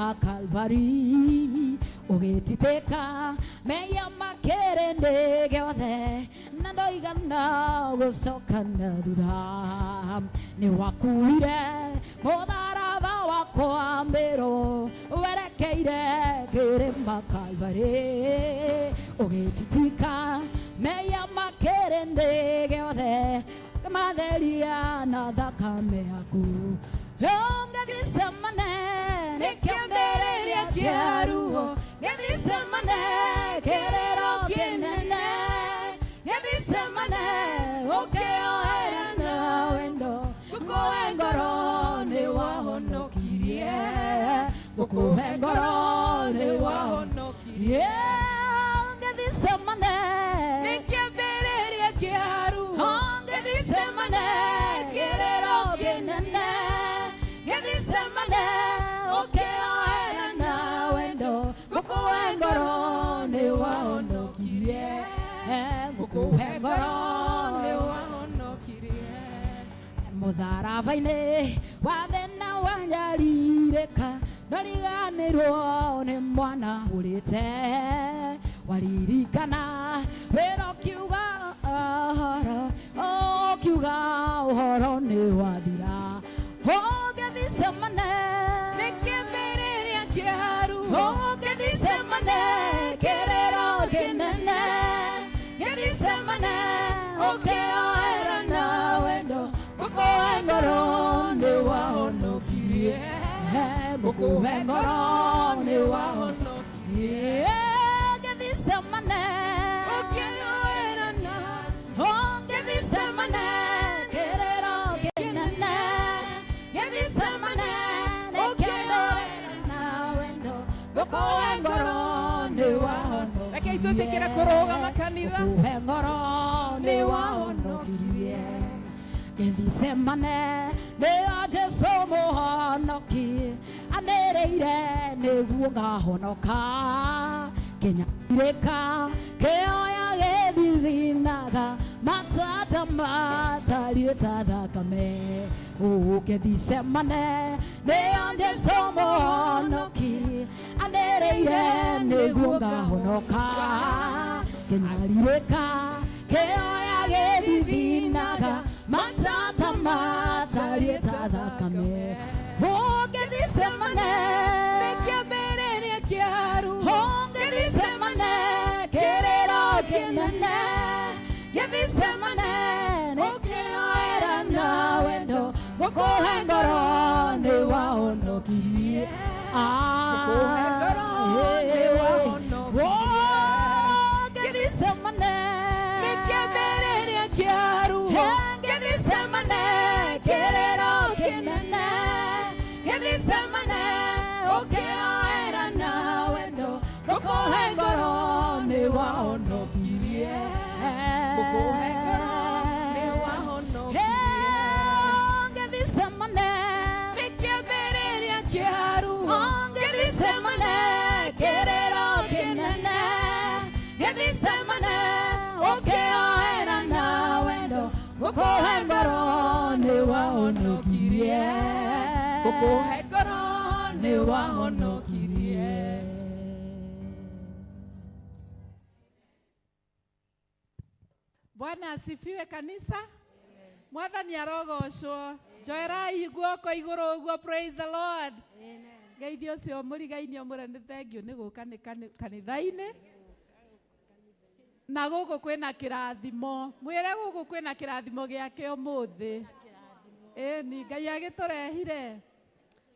Kĩrĩma Kalvari ũgĩtitĩka mehia ma kĩrĩndĩ gĩothe na ndoigana gũcoka na thutha. Nĩ wakuire mũtharaba wakwa mbĩrũ werekeire kĩrĩma Kalvari ũgĩtitika mehia ma kĩrĩndĩ gĩothe matheria na thakame yaku. Gethisemane nĩ kĩambĩrĩria kĩa ruo, Gethisemane kĩrĩro kĩnene, Gethisemane ũkĩoera na wendo, ngũkũhe ngoro nĩ wahonokirie, ngũkũhe ngoro nĩ wahonokirie. Gethisemane Nĩ kĩambĩrĩria kĩa ruo. Gethisemane kĩrĩro kĩnene, Gethisemane ũkĩoera na wendo, ngũkũhe ngoro nĩ wahonokirie, ngũkũhe ngoro nĩ Wahonokirie. Mũtharaba-inĩ wa thĩna wanyarirĩka, ndariganĩrwo nĩ mwana ũrĩte, waririkana wĩra ũkiuga ũhoro, ũkiuga ũhoro nĩ wathira. Gethisemane Nĩ kĩambĩrĩria kĩa ruo. Gethisemane kĩrĩro kĩnene, Gethisemane ũkĩoera na wendo, ngũkũhe ngoro nĩ wahonokirie, ngũkũhe ngoro nĩ wahonokirie. Gethisemane Ũkĩoera na Gethisemane kĩrĩro kĩnene, Gethisemane ũkĩoera na wendo, ngũkũhe ngoro nĩ wahonokirie. Rekei twĩtĩkĩre kũrũgama kanitha. Ngũkũhe ngoro nĩ wahonokirie. Gethisemane nĩyo Jesũ mũhonoki anĩrĩire nĩguo ngahonoka, kĩnyarirĩka kĩoya gĩthithinaga matata matariĩ ta thakame. Gethisemane nĩyo Jesũ mũhonoki anĩrĩire nĩguo ngahonoka, kĩnyarirĩka kĩoya gĩthithinaga matata matariĩ ta thakame. Gethisemane Nĩ kĩambĩrĩria kĩa ruo. Gethisemane kĩrĩro kĩnene, Gethisemane ũkĩoera na wendo, ngũkũhe ngoro nĩ wahonokirie. Ngũkũhe ngoro nĩ wahonokirie. Gethisemane Nĩ kĩambĩrĩria kĩa ruo. Gethisemane kĩrĩro kĩnene, Gethisemane ũkĩoera na wendo, ngũkũhe ngoro nĩ wahonokirie. Ngũkũhe ngoro nĩ wahonokirie. Gethisemane Nĩ kĩambĩrĩria kĩa ruo. Gethisemane kĩrĩro kĩnene, Gethisemane ũkĩoera na wendo, ngũkũhe ngoro nĩ wahonokirie. Ngũkũhe ngoro nĩ wahonokirie. Bwana asifiwe kanisa. Mwathani arogocwo. Njoerai guoko igũrũ ũguo, praise the Lord. Ngeithi ũcio mũrigainio mũre nĩ thengiũ nĩ gũka nĩ kanitha-inĩ. Na gũkũ kwĩna kĩrathimo. Mwĩre gũkũ kwĩna kĩrathimo gĩake ũmũthĩ. Ĩni Ngai agĩtũrehire.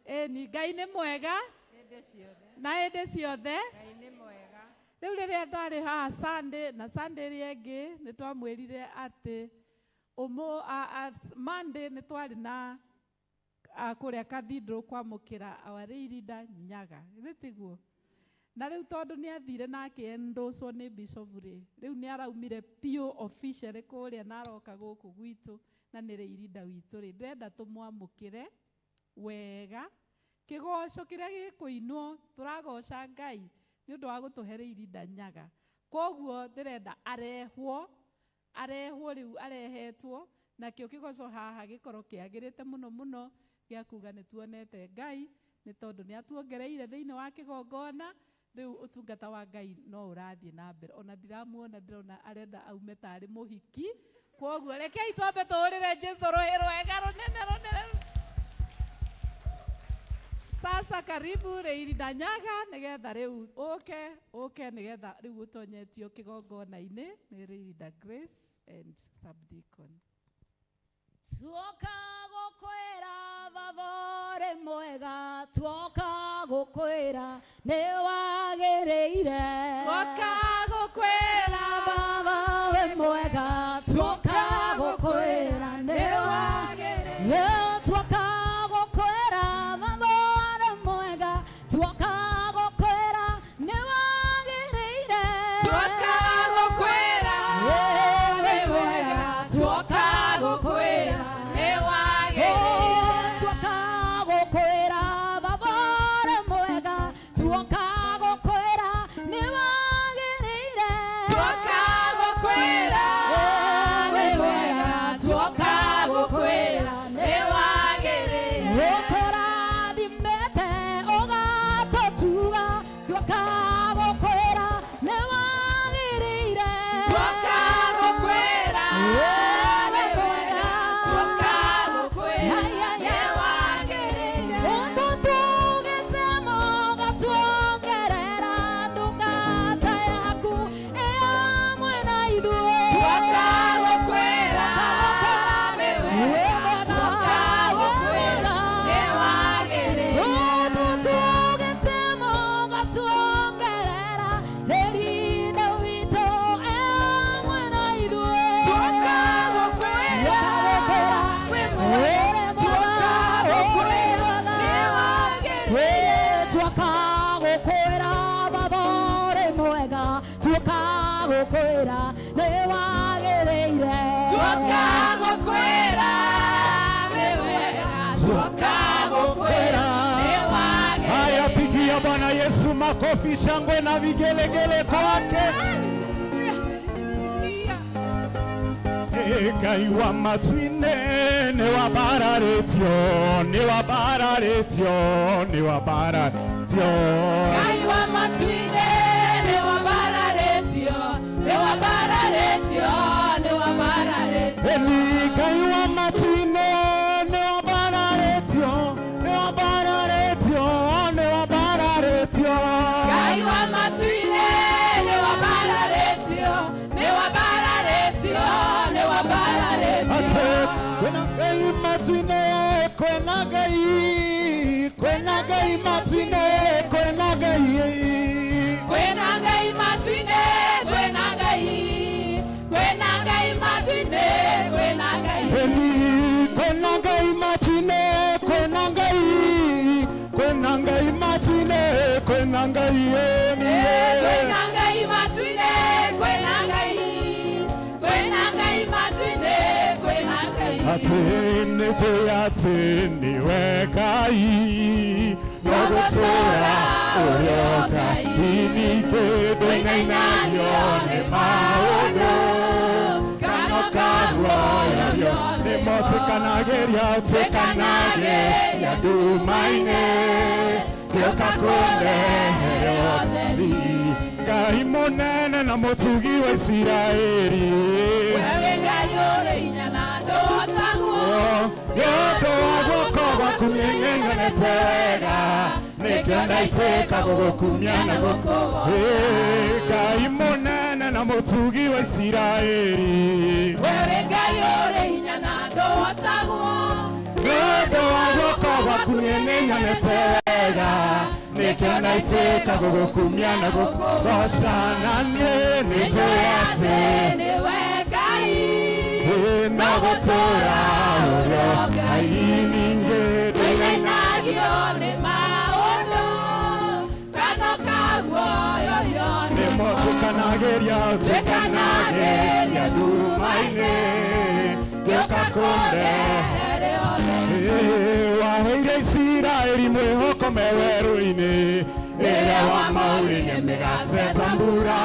Ĩni Ngai nĩ mwega na hĩndĩ ciothe. Rĩu rĩrĩa ndarĩ haha Sunday na Sunday ĩrĩa ĩngĩ nĩ twamwĩrire atĩ Monday nĩ twarĩ na kũrĩa cathedral kwamũkĩra our leader Nyaga. Githĩ tiguo? Na rĩu tondũ nĩ athire na akĩendocwo nĩ bishop rĩ, rĩu nĩ araumire piũ officially kũrĩa na aroka gũkũ gwitũ na nĩ leader witũ rĩ, ndĩrenda tũmwamũkĩre wega. Kĩgoco kĩrĩa gĩkũinwo tũragoca Ngai nĩ ũndũ wa gũtũhe leader Nyaga. Koguo ndĩrenda arehwo, arehwo rĩu arehetwo, nakĩo kĩgoco haha gĩkorwo kĩagĩrĩte mũno mũno gĩa kuga nĩ tuonete Ngai Nĩ tondũ nĩ atuongereire thĩinĩ wa kĩgongona. Rĩu ũtungata wa Ngai no ũrathiĩ na mbere. Ona ndiramuona, ndĩrona arenda aume tarĩ mũhiki. Kwoguo rekei twambe tũhũrĩre Jesu rũhĩ rwega rũnene rũnene. Sasa karibu Rĩirinda Nyaga, nĩgetha rĩu ũke ũke, nĩgetha rĩu ũtonyetio kĩgongona-inĩ nĩ Rĩirinda Grace and Subdeacon. Tuoka gukwira, Baba ũrĩ mwega, tuoka gukwira nĩ wagĩrĩire. Tuoka gukwira. Baba wĩ mwega, tuoka gukwira nĩ wagĩrĩire. Tuoka gukwira, Baba ũrĩ mwega, tuoka gukwira nĩ wagĩrĩire. Tuoka gukwira wĩ mwega, tuoka gukwira nĩ wagĩrĩire. Tuoka gukwira, Baba ũrĩ mwega, tuoka gukwira nĩ wagĩrĩire. Tuoka gukwira wĩ mwega, tuoka gukwira nĩ wagĩrĩire. Ũtũrathimĩte ũgatũtuga, tuoka gukwira nĩ wagĩrĩire. Tuoka gukwira wĩ mwega, tuoka gukwira nĩ wagĩrĩire. Ũtũtugĩte mũgatuongerera, ndungata yaku ĩ hamwe na ithuĩ. Tuoka gukwira wĩ mwega, tuoka gukwira nĩ wagĩrĩire. Ũtũtugĩte mũgatuongerera, Rĩrinda witũ ĩ hamwe na ithuĩ. Tuoka gukwira wĩ mwega, tuoka gukwira nĩ wagĩrĩire. Tuoka gukwira, Baba ũrĩ mwega, tuoka gukwira nĩ wagĩrĩire. Tuoka gukwira wĩ mwega, tuoka gukwira nĩ wagĩrĩire. Haya, pigia Bwana Yesu makofi, shangwe na vigelegele kwake. Ngai wa matu-inĩ nĩ wambararĩtio, nĩ wambararĩtio, nĩ wambararĩtio. Ngai wa matu-inĩ nĩ wambararĩtio, nĩ wambararĩtio, nĩ wambararĩtio. Eni Ngai wa matu-inĩ nĩ wambararĩtio, nĩ wambararĩtio, nĩ wambararĩtio. Ngai wa matu-inĩ nĩ wambararĩtio, nĩ wambararĩtio, nĩ wambararĩtio. Ate kwĩna Ngai matu-inĩ, kwĩna Ngai, kwĩna Ngai matu-inĩ, kwĩna Ngai. Kwĩna Ngai matu-inĩ, kwĩna Ngai, kwĩna Ngai matu-inĩ, kwĩna Ngai. Eni kwĩna Ngai matu-inĩ, kwĩna Ngai, kwĩna Ngai matu-inĩ, kwĩna Ngai eni. Kwĩna Ngai matu-inĩ, kwĩna Ngai, kwĩna Ngai matu-inĩ, kwĩna Ngai. Atĩ nĩnjũĩ atĩ nĩwe Ngai, no gũtũũra ũrĩ o Ngai, ningĩ ndũinainagio nĩ maũndũ kana ũkaguoyohio nĩmo. Twĩkanagĩria, twĩkanagĩria nduma-inĩ, gĩũka kũrehere ũtheri. Ngai mũnene na mũtugi wa Isiraeli. Wewe Ngai ũrĩ hinya na ndũhotagwo. Nĩ ũndũ wa guoko gwaku niĩ nĩnyonete wega, nĩkĩo ndaitĩka gũgũkumia na gũkũgoca. Ngai mũnene na mũtugi wa Isiraeli. Wewe Ngai ũrĩ hinya na ndũhotagwo. Nĩ ũndũ wa guoko gwaku niĩ nĩnyonete wega, nĩkĩo ndaitĩka gũgũkumia na gũkũgoca. Na niĩ nĩnjũĩ atĩ nĩwe Ngai. No gũtũũra ũrĩ o Ngai, ningĩ Ndũinainagio nĩ maũndũ kana ũkaguoyohio. Nĩmo tũkanagĩria, tũkanagĩria nduma-inĩ, gĩũka kũrehere waheire Isiraeli mwĩhoko me werũ-inĩ, rĩrĩa wamauririe mĩgate ta mbura,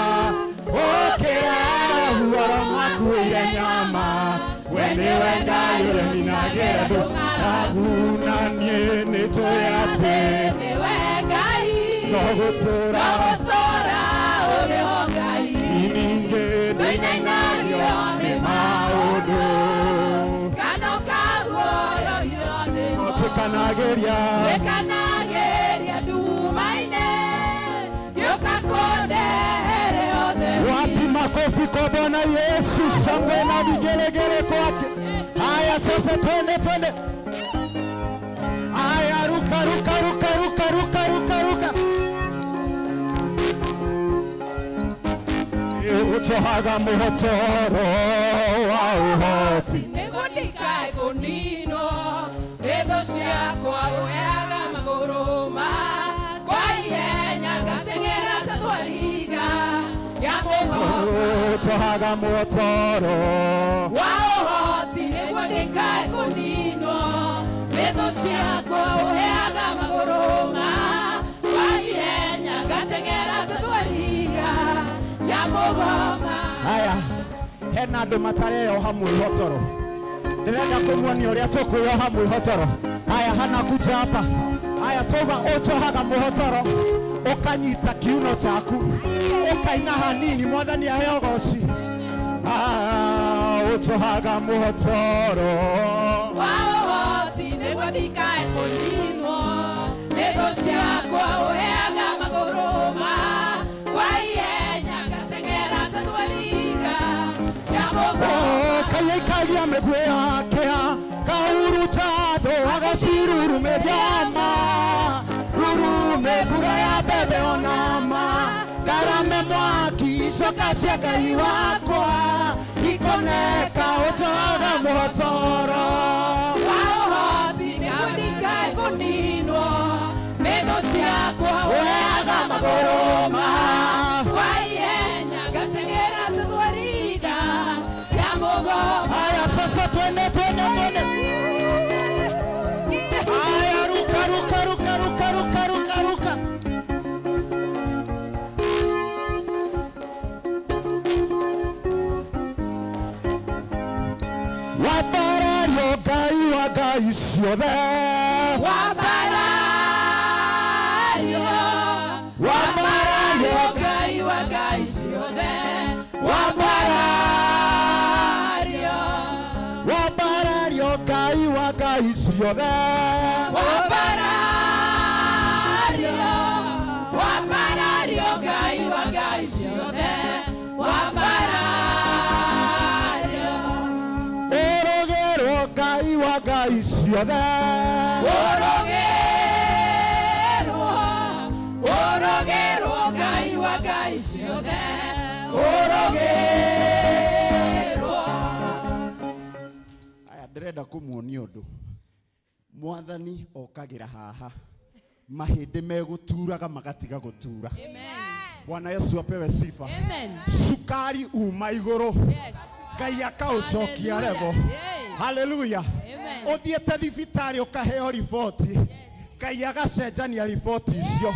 ũkĩra makuĩire nyama. We nĩwe Ngai ũrĩa ninagĩra andũ. Ng'aragu na niĩ nĩnjũĩ atĩ nĩwe Ngai no gũtũũra no gũtũũra ũrĩ ho Ngai ningĩ ndũinainagio nĩ maũndũ kano kaguoyohio nĩmo Tukanagĩria Tuĩkanagĩria nduma-inĩ gĩũka kũndehere ũtheri Wapi makofi kwa Bwana Yesu, shangwe na vigelegele kwake. Haya sasa, twende twende. Haya, ruka ruka ruka ruka ruka ruka ruka. Uchohaga muhotoro wa uhoti nĩguo ndikae kũninwo nĩ thũ ciakwa ũheaga magũrũ makwa ihenya ngateng'era ta thwariga ya mũhoko Uchohaga muhotoro wa ũhoti nĩguo ndikae kũninwo nĩ thũ ciakwa ũheaga magũrũ makwa ihenya ngateng'era ta thwariga ya mũgoma Haya, hena andũ matareyoha mwĩhotoro. Ndĩrenda kũmuonia ũrĩa tũkwĩyoha mwĩhotoro. Haya, hana kuja hapa. Haya, tuga ũnjohaga mũhotoro, ũkanyita kiuno chaku, ũkaina hanini, mwathani aheo goci. Ah, ũnjohaga mũhotoro. Wa ũhoti nĩguo ndikae kũninwo nĩ thũ ciakwa ũheaga magũrũ makwa ihenya ngateng'era ta thwariga ya mũgoma Kayaikagia mĩguĩ yake kahuruta thũ agacirurumeria ma rurume mbura ya mbembe ona ma karame mwaki icoka cia Ngai wakwa ikoneka ũnjohaga mũhotoro wa ũhoti nĩguo ndikae kũninwo nĩ thũ ciakwa ũheaga magũrũ makwa ihenya ngateng'era ta thwariga ya mũgoma Haya sasa, twende twende twende. Haya, ruka ruka ruka ruka ruka ruka ruka. Wambarario Ngai wa ngai ciothe, Wambarario wambarario Ngai wa ngai ciothe wambarario Wambarario wambarario Ngai wa ngai ciothe, Wambarario Wambarario Ngai wa ngai ciothe Wambarario ũrũgĩrwo Ngai wa ngai ciothe. Ũrũgĩrwo Ũrũgĩrwo Ngai wa ngai ciothe Ũrũgĩrwo Aya, ndĩrenda kũmuonia ũndũ mwathani okagĩra haha mahĩndĩ megũturaga magatiga gũtura. Bwana Yesu apewe sifa. Amen. Cukari uma igũrũ Yes. Ngai akaũcokia revo. Hallelujah. Haleluya. Amen. Ũthiĩte thibitarĩ ũkaheo riboti, Ngai agacenjania riboti icio.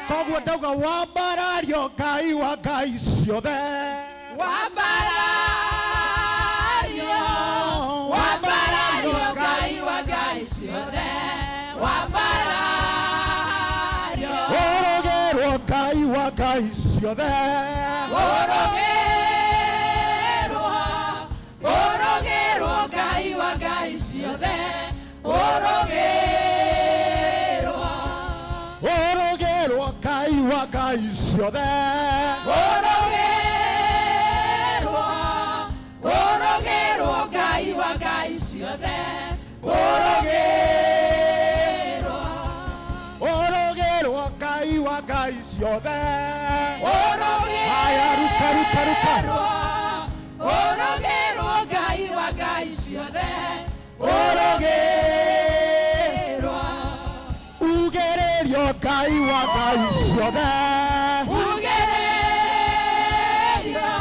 Koguo ndauga wambarario Ngai wa ngai ciothe. Wambarario Wambarario Ngai wa ngai ciothe Wambarario Ũrũgĩrwo Ngai wa ngai ciothe. Ũrũgĩrwo Ũrũgĩrwo Ngai wa ngai ciothe Ũrũgĩrwo Ũrũgĩrwo Ngai wa ngai ciothe. Ũrũgĩrwo Ũrũgĩrwo Ngai wa ngai ciothe Ũrũgĩrwo Ũrũgĩrwo Ngai wa ngai ciothe. Ũrũgĩrwo Haya, ruka ruka ruka. Ũrũgĩrwo Ngai wa ngai ciothe Ũrũgĩrwo Ũrũgĩrwo Ugĩrĩrio Ngai wa ngai ciothe. Ugĩrĩrio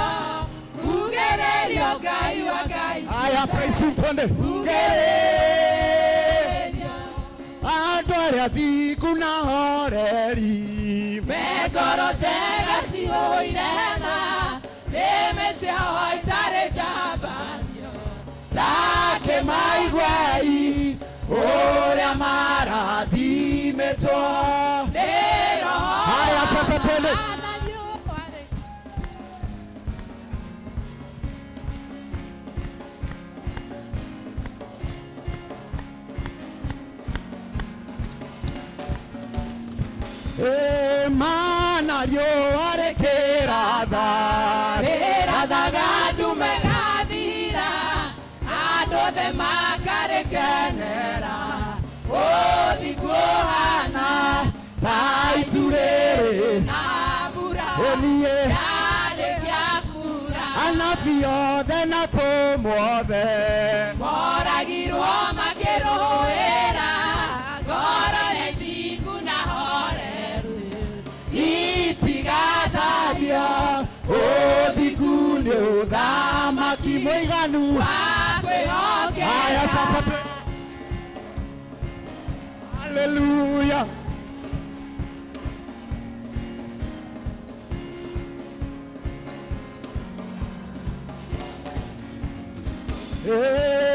Ugĩrĩrio Ngai wa ngai Haya, praise him, twende. Ugĩrĩrio Andũ arĩa thingu na horeri Me ngoro njega cihũire ma nĩmĩ ciao itarĩ njambanio take maiguei Ũrĩa marathimĩtwo. Haya sasa twende. Mana riũa rĩkĩratha Rĩrathaga ndume gathira, andũ othe makarĩkenera. Ũthingu ũhana ta itu rĩrĩ na mbura ĩniĩ yarĩkia kuura. anabii othe na atũmwo othe Moragirwo makĩrũĩra, ngoro nĩ thingu na horeru. Itigacaria ũthingu nĩ ũthamaki mũiganu Wa kwĩhokeka. Haya sasa twe Haleluya.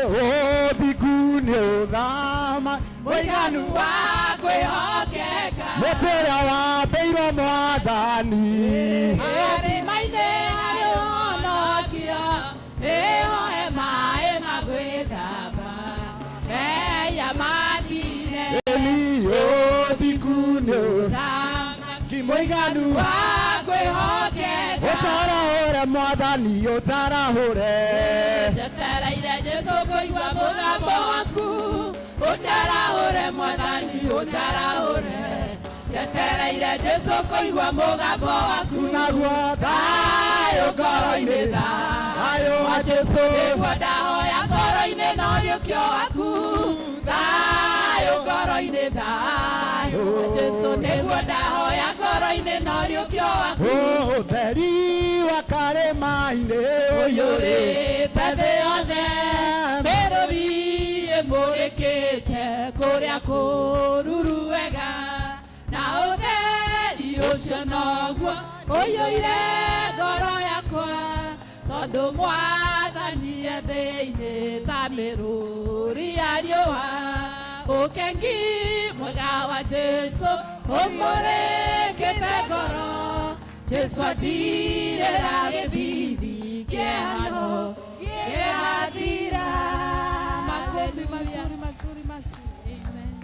Ũthingu nĩ ũthamaki mũiganu Wa kwĩhokeka. Mũtĩ ũrĩa wambĩirwo mwathani Marĩma-inĩ harĩ ũhonokio, nĩho he maaĩ ma gwĩthamba. Mehia mathire, Ĩni ũthingu nĩ ũthamaki mũiganu wa kwĩhokeka. Ũtarahũre mwathani ũtarahũre Njetereire Jesũ kũigua mũgambo waku, ũnjarahũre mwathani ũnjarahũre. Njetereire Jesũ kũigua mũgambo waku, naguo thayũ ngoro-inĩ thayũ wa Jesũ nĩguo ndahoya ngoro-inĩ na ũriũkio waku, thayũ ngoro-inĩ thayũ wa Jesũ nĩguo ndahoya ngoro-inĩ na ũriũkio waku. Ũtheri wa karĩma-inĩ Ũiyũrĩte thĩ yothe, mĩrũri ĩmũrĩkĩte kũrĩa kũruru wega, na ũtheri ũcio noguo ũiyũire ngoro yakwa, tondũ mwathani e thĩinĩ ta mĩrũri ya riũa. Ũkengi mwega wa Jesũ ũmũrĩkĩte ngoro, Jesũ andirĩra gĩthithi kĩhano gĩgathira. Makofi mazuri mazuri mazuri. Amen.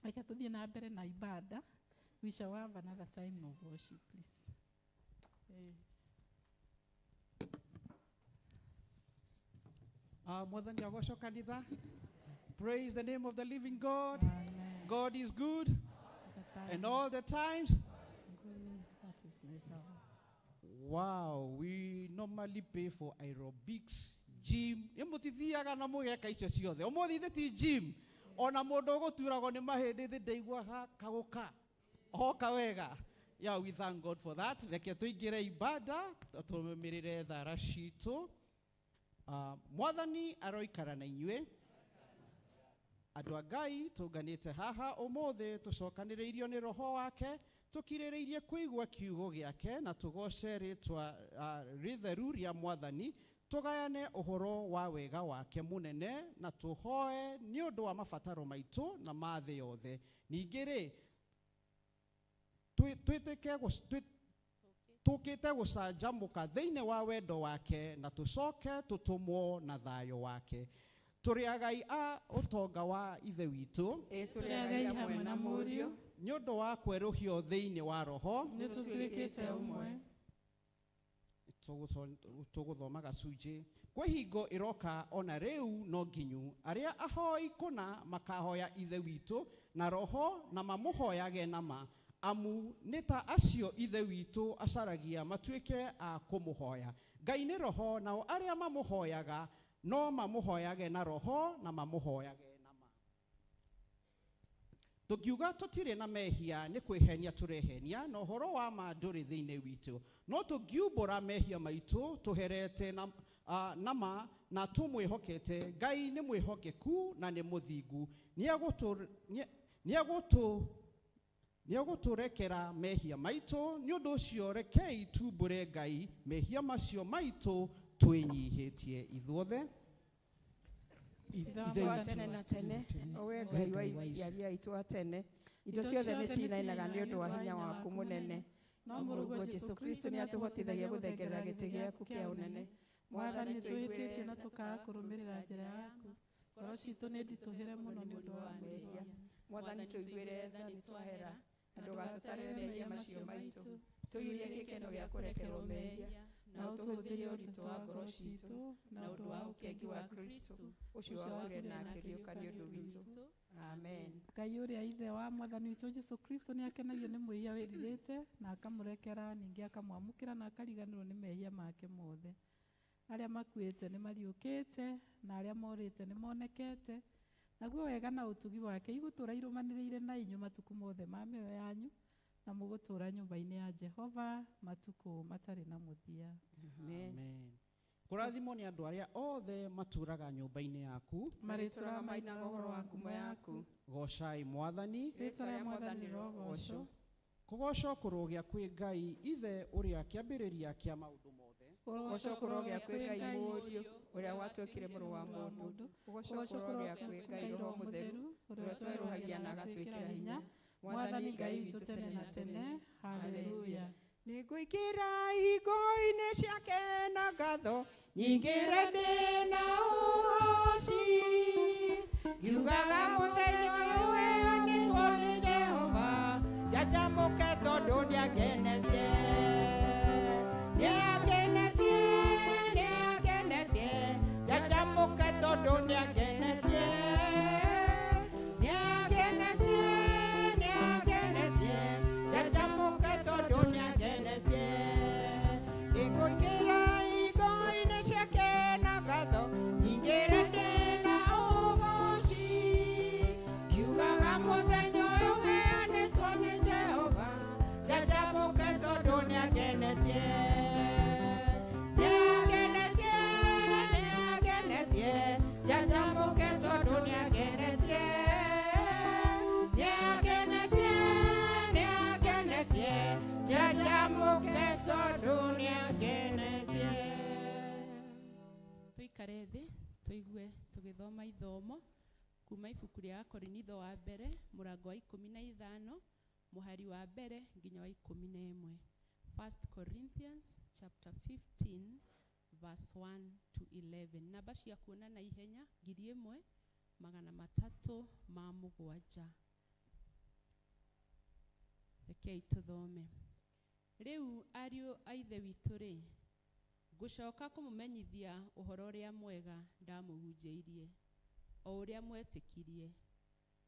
Reke tuthiĩ na mbere na ibada. We shall have another time of worship, please. Mwathani agocwo kanitha. Praise the name of the living God. Amen. God is good The and time all the times. good, that is natural. Wow, we normally pay for aerobics, gym. Ĩ mũtithiaga na mũgeka icio ciothe. Ũmũthĩ ithe ti gym. Ona mũndũ ũgũturagwo nĩ mahĩndĩ thĩ ndaigua ha kagũka. Oka wega. Yeah, we thank God for that. Reke tũingĩre ibada, tũrũmĩrĩre thara citũ. Mwathani aroikara na inyuĩ. Andũ a Ngai tũnganĩte haha ũmũthĩ tũcokanĩrĩirio nĩ roho wake tũkirĩrĩirie kũigua kiugo gĩake na tũgoce rĩtwa rĩtheru rĩa mwathani tũgayane ũhoro wa wega wake mũnene na tũhoe nĩ ũndũ wa mabataro maitũ na ma thĩ yothe. Ningĩ rĩ twĩtĩke tũkĩte gũcanjamũka thĩinĩ wa wendo wake na tũcoke tũtũmwo na thayũ wake. Tũrĩ agai a ũtonga wa ithe witũ Tũrĩ agai hamwe na Mũriũ, nĩ ũndũ wa kwerũhio thĩinĩ wa roho. Nĩ tũtuĩkĩte ũmwe. Tũgũthoma gacunjĩ kwĩ hingo ĩroka ona rĩu no nginyu arĩa ahoi kũna makahoya ithe witũ na roho na mamũhoyage na ma amu nĩ ta acio ithe witũ acaragia matuĩke a kũmũhoya. Ngai nĩ roho nao arĩa mamũhoyaga no mamũhoyage na roho na mamũhoyage na ma. Tũngiuga tũtirĩ na mehia nĩ kwĩhenia tũrehenia na ũhoro wa ma ndũrĩ thĩinĩ witũ, no tũngiumbũra mehia maitũ tũherete na ma na tũmwĩhokete Ngai nĩ mwĩhokeku na nĩ mũthingu. Nĩegũtũrekera mehia maitũ. Nĩ ũndũ ũcio rekei tumbũre Ngai mehia macio maitũ twĩnyihĩtie ithuothe. Ithe Ithe wa witũ tene na tene, o we Ngai wa aciari aitũ a tene, indo ciothe nĩ cinainaga nĩ ũndũ wa hinya waku mũnene. No No mũrũguo mũrũguo Jesũ Jesũ Kristo Kristo nĩ nĩ atũhotithagia atũhotithagia gũthengerera gũthengerera gĩtĩ gĩtĩ gĩaku gĩaku kĩa kĩa ũnene. ũnene. Mwathani, Mwathani, twĩhĩtĩtie tũiguĩre na tũkaaga kũrũmĩrĩra njĩra yaku. Ngoro citũ nĩ nditũhĩre mũno nĩ ũndũ wa mehia. Mwathani, tũiguĩre tha nĩ twahera, na ndũgatũtarĩre mehia macio maitũ. Tũiyũrie gĩkeno gĩa kũrekerwo mehia, na ũtũhũthĩrie ũritũ wa ngoro citũ na ũndũ wa ũkengi wa Kristo ũcio wakuire na akĩriũka nĩ ũndũ witũ. Amen. Ngai ũrĩa ithe wa mwathani witũ Jesũ Kristo nĩ akenagio nĩ mwĩhia wĩrirĩte na akamũrekera, ningĩ akamwamũkĩra na akariganĩrwo nĩ mehia make mothe. Arĩa makuĩte nĩ mariũkĩte na arĩa morĩte nĩ monekete. Naguo wega na ũtugi wake igũtũũra irũmanĩrĩire na inyuĩ matukũ mothe ma mĩoyo yanyu, na mũgũtũũra nyũmba-inĩ ya Jehova matukũ matarĩ na mũthia. Amen. Amen. Kũrathimwo nĩ andũ arĩa othe matũũraga nyũmba-inĩ yaku. Marĩtũũraga mainaga ũhoro wa ngumo yaku. Goocai Mwathani. Rĩĩtwa rĩa Mwathani rĩrogoocwo. Kũgoocwo kũrogĩa kwĩ Ngai Ithe ũrĩa kĩambĩrĩria kĩa maũndũ mothe. Kũgoocwo kũrogĩa kwĩ Ngai Mũriũ ũrĩa watuĩkire mũrũ wa mũndũ. Kũgoocwo kũrogĩa kwĩ Ngai Roho Mũtheru ũrĩa ũtwerũhagia na agatwĩkĩra hinya. Mwathani Ngai witũ tene na tene. Haleluya. Nĩngũingĩra ihingo-inĩ ciake na ngatho nyingĩre ndĩ na ũhoci, ngiugaga mũthenya ũyũ weanĩtwo nĩ Jehova, njanjamũke tondũ nĩangenetie. Nĩangenetie, nĩangenetie, njanjamũke tondũ nĩangenetie. Nĩangenetie, nĩangenetie, njanjamũke tondũ nĩangenetie. Nĩngũingĩra ihingo-inĩ ciake na ngatho nyingĩre ndĩ na ũgoci, ngiugaga mũthenya ũyũ ũheanĩtwo nĩ Jehova, njanjamũke tondũ nĩangenetie. Nĩangenetie, nĩangenetie, njanjamũke tondũ nĩangenetie. Nĩangenetie, nĩangenetie, njanjamũke tondũ nĩangenetie. Tuikare thĩ tũigue tũgĩthoma ithomo kuma ibuku rĩa Akorinitho wa mbere mũrango wa 15 mũhari wa mbere nginya wa 11. 1 Corinthians chapter 15 verse 1 to 11. Namba cia kuona na ihenya 1307. Rekei tũthome. Rĩu ariũ a Ithe witũ rĩ, ngũcoka kũmũmenyithia ũhoro ũrĩa mwega ndamũhunjĩirie, o ũrĩa mwetĩkirie,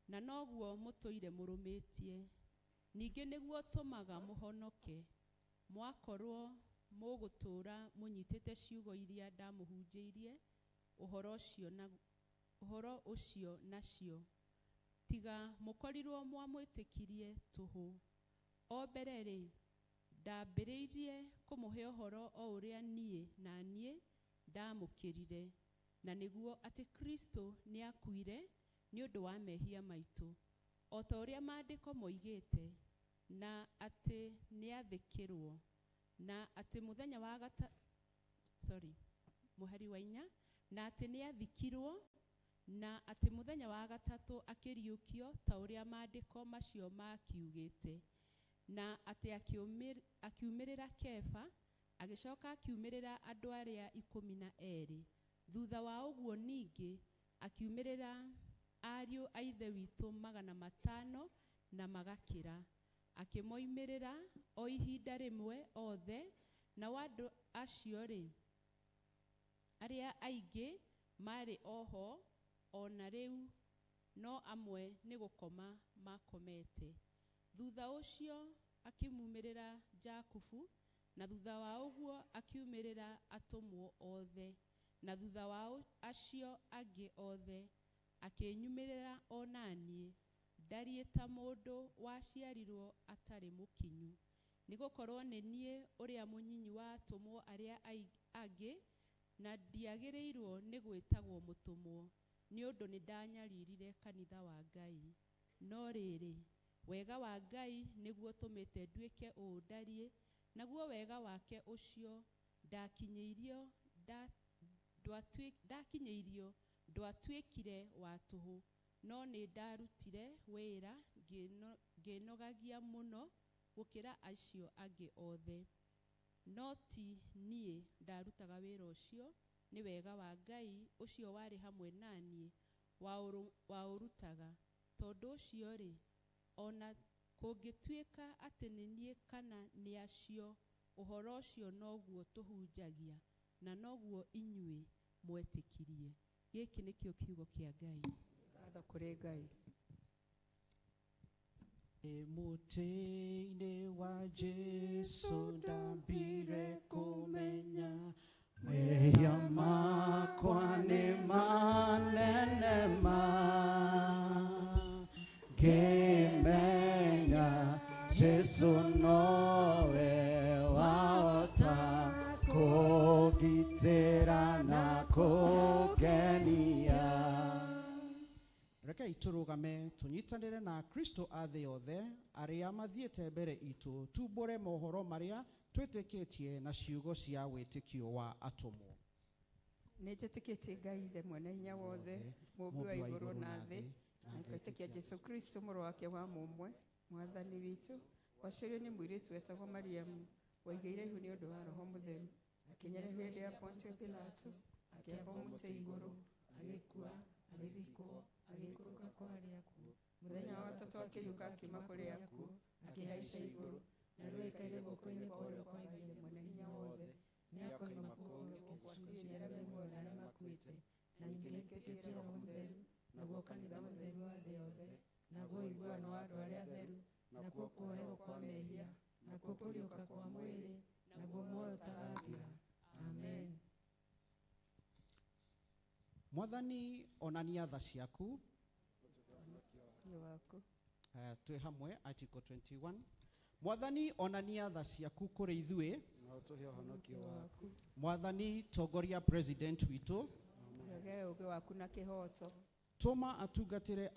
na noguo mũtũire mũrũmĩtie. Ningĩ nĩguo tũmaga mũhonoke, mwakorwo mũgũtũũra mũnyitĩte ciugo iria ndamũhunjĩirie ũhoro ũcio nacio, tiga mũkorirwo mwamwĩtĩkirie tũhũ. O mbere rĩ, ndambĩrĩirie kũmũhe ũhoro o ũrĩa niĩ na niĩ ndamũkĩrire, na nĩguo atĩ Kristo nĩakuire nĩ ũndũ wa mehia maitũ, o ta ũrĩa maandĩko moigĩte, na atĩ nĩathĩkĩrwo, na atĩ mũthenya wa mũhari wa 4, na atĩ nĩathikirwo, na atĩ mũthenya wa gatatũ akĩriũkio ta ũrĩa maandĩko macio makiugĩte, na atĩ akiumĩrĩra Kefa, agĩcoka akiumĩrĩra andũ arĩa 12. Thutha wa ũguo ningĩ akiumĩrĩra ariũ a Ithe witũ 500 na magakĩra, akĩmoimĩrĩra o ihinda rĩmwe othe. Nao andũ acio rĩ, arĩa aingĩ marĩ oho o na rĩu, no amwe nĩ gũkoma makomete. Thutha ũcio akĩmumĩrĩra Jakubu, na thutha wa ũguo akiumĩrĩra atũmwo othe, na thutha wa acio angĩ othe akĩnyumĩrĩra o na niĩ, ndariĩ ta mũndũ waciarirwo atarĩ mũkinyu. Nĩgũkorwo nĩ niĩ ũrĩa mũnyinyi wa atũmwo arĩa angĩ, na ndiagĩrĩirwo nĩ gwĩtagwo mũtũmwo, nĩ ũndũ nĩndanyaririre kanitha wa Ngai. No rĩrĩ, Wega wa Ngai nĩguo ũtũmĩte nduĩke ũũ ndariĩ, naguo wega wake ũcio ndakinyĩirio ndakinyĩirio ndwatuĩkire wa tũhũ, no nĩ ndarutire wĩra ngĩnogagia mũno gũkĩra acio angĩ othe. No ti niĩ ndarutaga wĩra ũcio, nĩ wega wa Ngai ũcio warĩ hamwe na niĩ waũrutaga. Tondũ ũcio-rĩ, ona kũngĩtuĩka atĩ nĩ niĩ kana nĩ acio, ũhoro ũcio noguo tũhunjagia, na noguo inyuĩ mwetĩkirie. Gĩkĩ nĩkĩo kiugo kĩa Ngai. Ngatho kũrĩ Ngai. Mũtĩ-inĩ wa Jesu ndambire kũmenya mehia makwa nĩ manene ma, ngĩmenya Jesu nowe wahota kũngitĩra na kũngenia. Rekei tũrũgame tũnyitanĩre na Kristo a thĩ yothe arĩa mathiĩte mbere itũ, tumbũre mohoro marĩa twĩtĩkĩtie na ciugo cia wĩtĩkio wa atũmwo. Nĩ njĩtĩkĩtie Ngai Ithe mwene hinya wothe, mũmbi wa igũrũ na thĩ, na ngetĩkia Jesu Kristo mũrũ wake wa mũmwe, mwathani witũ, waciarirwo nĩ mũirĩtu wetagwo Mariamu, waigĩire ihu nĩ ũndũ wa Roho Mũtheru, akĩnyarĩrwo hĩndĩ ya Pontio Pilato, akĩambwo mũtĩ igũrũ, agĩkua, agĩthikwo, agĩikũrũka kwa arĩa akuũ. Mũthenya wa gatatũ akĩriũka akiuma kũrĩ akuũ, akĩhaica igũrũ, na rĩu aikaire guoko-inĩ kwa ũrĩo kwa Ithe mwene hinya wothe. Nĩakoima kũu oke gũciirithia arĩa me muoyo na arĩa makuĩte. Na ningĩ nĩnjĩtĩkĩtie Roho Mũtheru, naguo kanitha mũtheru wa thĩ yothe, naguo ũiguano wa andũ arĩa atheru, nakuo kuoherwo kwa mehia, nakuo kũriũka kwa mwĩrĩ, naguo muoyo ũtagathira. Amen. Mwathani, onania tha ciaku. Waku. Twĩ hamwe article 21. Mwathani, onania tha ciaku kũrĩ ithuĩ, na ũtũhe ũhonokio waku. Mwathani, tongoria president witũ, Wege ũũgĩ waku na kĩhooto. Tũma atungatĩre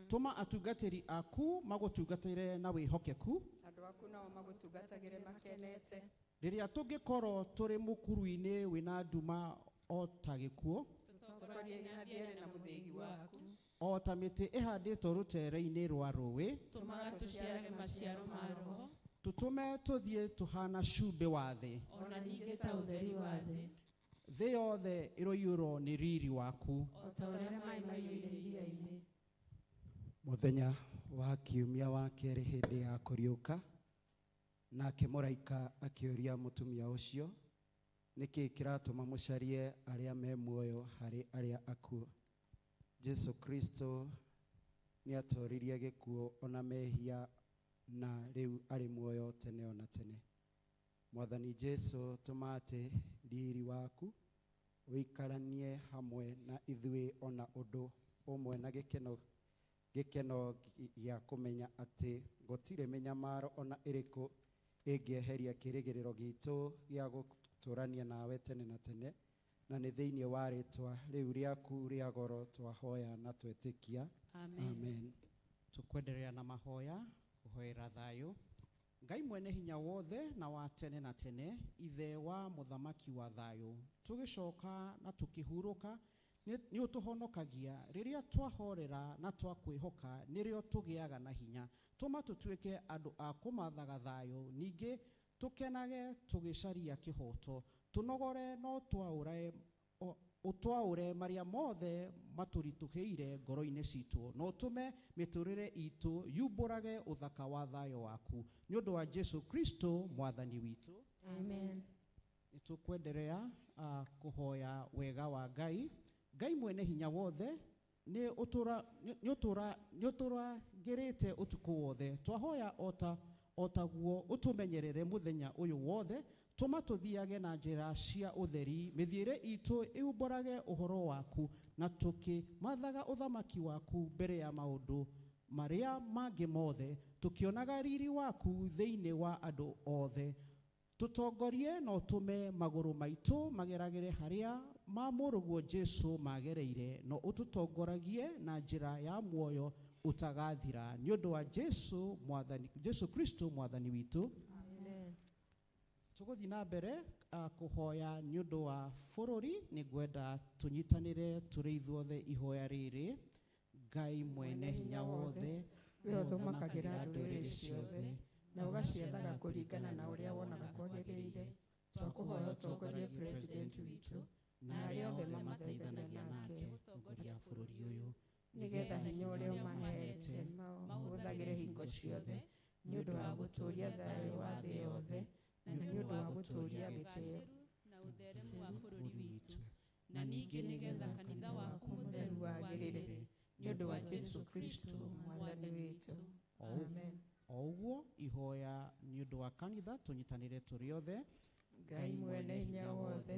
tũma atungatĩri aku magũtungatĩre na wĩhokeku, Andũ aku nao magũtungatagĩre makenete. Rĩrĩa tũngĩkorwo tũrĩ mũkuru-inĩ wĩna nduma o ta gĩkuũ, Tũtongorie na thiere na mũthĩgi waku, o ta mĩtĩ ĩhandĩtwo rũtere-inĩ rwa rũĩ, Tũmaga tũciarage maciaro ma Roho, tũtũme tũthiĩ tũhana cumbĩ wa thĩ, ona ningĩ ta ũtheri wa thĩ, thĩ yothe ĩroiyũrwo nĩ riri waku. O ta ũrĩa maĩ maiyũire iria-inĩ. Mũthenya wa kiumia wa kerĩ hĩndĩ ya kũriũka, nake mũraika akĩũria mũtumia ũcio, nĩkĩ kĩratũma mũcarie arĩa me muoyo harĩ arĩa akuũ? Jesu Kristo nĩatoririe gĩkuũ ona mehia, na rĩu arĩ muoyo tene ona tene. Mwathani Jesu, tũma atĩ riri waku ũikaranie hamwe na ithuĩ ona ũndũ ũmwe na gĩkeno gĩkeno gĩa kũmenya atĩ gũtirĩ mĩnyamaro ona ĩrĩkũ ĩngĩeheria kĩĩrĩgĩrĩro gitũ gĩa gũtũũrania nawe tene na tene, na nĩ thĩinĩ wa rĩtwa rĩu rĩaku rĩa goro twahoya na twetĩkia. Amen. Amen. Tũkwenderea na mahoya kũhoera thayũ. Ngai mwene hinya wothe na wa tene na tene, ithe wa mũthamaki wa thayũ, tũgĩcoka na tũkĩhurũka, nĩ ũtũhonokagia rĩrĩa twahorera na twakwĩhoka, nĩrĩo tũgĩaga na hinya. Tũma tũtuĩke andũ a kũmathaga thayũ, ningĩ tũkenage tũgĩcaria kĩhoto, tũnogore no twaũre ũtwaũre marĩa mothe matũritũhĩire ngoro-inĩ citũ, na ũtũme mĩtũrĩre itũ yumbũrage ũthaka wa thayũ waku, nĩ ũndũ wa Jesu Kristo mwathani witũ. Amen. Nĩ tũkwenderea kũhoya wega wa Ngai. Ngai mwene hinya wothe nĩ ũtũrangĩrĩte ũtukũ wothe, twahoya o taguo ũtũmenyerere mũthenya ũyũ wothe, tũma tũthiage na njĩra cia ũtheri, mĩthiĩre itũ ĩumbũrage ũhoro waku, na tũkĩmathaga ũthamaki waku mbere ya maũndũ marĩa mangĩ mothe, tũkĩonaga riri waku thĩinĩ wa andũ othe. Tũtongorie na ũtũme magũrũ maitũ mageragĩre harĩa ma mũrũguo Jesu magereire, na ũtũtongoragie na njĩra ya muoyo Ũtagathira nĩ ũndũ wa Jesu mwathani, Jesu Kristo mwathani witũ. Amen. Tũgũthiĩ na mbere kũhoya nĩ ũndũ wa bũrũri. Nĩ ngwenda tũnyitanĩre tũrĩ ithuothe ihoya rĩrĩ. Ngai mwene hinya wothe, we ũthamakagĩra ndũrĩrĩ ciothe na ũgaciathaga kũringana na ũrĩa wonaga kwagĩrĩire, twakũhoya ũtongorie president witũ na arĩa othe mamateithanagia nake gũtongoria bũrũri ũyũ, nĩgetha hinya ũrĩa ũmahete mahũthagĩre hingo ciothe nĩ ũndũ wa gũtũũria thayũ wa thĩ yothe na nĩ ũndũ wa gũtũũria gĩtĩo na ũtheremu wa bũrũri witũ, na ningĩ nĩgetha kanitha waku mũtheru wagĩrĩre nĩ ũndũ wa Jesu Kristo mwathani witũ. Amen. O ũguo ihoya nĩ ũndũ wa kanitha tũnyitanĩre tũrĩ othe. Ngai mwene hinya wothe,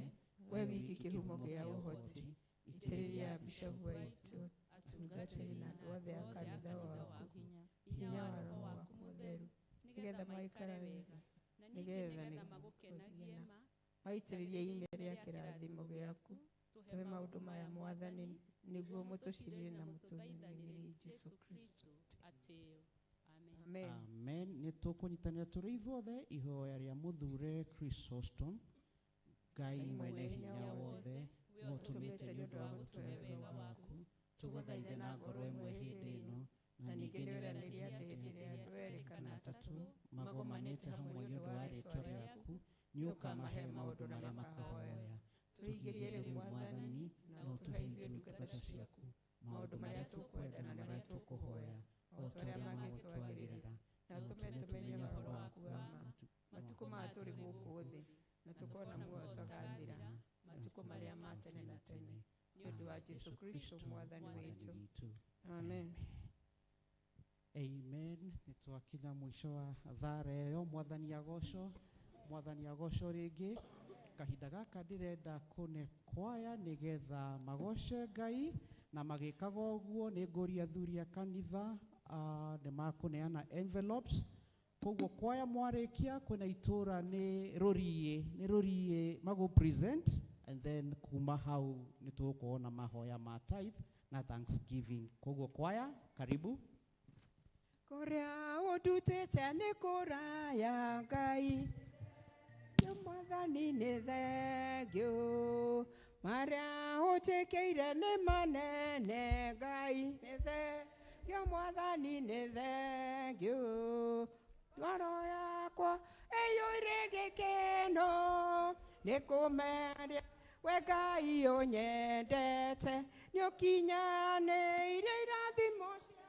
we wiki kĩhumo gĩa ũhoti, itĩrĩria bishofu witũ, atungatĩri na andũ othe a kanitha waku hinya wa Roho waku mũtheru, nĩgetha maikare wega, na nĩgetha ningĩ nĩgetha magũkenagie ma maitĩrĩrie ime rĩa kĩrathimo gĩaku. Tũhe maũndũ maya mwathani, nĩguo mũtũcirĩre na mũtũthaithanĩre Jesu Kristo. Atĩo. Amen. Amen. Amen. Nĩ tũkũnyitanĩra tũrĩ ithuothe ihoya rĩa mũthure Chrysostom. Ngai mwene hinya wothe, we ũtũmĩte nĩ ũndũ wa gũtũhe wega waku, tũgũthaithe na ngoro ĩmwe hĩndĩ ĩno, na ningĩ nĩ ũranĩrie atĩ hĩndĩ ĩrĩa andũ erĩ kana atatũ magomanĩte hamwe nĩ ũndũ wa rĩĩtwa rĩaku, nĩ ũkamahe maũndũ marĩa makũhoya. Tũhingĩrie rĩu mwathani, na ũtũhe ithuĩ ndungata ciaku maũndũ marĩa tũkwenda na marĩa tũkũhoya, o ta ũrĩa magĩtwagĩrĩra, na ũtũme tũmenye ũhoro waku wa ma matukũ maya tũrĩ gũkũ thĩ, na tũkona muoyo ũtagathira matukũ marĩa ma tene na tene, nĩ ũndũ wa Jesu Kristo mwathani witũ. Amen. Amen. Nĩ twakinya mũico wa thara ĩyo. Mwathani agocwo, mwathani agocwo rĩngĩ. Kahinda gaka ndĩrenda kũne kwaya nĩgetha magoce Ngai, na magĩkaga ũguo nĩ ngũria athuri a kanitha nĩ makũneana envelopes. Koguo kwaya mwarĩkia kwĩna itũra nĩ rũriĩ, nĩ rũriĩ magũ present, and then kuma hau nĩ tũgũkorwo na mahoya ma tithe na thanksgiving. Koguo kwaya, karibu. Kũrĩa ũndutĩte nĩ kũraya Ngai, nĩ mwathani nĩ thengiũ, marĩa ũnjĩkĩire nĩ manene Ngai, nĩ thengiũ mwathani nĩ thengiũ, ngoro yakwa ĩiyũire gĩkeno nĩ kũmeria we Ngai ũnyendete, nĩ ũkinyanĩirie irathimo ciakwa.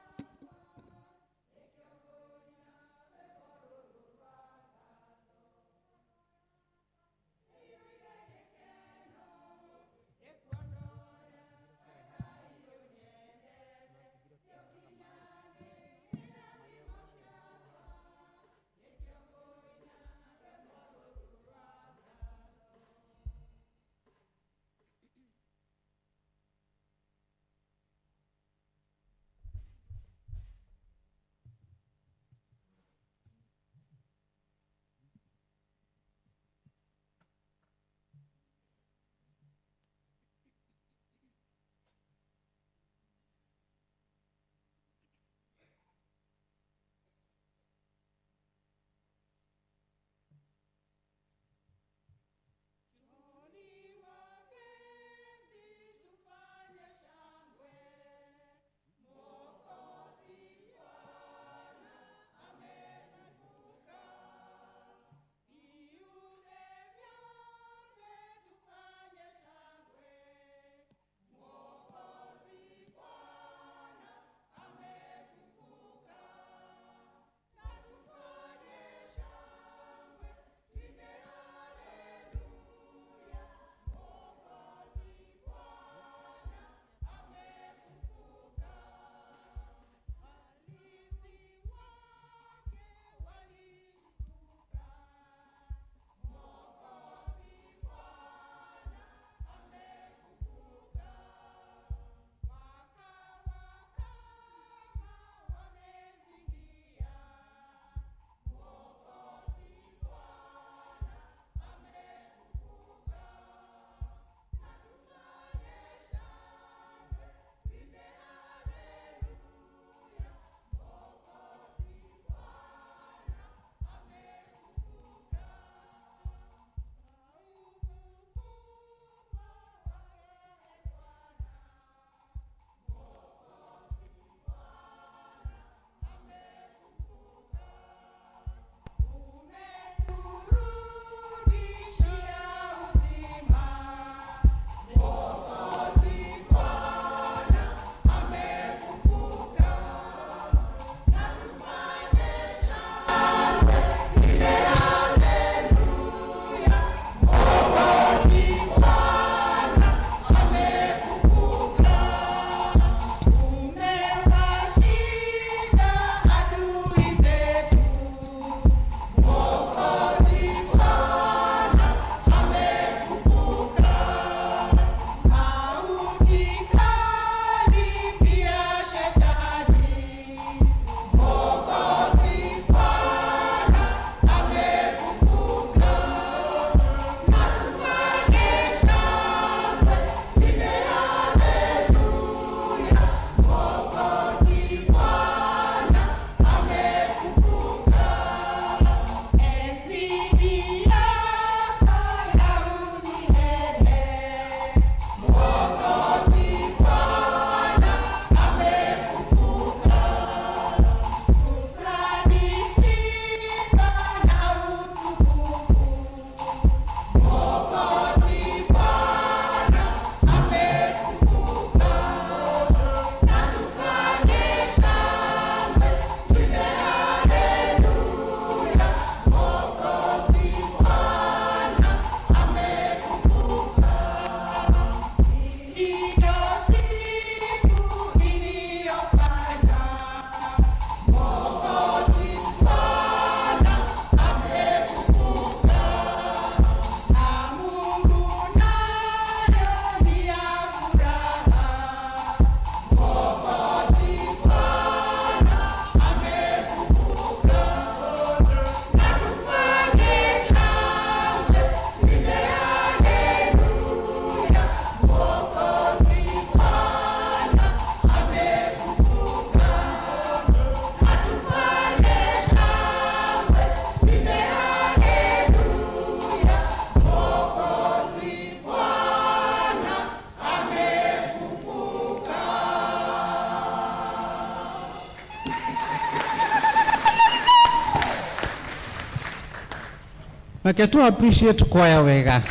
Reke tu appreciate kwaya wega.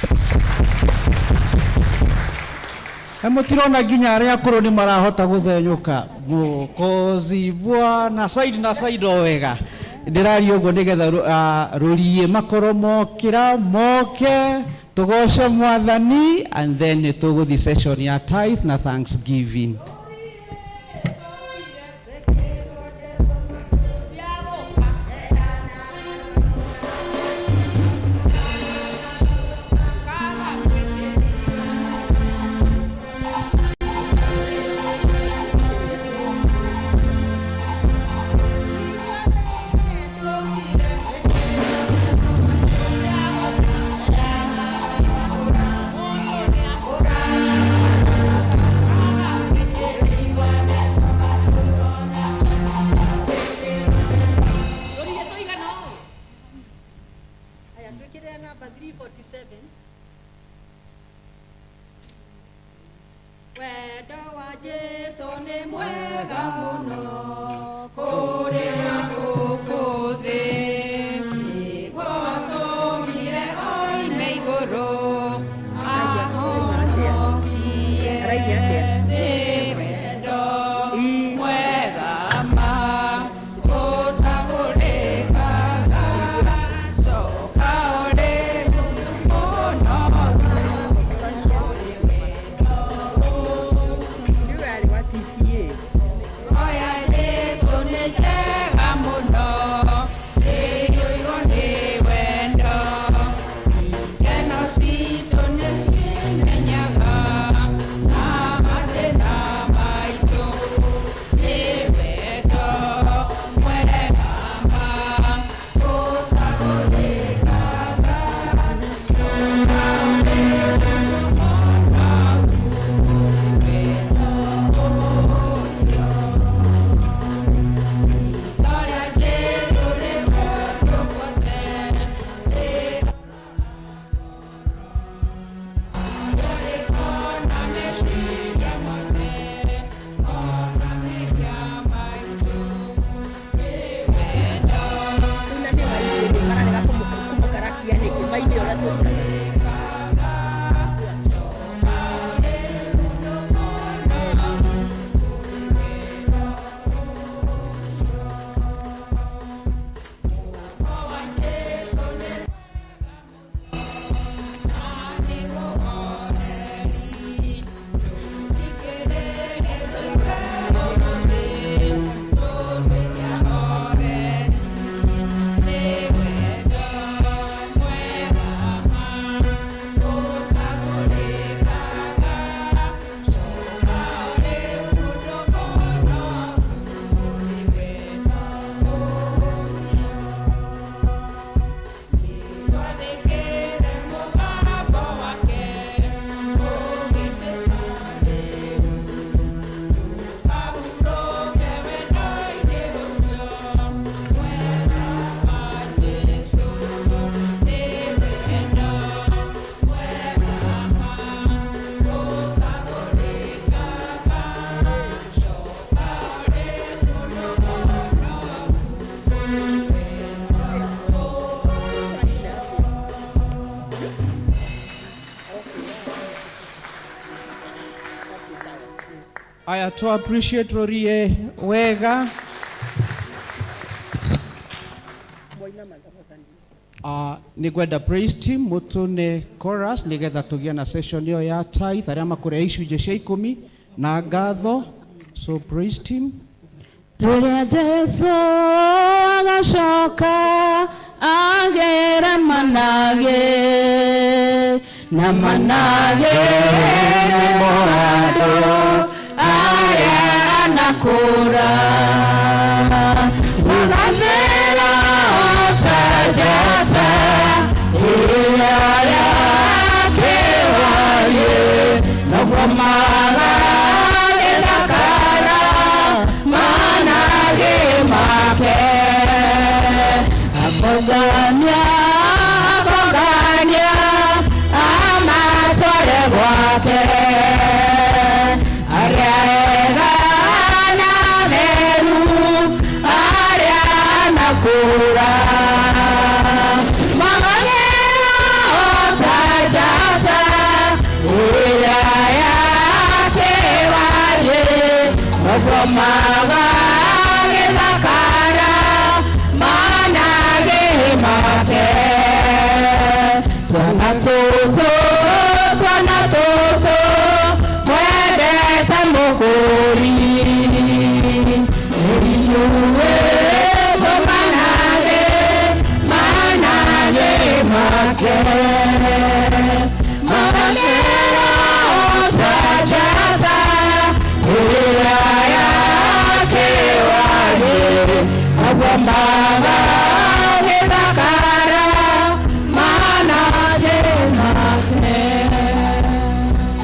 Na mũtirona nginya arĩa akũrũ nĩ marahota gũthenyũka Mũkozi Bwana side na side o wega. Ndĩraria ũguo nĩgetha rũriĩ makorwo mokĩra moke tũgoce Mwathani, and then nĩ tũgũthiĩ session ya tithe na thanksgiving. Rũriĩ tũigana ũũ? Aya, twĩkĩre namba 347. Wendo wa Jesu nĩ mwega mũno kũrĩa gũkũ thĩ, nĩguo watũmire oime igũrũ ahonokie. Nĩ wendo mwega ma ũtagũrĩkaga, coka ũrĩ mũno. Oya Jesu nĩ njega mũno, ĩiyũirwo nĩ wendo. Ikeno citũ nĩcimenyaga na mathĩna maitũ. Nĩ wendo mwega ma ũtagũrĩkaga, coka ũrĩ mũno Gloria Jesu nĩ kũndũ guothe. Ona meciria mothe, ona mehia maitũ. Nĩ wendo. Mararega kũmũkarakia nĩkĩ maine ũrĩa tũkũragia. Twathĩkĩre mũgambo wake, tũgĩtĩka rĩu. Tũkahurũke wendo-inĩ ũcio mwega wa Jesũ. Nĩ wendo mwega ma ũtagũrĩkaga, coka ũrĩ mũno mũno. Aya, to appreciate rũriĩ wega. Nĩ ngwenda praise team mũtũne chorus nĩgetha tũgĩe na session ĩyo ya tithe arĩa makũrĩa icunjĩ cia ikũmi na ngatho. So praise team. Rĩrĩa Jesu agacoka agere manage na manage nĩmo andũ arĩa anakũra magathera ta njata ĩrĩa yakĩwariĩ, noguo magagĩthakara manage make. Akongania, akongania amatware gwake, arĩa ega na meru, arĩa anakũra magagĩthakara. Agomaga gĩthakara manage make. Twana tũtũ, twana tũtũ, twendete mũkũri. Inyuĩ tũmanage, manage make. Manera ta njata ĩrĩa yakĩwari, agombaga gĩthakara manage make.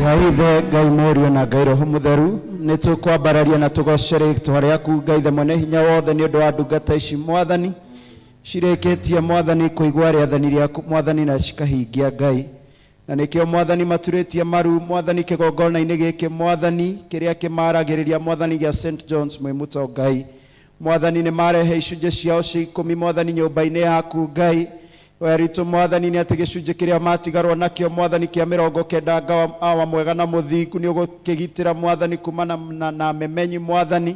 Ngai Ithe, Ngai Mũriũ na Ngai Roho Mũtheru, nĩ tũkwambararia na tũgoce rĩtwa rĩaku Ngai Ithe mwene hinya wothe nĩ ũndũ wa ndungata ici Mwathani cirĩkĩtie Mwathani kũigua rĩathani rĩaku Mwathani na cikahingia Ngai, na nĩkĩo Mwathani maturĩtie maru Mwathani kĩgongona-inĩ gĩkĩ Mwathani kĩrĩa kĩmaragĩrĩria Mwathani gĩa St John's Mwĩmuto Ngai. Mwathani nĩ marehe icunjĩ ciao cia ikũmi Mwathani nyũmba-inĩ yaku Ngai. Weritũ Mwathani nĩ atĩ gĩcunjĩ kĩrĩa matigarwo nakĩo Mwathani kĩa 90 ngawa awa mwega na mũthingu nĩ ũgũkĩgitĩra Mwathani kumana na memenyi Mwathani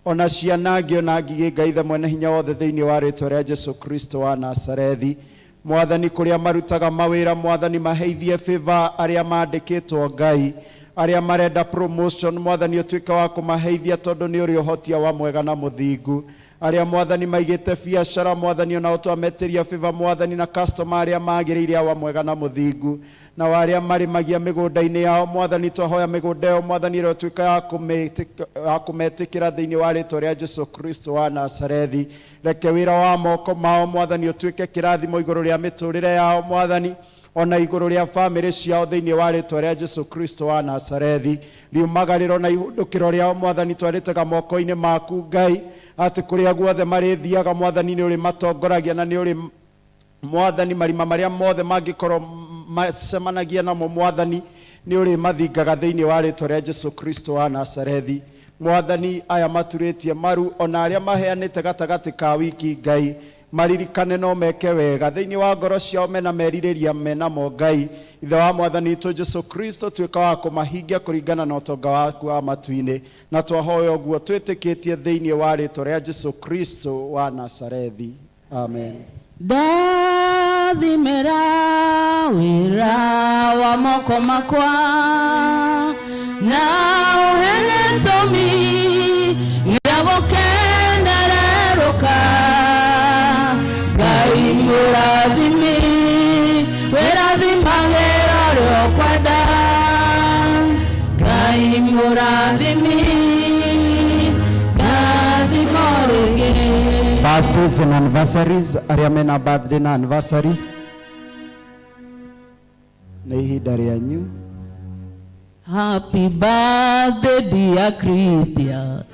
ona cianangio na ngigĩ Ngai Ithe mwene hinya wothe thĩinĩ wa rĩtwa rĩa Jesu Kristo wa Nazarethi. Mwathani kũrĩa marutaga mawĩra Mwathani maheithie favor arĩa mandĩkĩtwo Ngai, arĩa marenda promotion Mwathani ũtuĩke wa kũmaheithia tondũ nĩ ũrĩ ũhotia wa mwega na mũthingu. Arĩa Mwathani maigĩte biacara Mwathani onao twametĩria favor Mwathani na customer arĩa magĩrĩire awa mwega na mũthingu, na arĩa marĩmagia mĩgũnda-inĩ yao Mwathani twahoya mĩgũnda ĩyo Mwathani ĩrotuĩka ya kũmetĩkĩra thĩinĩ wa rĩtwa rĩa Jesu Kristo wa Nazarethi. Reke wĩra wa moko mao Mwathani ũtuĩke kĩrathimo igũrũ rĩa mĩtũrĩre yao Mwathani ona igũrũ rĩa bamĩrĩ ciao thĩinĩ wa rĩtwa rĩa Jesu Kristo wa Nazarethi. Riumagarĩro na ihũndũkĩro rĩao Mwathani twarĩtega moko-inĩ maku Ngai, atĩ kũrĩa guothe marĩthiaga Mwathani nĩ ũrĩmatongoragia na nĩ ũrĩ Mwathani marima marĩa mothe mangĩkorwo macemanagia namo Mwathani nĩ ũrĩmathingaga thĩinĩ wa rĩtwa rĩa Jesu Kristo wa Nazarethi. Mwathani aya maturĩtie maru ona arĩa maheanĩte gatagatĩ ka wiki Ngai maririkane no meke wega thĩinĩ wa ngoro ciao mena merirĩria menamo Ngai. Ithe wa Mwathani witũ Jesu Kristo tuĩka wa kũmahingia kũringana na ũtonga waku wa matu-inĩ, na twahoya ũguo twĩtĩkĩtie thĩinĩ wa rĩtwa rĩa Jesu Kristo wa Nazarethi. Amen. Ndathimĩra wĩra wa moko makwa na ũhe gĩtũmi gĩa gũkenererũka. Ngai mũrathimi wĩrathimagĩra ũrĩa ũkwenda. Ngai mũrathimi ndathima rĩngĩ. Birthdays and anniversaries, arĩa mena birthday na anniversary nĩ ihinda rĩanyu. Happy birthday, dear Christians.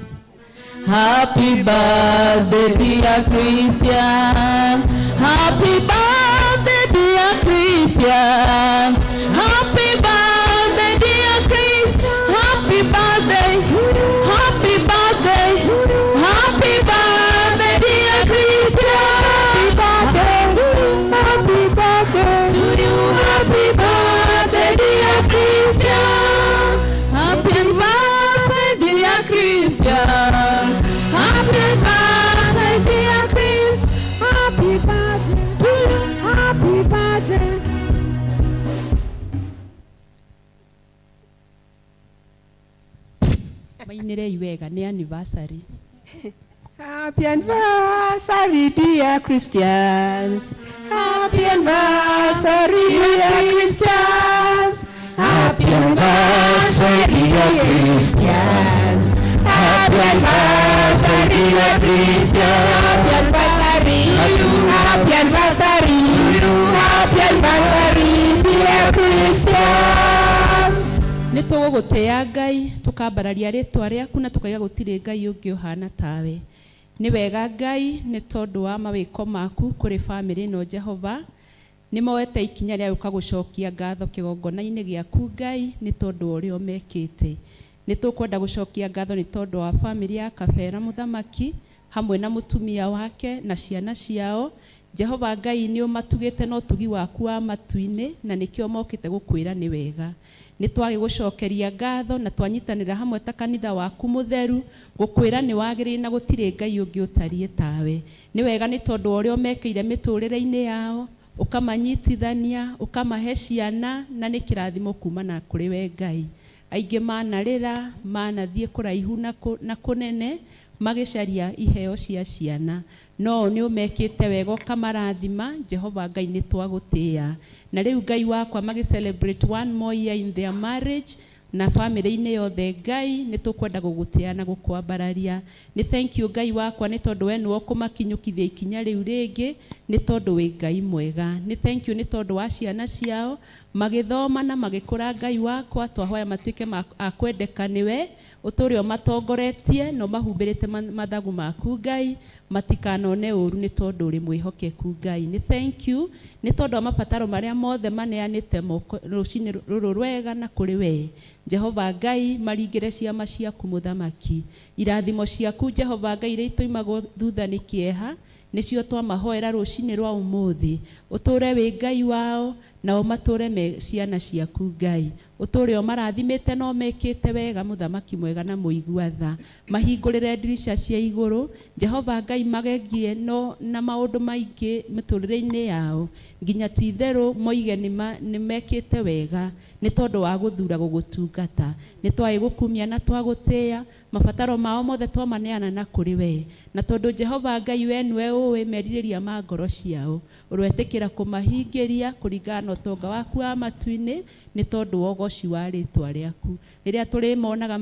Happy birthday, dear Christian. Happy birthday, dear Christian. Happy birthday, dear Christian. Happy birthday. Happy birthday. Happy birthday, dear Christian. Happy birthday. To you, happy birthday, dear Christian. Happy birthday, dear Christian. Happy birthday, dear Chris. Happy birthday to you. Happy birthday. Mainĩrei wega nĩ anniversary. Happy anniversary, dear Christians. Happy anniversary, dear Christians. Happy anniversary, dear Christians. Happy anniversary, dear Christians. Happy anniversary, happy anniversary, happy anniversary, dear Christians. Nĩ tũgũgũtĩa Ngai, tũkambararia rĩtwa rĩaku na tũkaiga gũtirĩ Ngai ũngĩ ũhana tawe. Nĩ wega Ngai nĩ tondũ wa mawĩko maku kũrĩ bamĩrĩ ĩno Jehova. Nĩ moete ikinya rĩa gũka gũcokia ngatho kĩgongona-inĩ gĩaku Ngai nĩ tondũ wa ũrĩa ũmekĩte. Nĩ tũkwenda gũcokia ngatho nĩ tondũ wa bamĩrĩ ya Kabera Mũthamaki hamwe na mũtumia wake na ciana ciao. Jehova Ngai nĩ ũmatugĩte na ũtugi waku wa matu-inĩ na nĩkĩo mokĩte gũkwĩra nĩ wega. Nĩ twagĩgũcokeria ngatho na twanyitanĩra hamwe ta kanitha waku mũtheru gũkwĩra nĩ wagĩrĩire na gũtirĩ Ngai ũngĩ ũtariĩ tawe. Nĩ wega nĩ tondũ wa ũrĩa ũmekĩire mĩtũrĩre-inĩ yao, ũkamanyitithania, ũkamahe ciana na nĩ kĩrathimo kumana kũrĩ we Ngai. Aingĩ manarĩra, manathiĩ kũraihu na kũnene magĩcaria iheo cia ciana. No nĩ ũmekĩte wega ũkamarathima, Jehova Ngai nĩ twagũtĩĩa. Na rĩu Ngai wakwa magĩ celebrate one more year in their marriage na bamĩrĩ-inĩ yothe Ngai nĩ tũkwenda gũgũtĩĩa na gũkwambararia. Nĩ thank you Ngai wakwa nĩ tondũ we nĩwe ũkũmakinyũkithia ikinya rĩu rĩngĩ nĩ tondũ wĩ Ngai mwega. Nĩ thank you nĩ tondũ wa ciana ciao magĩthoma na magĩkũra Ngai wakwa twahoya matuĩke a kwendeka nĩwe, ũtũre ũmatongoretie na ũmahumbĩrĩte mathagu maku Ngai, matikanone ũru nĩ tondũ ũrĩ mwĩhokeku Ngai. Nĩ thank you nĩ tondũ wa mabataro marĩa mothe maneanĩte moko rũcinĩ rũrũ rwega na kũrĩ we. Jehova Ngai maringĩre ciama ciaku mũthamaki. Irathimo ciaku Jehova Ngai iria itoimagwo thutha nĩ kĩeha nĩcio twamahoera rũcinĩ rwa ũmũthĩ. Ũtũre wĩ Ngai wao nao matũre me ciana ciaku Ngai. Ũtũre ũmarathimĩte na ũmekĩte wega mũthamaki mwega na mũigua tha. Mahingũrĩre ndirica cia igũrũ Jehova Ngai magegie no na maũndũ maingĩ mĩtũrĩre-inĩ yao nginya ti itherũ moige nĩ mekĩte wega nĩ tondũ wa gũthura gũgũtungata. Nĩ twagĩgũkumia na twagũtĩĩa mabataro mao mothe twamaneana na kũrĩ we. Na tondũ Jehova Ngai we nĩwe ũĩ merirĩria ma ngoro ciao, ũroetĩkĩra kũmahingĩria kũringana na ũtonga waku wa matu-inĩ nĩ tondũ wa ũgoci wa rĩtwa rĩaku. Rĩrĩa tũrĩmonaga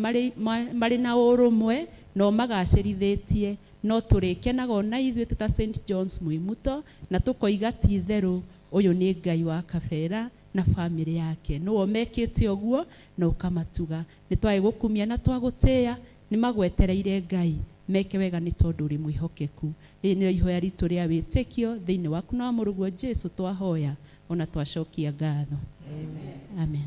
marĩ na ũrũmwe na ũmagacĩrithĩtie, no tũrĩkenaga ona ithuĩ twĩ ta St John's Mwimuto na tũkoiga ti itherũ ũyũ nĩ Ngai wa Kabera na bamĩrĩ yake. Nĩwe ũmekĩte ũguo na ũkamatuga. Nĩ twagĩgũkumia na twagũtĩĩa, nĩ magwetereire Ngai meke wega nĩ tondũ ũrĩ mwĩhokeku. Rĩrĩ nĩrĩo ihoya ritũ rĩa wĩtĩkio thĩinĩ waku na wa mũrũguo Jesu twahoya ona twacokia ngatho. Amen.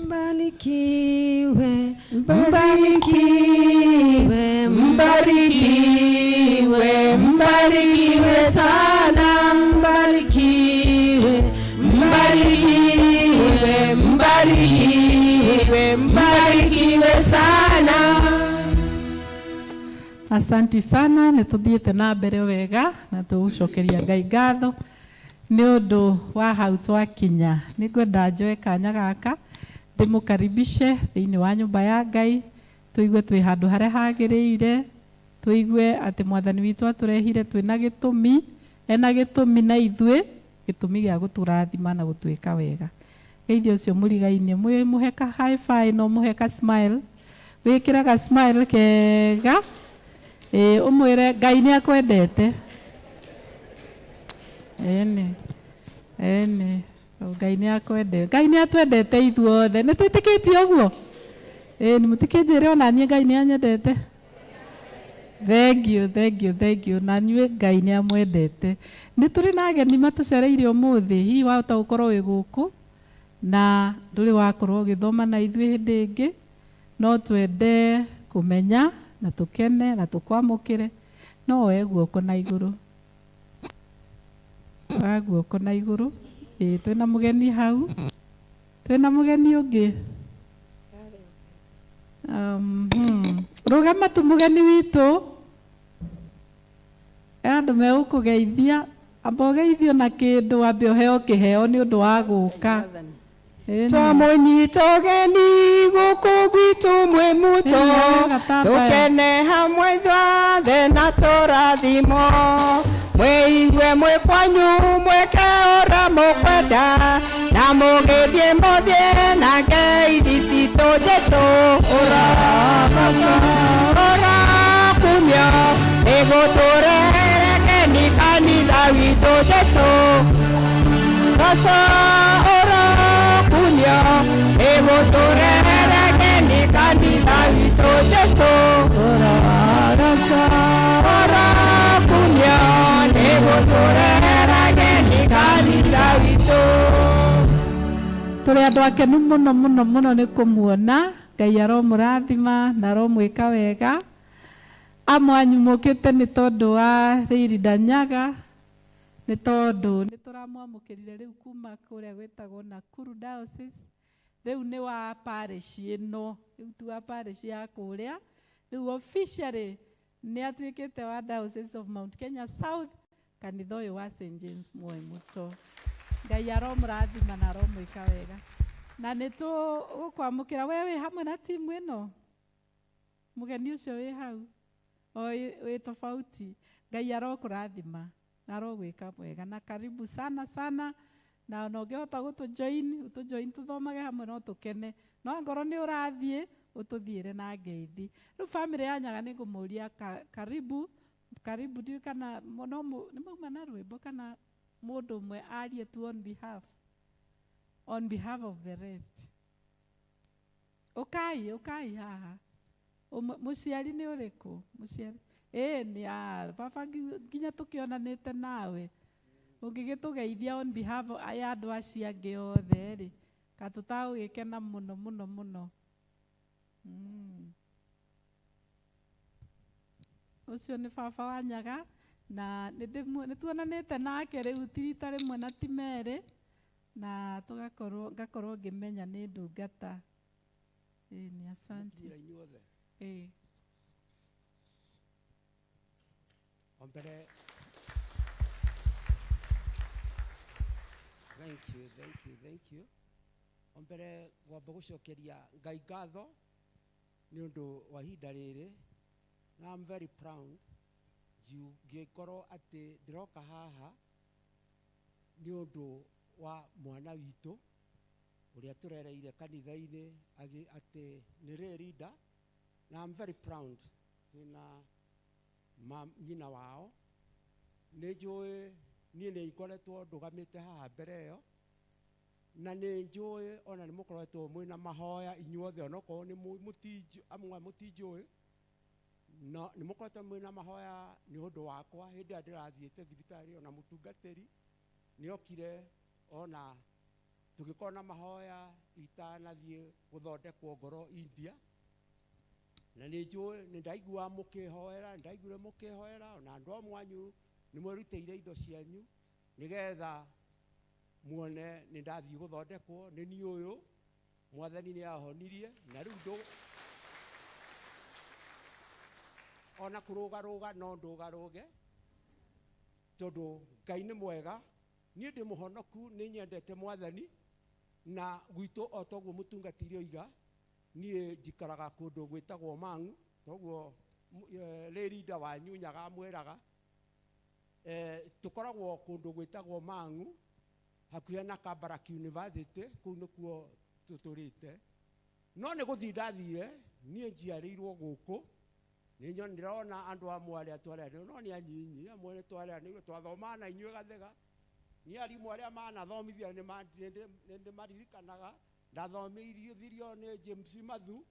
Mbarikiwe, mbarikiwe, mbarikiwe, mbarikiwe sana, mbarikiwe, mbarikiwe, mbarikiwe, mbarikiwe sana. Asanti sana, nĩ tũthiĩte na mbere wega na tũgũcokeria Ngai ngatho nĩ ũndũ wa hau twakinya. Nĩ ngwenda njoe kanya gaka ndĩmũkaribishe thĩinĩ wa nyũmba ya Ngai, tũigue twĩ handũ harĩa hagĩrĩire, tũigue atĩ mwathani witũ atũrehire twĩna gĩtũmi, ena gĩtũmi na ithuĩ, gĩtũmi gĩa gũtũrathima na gũtwĩka wega. Geithia ũcio mũrigainie, mũhe ka high five na ũmũhe ka smile, wĩkĩre ga smile kega, ĩĩ ũmwĩre Ngai nĩ akwendete. Ĩni, ĩni, Ngai nĩ akwendete. Ngai nĩ atwendete ithuothe. Nĩ twĩtĩkĩtie ũguo? Ĩni, mũtikĩnjĩre ona niĩ Ngai nĩ anyendete. Thank you, thank you, thank you. Na nyuĩ Ngai nĩ amwendete. Nĩ tũrĩ na ageni matũcereire ũmũthĩ, hihi wahota gũkorwo wĩ gũkũ na ndũrĩ wakorwo ũgĩthoma na ithuĩ hĩndĩ ĩngĩ, no twende kũmenya na tũkene na tũkwamũkĩre. No woe guoko na igũrũ. Oya guoko na igũrũ. Ĩĩ twĩna mũgeni hau. Twĩna mũgeni ũngĩ. Rũgama tu mũgeni witũ. Andũ megũkũgeithia, amba ũgeithio na kĩndũ wambe ũheo kĩheo nĩ ũndũ wa gũka. Twamũnyita ũgeni gũkũ gwitũ Mwimuto, tũkene hamwe ithuothe na tũrathimwo. Mwĩigue mwĩ kwanyu mwĩke ũrĩa mũkwenda, na mũgĩthiĩ mũthiĩ na ngeithi citũ Jesũ. Ũrakumio nĩgũtũrehere keni kanitha witũ Jesũ. Goco ũrakumio nĩgũtũrehere keni kanitha witũ Jesũ. Ũrakumio nĩgũtũrehere keni kanitha witũ. Tũrĩ andũ akenu mũno mũno mũno nĩ kũmuona. Ngai aromũrathima na aromwĩka wega. Amwe anyu mũkĩte nĩ tondũ wa Rĩirinda Nyaga, nĩ tondũ nĩ tũramwamũkĩrire rĩu kuma kũrĩa gwĩtagwo Nakuru Diocese. Rĩu nĩ wa parish ĩno, rĩu ti wa parish ya kũrĩa. Rĩu officially nĩ atuĩkĩte wa Diocese of Mount Kenya South, kanitha ũyũ wa St James Moi Muto. Ngai aromũrathima na aromwĩka wega. Na nĩ tũgũkwamũkĩra we wĩ hamwe na timu ĩno, mũgeni ũcio wĩ hau o wĩ tofauti. Ngai arokũrathima na arogwĩka wega, na karibu sana sana. Na ona ũngĩhota gũtũjoin, ũtũjoin tũthomage hamwe no tũkene. No angorwo nĩ ũrathiĩ, ũtũthiĩre na ngeithi. Rĩu bamĩrĩ ya Nyaga nĩ ngũmũria karibu karibu, ndiũĩ kana no nĩ mauma na rwĩmbo kana mũndũ ũmwe arie tu on behalf of the rest. Ũkai, ũkai haha. Mũciari nĩ ũrĩkũ? Mũciari ĩĩ nĩ baba, nginya tũkĩonanĩte nawe ũngĩgĩtũgeithia on behalf ya andũ acio angĩ othe rĩ, ka tũtagũgĩkena mũno mũno mũno. Ũcio nĩ baba wa Nyaga, na nĩ tuonanĩte nake rĩu ti rita rĩmwe na ti merĩ, na tũgakorwo ngakorwo ngĩmenya nĩ ndungata. Ĩĩ nĩ asante. Mũkinyĩra inyuothe. Ĩĩ. O mbere, thank you, thank you, thank you. O mbere ngwamba gũcokeria Ngai ngatho nĩ ũndũ wa ihinda rĩrĩ, na I'm very proud ngĩkorwo atĩ ndĩroka haha nĩ ũndũ wa mwana witũ ũrĩa tũrereire kanitha-inĩ atĩ nĩ lay leader, na I'm very proud twĩna nyina wao. Nĩ njũĩ niĩ nĩ ngoretwo ndũgamĩte haha mbere ĩyo, na nĩ njũĩ ona nĩ mũkoretwo mwĩna mahoya inyuothe, onokorwo nĩ amwe mũtinjũĩ, no nĩ mũkoretwo mwĩna mahoya nĩ ũndũ wakwa hĩndĩ ĩrĩa ndĩrathiĩte thibitarĩ. Ona mũtungatĩri nĩ okire ona tũgĩkorwo na mahoya itanathiĩ gũthondekwo ngoro India, na nĩ njũĩ nĩ ndaiguaga mũkĩhoera, nĩ ndaiguire mũkĩhoera, ona andũ amwe anyu nĩ mwerutĩire indo cianyu nĩgetha muone nĩ ndathiĩ gũthondekwo. Nĩ niĩ ũyũ, Mwathani nĩ ahonirie, na rĩu ndũ ona kũrũgarũga no ndũgarũge, tondũ Ngai nĩ mwega. Niĩ ndĩ mũhonoku, nĩ nyendete Mwathani, na gwitũ o toguo mũtungatĩri oiga, niĩ njikaraga kũndũ gwĩtagwo Mang'u, toguo lay leader wanyu Nyaga amwĩraga. Tũkoragwo kũndũ gwĩtagwo Mang'u hakuhĩ na Kabarak University, kũu nĩkuo tũtũrĩte. No nĩ gũthiĩ ndathire, niĩ njiarĩirwo gũkũ, nĩ ndĩrona andũ amwe arĩa twareranĩirwo, no nĩ anyinyi, amwe nĩ twareranĩirwo, twathomaga na inyuĩ Gathega. Niĩ arimũ arĩa manathomithia nĩ ndĩmaririkanaga. Ndathomithirio nĩ James Mathu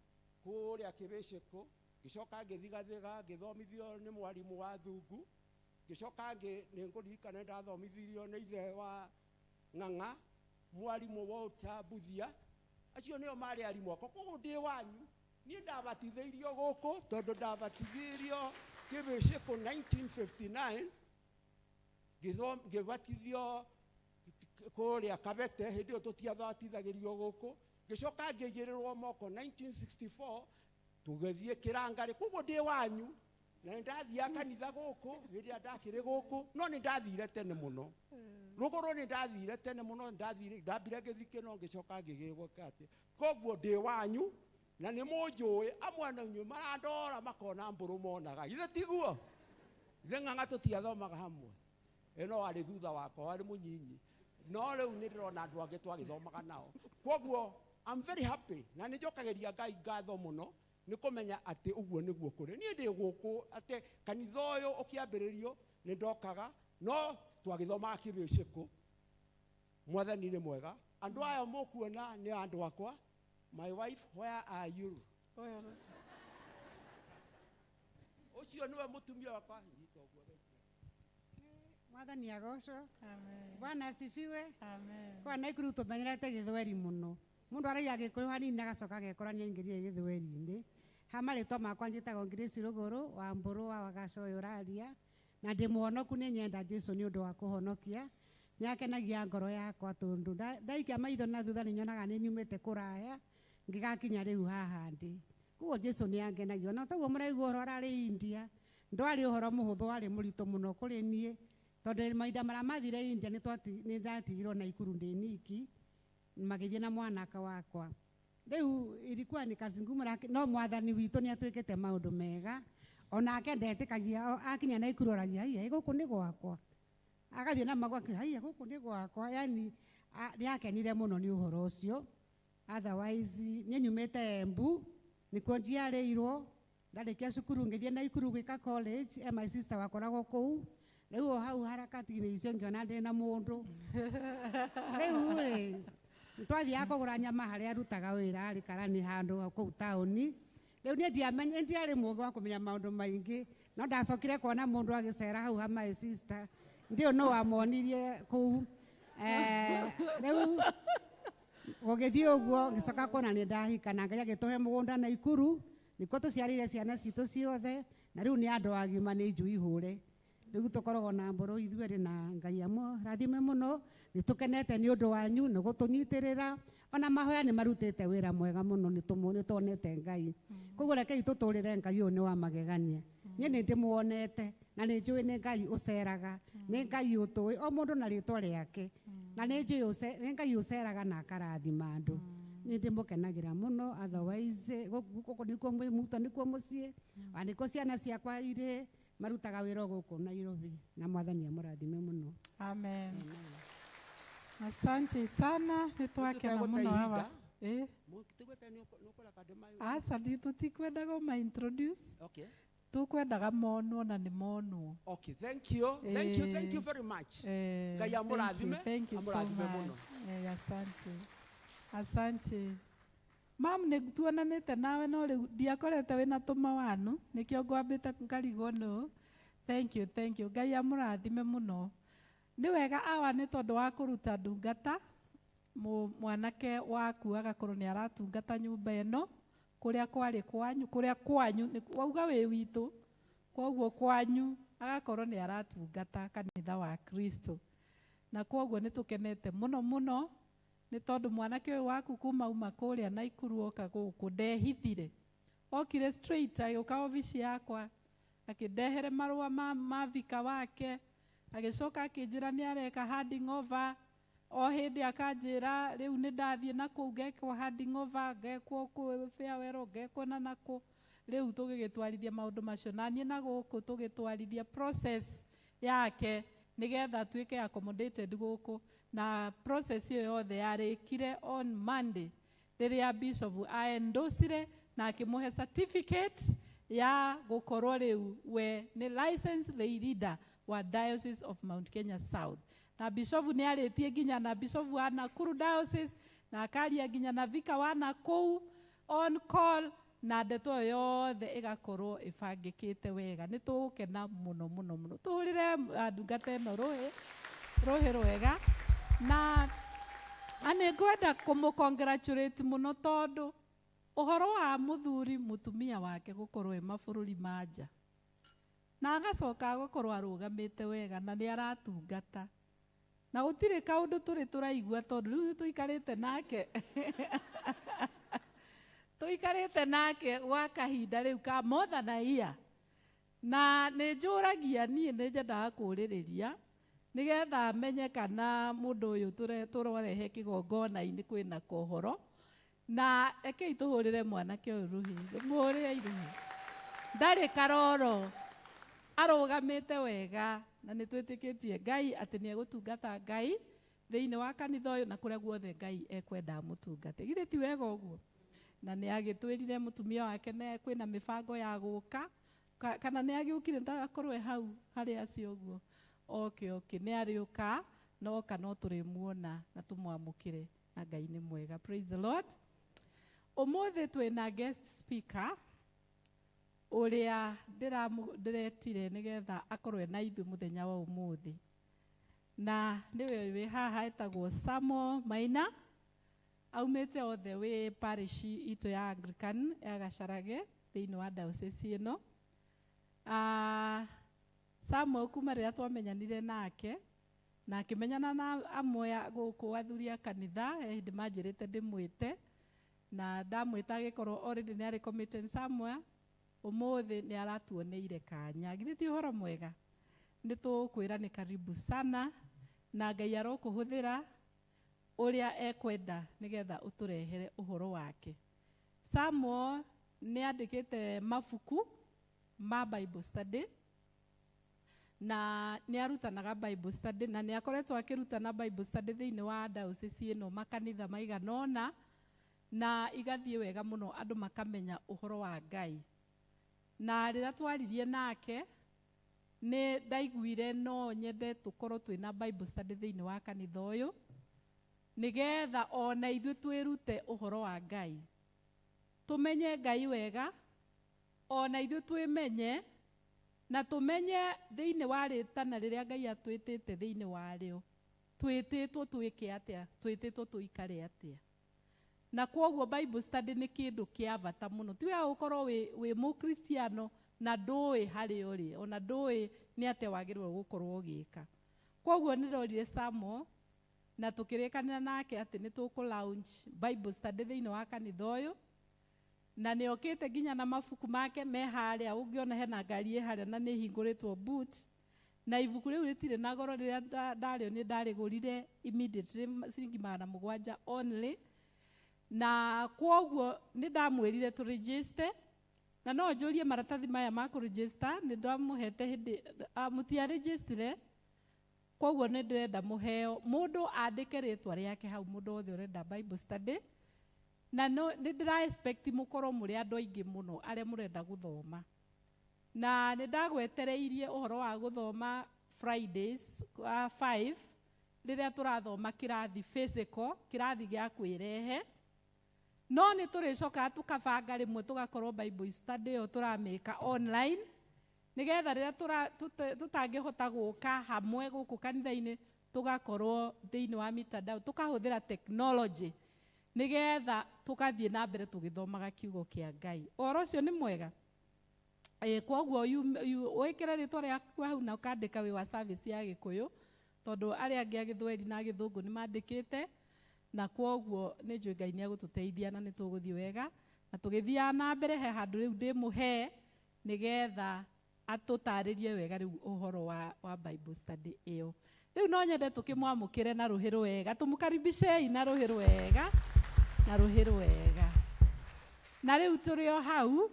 kũrĩa Kĩbĩcĩkũ, ngĩcoka ngĩthiĩ Gathega ngĩthomithio nĩ mwarimũ wa Thungu, ngĩcoka nĩ ngũririkana ndathomithirio nĩ ithe wa Ng'ang'a, mwarimũ Walter Mbuthia. Acio nĩo marĩ arimũ akwa, koguo ndĩ wanyu. Niĩ ndabatithĩirio gũkũ tondũ ndabatithirio Kĩbĩcĩkũ 1959, ngĩbatithio kũrĩa Kabete, hĩndĩ ĩyo tũtiabatithagĩrio gũkũ. Ngĩcoka ngĩigĩrĩrwo moko 1964, tũgĩthiĩ Kĩrangarĩ, koguo ndĩ wanyu. Na nĩ ndathiaga kanitha gũkũ hĩndĩ ĩrĩa ndakĩrĩ gũkũ, no nĩ ndathire tene mũno. Rũgũrũ nĩ ndathire tene mũno, ndambire ngĩthiĩ Kĩno, ngĩcoka ngĩgĩgwĩka atĩ. Koguo ndĩ wanyu na nĩ mũnjũĩ, amwe na inyuĩ marandora makona mbũrũ monaga. Githĩ tiguo? Ithe Ng'ang'a tũtiathomaga hamwe. Ĩno warĩ thutha wakwa, warĩ mũnyinyi. No rĩu nĩ ndĩrona andũ angĩ twagĩthomaga nao. Koguo I'm very happy na nĩ njokagĩria Ngai ngatho mũno nĩ kũmenya atĩ ũguo nĩguo kũrĩ. Niĩ ndĩ gũkũ atĩ kanitha ũyũ ũkĩambĩrĩrio nĩ ndokaga, no twagĩthomaga Kĩbĩcĩkũ. Mwathani nĩ mwega. Andũ aya mũkuona nĩ andũ akwa. My wife, where are you? Ũcio nĩwe mũtumia wakwa. Nyita ũguo we. Mwathani agocwo. Amen. Bwana asifiwe. Amen. Kwa Naikuru tumenyerete gĩthweri mũno. Mũndũ aragia Gĩkũyũ hanini agacoka agekora nĩ aingĩrire gĩthweri-inĩ. Ha marĩtwa makwa njĩtagwo Grace Rũgũrũ wa Mbũrũ wa Wagaca ũyũ ũraria, na ndĩ mũhonoku, nĩ nyenda Jesũ nĩ ũndũ wa kũhonokia. Nĩ akenagia ngoro yakwa tondũ ndaikia maitho na thutha nĩ nyonaga nĩ nyumĩte kũraya ngĩgakinya rĩu haha ndĩ. Koguo Jesu nĩ angenagia. Ona toguo mũraigua ũhoro ararĩ India, ndwarĩ ũhoro mũhũthũ, warĩ mũritũ mũno kũrĩ niĩ tondũ mahinda marĩa mathire India nĩ ndatigirwo Naikuru ndĩ niki, magĩthiĩ na mwanake wakwa. Rĩu ilikuwa ni kazi ngumu, lakini no mwathani witũ nĩ atwĩkĩte maũndũ mega. Onake ndetĩkagia, akinya Naikuru oragia, haiya, gũkũ nĩ gwakwa. Agathiĩ na magwa, haiya, gũkũ nĩ gwakwa. Yani nĩ akenire mũno nĩ ũhoro ũcio. Otherwise niĩ nyumĩte Embu, nĩkuo njiarĩirwo. Ndarĩkia cukuru ngĩthiĩ Naikuru gwĩka college, my sister wakoragwo kũu. Rĩu o hau harakati-inĩ icio ngĩona ndĩna mũndũ. Rĩu rĩ, twathiaga kũgũra nyama harĩa arutaga wĩra, arĩ karani handũ kũu taũni. Rĩu niĩ ndiarĩ mũũgĩ wa kũmenya maũndũ maingĩ, no ndacokire kuona mũndũ agĩcera hau ha my sister. Ndiũĩ nũ wamwonirie kũu. Rĩu gũgĩthiĩ ũguo, ngĩcoka kuona nĩ ndahika na Ngai agĩtũhe mũgũnda Naikuru, nĩkuo tũciarĩire ciana citũ ciothe, na rĩu nĩ andũ agima, nĩ njui hũre. Rĩu tũkoragwo na mbũrũ ithuerĩ na Ngai amũrathime mũno. Nĩ tũkenete nĩ ũndũ wanyu, nĩ gũtũnyitĩrĩra. Ona mahoya nĩ marutĩte wĩra mwega mũno, nĩ tuonete Ngai. Koguo rekei tũtũrĩre Ngai ũyũ nĩ wa magegania. Niĩ nĩ ndĩmuonete na nĩ njũĩ nĩ Ngai ũceraga, nĩ Ngai ũtũĩ o mũndũ na rĩtwa rĩake, na nĩ njũĩ nĩ Ngai ũceraga na akarathima andũ. Nĩ ndĩmũkenagĩra mũno. Otherwise gũkũ nĩkuo mwĩ muto, nĩkuo mũciĩ, na nĩkuo ciana ciakwa irĩ, marutaga wĩra gũkũ Nairobi, na mwathani amũrathime mũno. Amen. Asante sana, nĩ twakena mũno hawa. Aca, tũtikwendaga ũma introduce. Okay. Tũkwendaga monwo na nĩ monwo. Okay, thank you. Thank you, thank you very much. Ngai amũrathime, Thank you so amũrathime much. mũno. Asante. Asante. Mam, nĩ tuonanĩte nawe no rĩu ndiakorete wĩna tũmawanu, nĩkĩo ngwambĩte ngarigwo nũ. Thank you, thank you. Ngai amũrathime mũno. Nĩ wega awa nĩ tondũ wa kũruta ndungata, mwanake waku agakorwo nĩ aratungata nyũmba ĩno, kũrĩa kwarĩ kwanyu, kũrĩa kwanyu, nĩ wauga wĩ witũ, koguo kwanyu agakorwo nĩ aratungata kanitha wa Kristo. Na koguo nĩ tũkenete mũno mũno, nĩ tondũ mwanake ũyũ waku kuma uma kũrĩa Naikuru oka gũkũ ndehithire. Okire straight agĩũka obici yakwa, akĩndehere marũa ma vika wake, agĩcoka akĩnjĩra nĩ areka handing over. O hĩndĩ akanjĩra rĩu nĩ ndathiĩ na kũu ngekwo handing over, ngekwo kũ farewell, ngekwo na nakũ. Rĩu tũgĩgĩtwarithia maũndũ macio, na niĩ na gũkũ tũgĩtwarithia process yake nĩgetha atuĩke accommodated gũkũ. Na process ĩyo yothe yarĩkire on Monday rĩrĩa bishop aendosire na akĩmũhe certificate ya gũkorwo rĩu we nĩ licensed lay leader wa Diocese of Mount Kenya South. Na bishop nĩ arĩtie nginya na bishop wa Nakuru Diocese, na akaria nginya na vika wa Nakuru on call, na ndeto ĩyo yothe ĩgakorwo ĩbangĩkĩte wega. Nĩ tũgũkena mũno mũno mũno. Tũhũrĩre ndungata ĩno rũhĩ rwega. Na nĩ ngwenda kũmũ-congratulate mũno tondũ ũhoro wa mũthuri mũtumia wake gũkorwo e mabũrũri ma nja, na agacoka agakorwo arũgamĩte wega na nĩ aratungata, na gũtirĩ kaũndũ tũrĩ tũraigua tondũ rĩu nĩ tũikarĩte nake. Tũikarĩte nake gwa kahinda rĩu ka more than a year. Na nĩ njũragia niĩ nĩ nyendaga kũũrĩrĩria nĩgetha menye kana mũndũ ũyũ tũrorehe kĩgongona-inĩ kwĩna kohoro. Na rekei tũhũrĩre mwanake ũyũ rũhĩ, mũhũrĩre rũhĩ. Ndarĩ karoro, arũgamĩte wega, na nĩ twĩtĩkĩtie Ngai atĩ nĩ egũtungata Ngai thĩinĩ wa kanitha ũyũ na kũrĩa guothe Ngai ekwenda amũtungate. Githĩ ti wega ũguo? Na nĩ agĩtwĩrire mũtumia wake nĩ kwĩna mĩbango ya gũka, kana nĩ agĩũkire ndagakorwo e hau harĩ acio ũguo. Okay, okay, nĩ arĩũka, noka no tũrĩmuona na tũmwamũkĩre, na Ngai nĩ mwega. Praise the Lord. Ũmũthĩ twĩna guest speaker ũrĩa ndĩretire nĩgetha akorwo na ithuĩ mũthenya wa ũmũthĩ. Na nĩwe wĩ haha etagwo Samuel Maina, aumĩte othe wĩ parish itũ ya Anglican ya Gacharage thĩinĩ wa diocese ĩno. Samuel kuma rĩrĩa twamenyanire nake Na akĩmenyana na amwe a gũkũ athuri a kanitha, he hĩndĩ manjĩrĩte ndĩmwĩte, na ndamwĩta agĩkorwo already nĩ arĩ committed somewhere. Ũmũthĩ nĩ aratuoneire kanya. Githĩ ti ũhoro mwega? Nĩ tũkwĩra nĩ karibu sana, na Ngai arokũhũthĩra ũrĩa ekwenda nĩgetha ũtũrehere ũhoro wake. Samuel nĩ andĩkĩte mabuku ma Bible study, na nĩ arutanaga Bible study, na nĩ akoretwo akĩrutana Bible study thĩinĩ wa diocese ĩno makanitha maigana ũna, na igathiĩ wega mũno, andũ makamenya ũhoro wa Ngai. Na rĩrĩa twaririe nake, nĩ ndaiguire no nyende tũkorwo twĩna Bible study thĩinĩ wa kanitha ũyũ, nĩgetha ona ithuĩ twĩrute ũhoro wa Ngai, tũmenye Ngai wega, ona ithuĩ twĩmenye, na tũmenye thĩinĩ wa rĩtana rĩrĩa Ngai atwĩtĩte thĩinĩ warĩo, twĩtĩtwo twĩke atĩa, twĩtĩtwo tũikare atĩa. Na kwoguo Bible study nĩ kĩndũ kĩa bata mũno. Ti wega gũkorwo wĩ mũkristiano na ndũĩ harĩa ũrĩ, ona ndũĩ nĩ atĩa wagĩrĩirwo gũkorwo ũgĩka. Kwoguo nĩ ndorire Samuel na tũkĩrĩkanĩra nake atĩ nĩ tũkũ launch Bible study thĩinĩ wa kanitha ũyũ, na nĩ okĩte nginya na mabuku make me harĩa, ũngĩona hena ngari ĩ harĩa na nĩ ĩhingũrĩtwo boot, na ibuku rĩu rĩtirĩ na goro. Rĩrĩa ndarĩo nĩ ndarĩgũrire immediately ciringi 700 only. Na kwoguo nĩ ndamwĩrire tũ register, na no njũrie maratathi maya ma kũ register nĩ ndamũhete hĩndĩ mũtia registire. Kwoguo nĩ ndĩrenda mũheo mũndũ andĩke rĩtwa rĩake hau, mũndũ wothe ũrenda Bible study. Na no nĩ ndĩra expect mũkorwo mũrĩ andũ aingĩ mũno arĩa mũrenda gũthoma. Na nĩ ndagwetereirie ũhoro wa gũthoma Fridays 5 rĩrĩa tũrathoma kĩrathi physical, kĩrathi gĩa kwĩrehe. No nĩ tũrĩcokaga tũkabanga rĩmwe tũgakorwo Bible study ĩyo tũramĩka online, nĩgetha rĩrĩa tũtangĩhota gũka hamwe gũkũ kanitha-inĩ, tũgakorwo thĩinĩ wa mitandao, tũkahũthĩra technology nĩgetha tũgathiĩ na mbere tũgĩthomaga kiugo kĩa Ngai. Ũhoro ũcio nĩ mwega. Kwoguo wĩkĩre rĩtwa rĩaku hau na ũkandĩka wĩ wa service ya Gĩkũyũ, tondũ arĩa angĩ a Gĩthweri na Gĩthũngũ nĩ mandĩkĩte, na kwoguo nĩ njũĩ Ngai nĩ egũtũteithia na nĩ tũgũthiĩ wega. Na tũgĩthiaga na mbere, he handũ rĩu ndĩmũhe nĩgetha atũtarĩrie wega rĩu ũhoro wa Bible study ĩyo. Rĩu no nyende tũkĩmwamũkĩre na rũhĩ rwega, tũmũkaribicei na rũhĩ rwega, na rũhĩ rwega. Na rĩu tũrĩ o hau,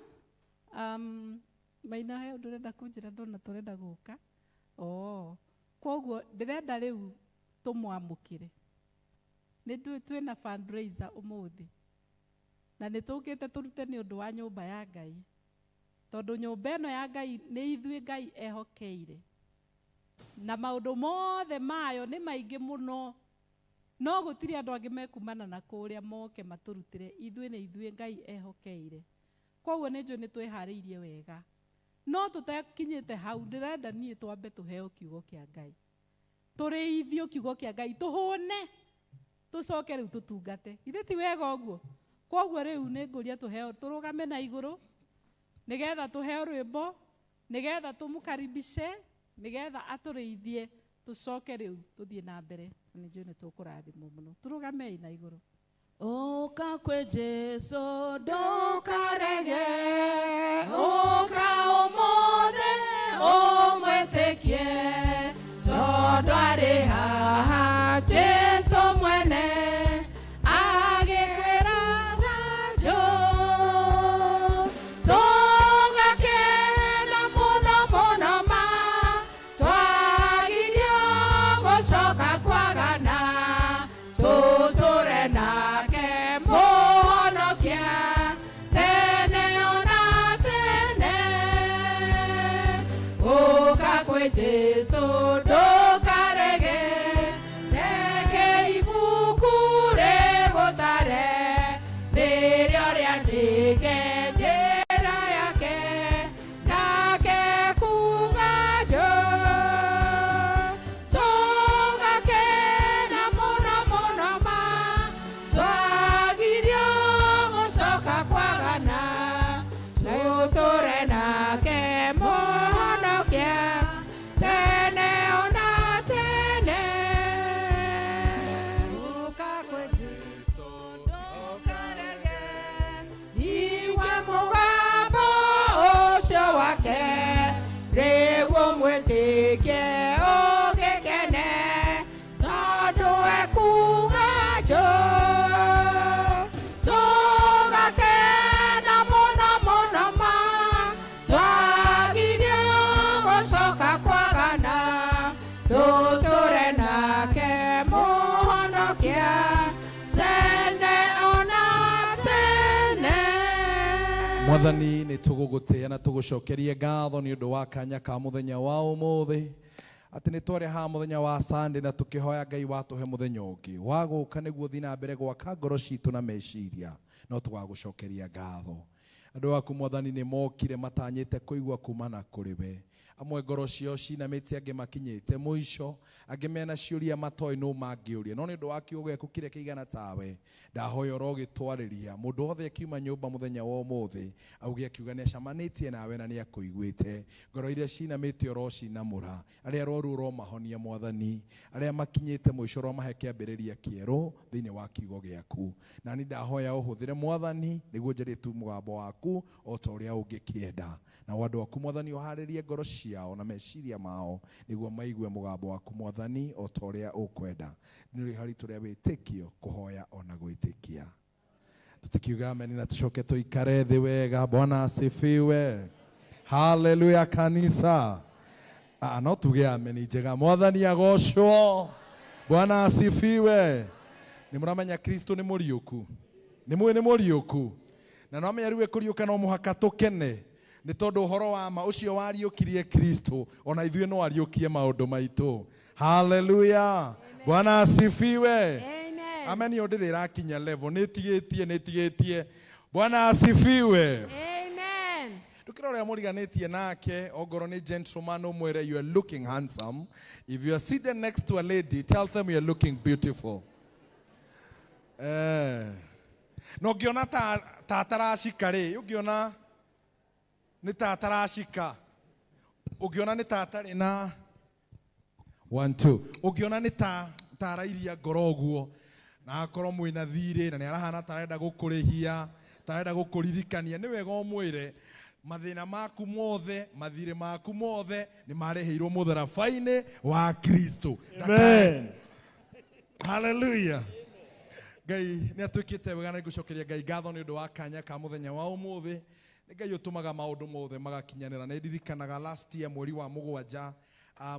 Maina, he ũndũ ũrenda kũnjĩra ndona tũrenda gũka? Oh, kwoguo ndĩrenda rĩu tũmwamũkĩre. Nĩ twĩna fundraiser ũmũthĩ, na nĩ tũkĩte tũrute nĩ ũndũ wa nyũmba ya Ngai, tondũ nyũmba ĩno ya Ngai nĩ ithuĩ Ngai ehokeire, na maũndũ mothe mayo nĩ maingĩ mũno, no gũtirĩ andũ angĩ mekumana na kũrĩa moke matũrutĩre. Ithuĩ nĩ ithuĩ Ngai ehokeire. Kwoguo nĩ njũĩ nĩ twĩharĩirie wega, no tũtakinyĩte hau, ndĩrenda niĩ twambe tũheo kiugo kĩa Ngai, tũrĩithio kiugo kĩa Ngai, tũhũne, tũcoke rĩu tũtungate. Ithe ti wega ũguo? Kwoguo rĩu nĩ ngũria tũheo, tũrũgame na igũrũ nĩgetha tũheo rwĩmbo, nĩgetha tũmũkaribishe, nĩgetha atũrĩithie, tũcoke rĩu tũthiĩ na mbere. Na nĩ njũĩ nĩ tũkũrathimwo mũno. Tũrũgamei na igũrũ. Ũka kwĩ Jesu ndũkarege, ũka ũmũthĩ ũmwĩtĩkie, tondũ arĩ haha Jesu mwene agĩkwĩraga njũ. Tũgakena mũno mũno ma twagirio gũcoka kwagana, tũtũre nake mũhonokia tene ona tene. Ũka kwĩ Jesu ndũkarege, reke ibuku rĩgũtare, nĩrĩo rĩandĩke njĩra yake, nake kuga njũ. Tũgakena mũno mũno ma twagirio gũcoka kwagana, tũtũre nake mũhonokia tene Mwathani nĩ tũgũgũtĩĩa na tũgũcokerie ngatho nĩ ũndũ wa kanya ka mũthenya wa ũmũthĩ atĩ nĩ twarĩ haha mũthenya wa Sunday na tũkĩhoya Ngai watũhe mũthenya ũngĩ wa gũka nĩguo thiĩ na mbere gwaka ngoro citũ na meciria no tũgagũcokeria ngatho. Andũ aku Mwathani nĩ mokire matanyĩte kũigua kumana kũrĩ we. Amwe ngoro ciao cinamĩte, angĩ makinyĩte mũico, angĩ mena ciũria matoĩ nũ mangĩũria, no nĩ ũndũ wa kiugo gĩaku kĩrĩa kĩigana tawe ndahoya ũrogĩtwarĩria mũndũ wothe akiuma nyũmba mũthenya wa ũmũthĩ auge akiuga nĩ acemanĩtie nawe na nĩ akũiguĩte. Ngoro iria cinamĩte ũrocinamũra, arĩa arwaru ũromahonia Mwathani, arĩa makinyĩte mũico ũromahe kĩambĩrĩria kĩerũ thĩinĩ wa kiugo gĩaku. Na niĩ ndahoya ũhũthĩre Mwathani nĩguo njarie tu mũgambo waku o ta ũrĩa ũngĩkĩenda. Na andũ aku Mwathani ũharĩrie ngoro ciao na meciria mao nĩguo maigue mũgambo waku Mwathani o ta ũrĩa ũkwenda. Nĩ ũrĩ haritũ rĩa wĩtĩkio kũhoya ona gwĩtĩkia. Tutikiuga ameni na tucoke tuikare thĩ wega. Bwana asifiwe. Haleluya kanisa. Ah, no tuge ameni njega. Mwathani agocwo. Bwana asifiwe. Nĩ mũramenya Kristo nĩ mũriũku. Nĩ mũĩ nĩ mũriũku. Na no amenya rĩu ekũriũka no mũhaka tũkene nĩ tondũ ũhoro wa ma ũcio wariũkirie Kristo ona ithuĩ no ariũkie maũndũ maitũ. Haleluya. Bwana asifiwe. Amen. Yo ndĩrĩ ĩrakinya level nĩ ĩtigĩtie nĩ ĩtigĩtie. Bwana asifiwe. Amen. Ndũkĩra ũrĩa mũriganĩtie nake ongorwo nĩ gentleman ũmwĩre you are looking handsome. If you are seated next to a lady, tell them you are looking beautiful. Eh. Na ũngĩona ta ataracika rĩ, ũngĩona nĩ ta ataracika, ũngĩona nĩ ta atarĩ na 1 2, ũngĩona nĩ ta arairia ngoro ũguo na akorwo mwĩna thirĩ na nĩ arahana ta arenda gũkũrĩhia, ta arenda gũkũririkania, nĩ wega ũmwĩre mathĩna maku mothe, mathirĩ maku mothe nĩ marĩhĩirwo mũtharaba-inĩ wa Kristo. Amen. Hallelujah. Ngai nĩ atuĩkĩte wega na nĩngũcokeria Ngai ngatho nĩ ũndũ wa kanya ka mũthenya wa ũmũthĩ. Nĩ Ngai ũtũmaga maũndũ mothe magakinyanĩra. Nĩ ndirikanaga last year mweri wa mũgwanja,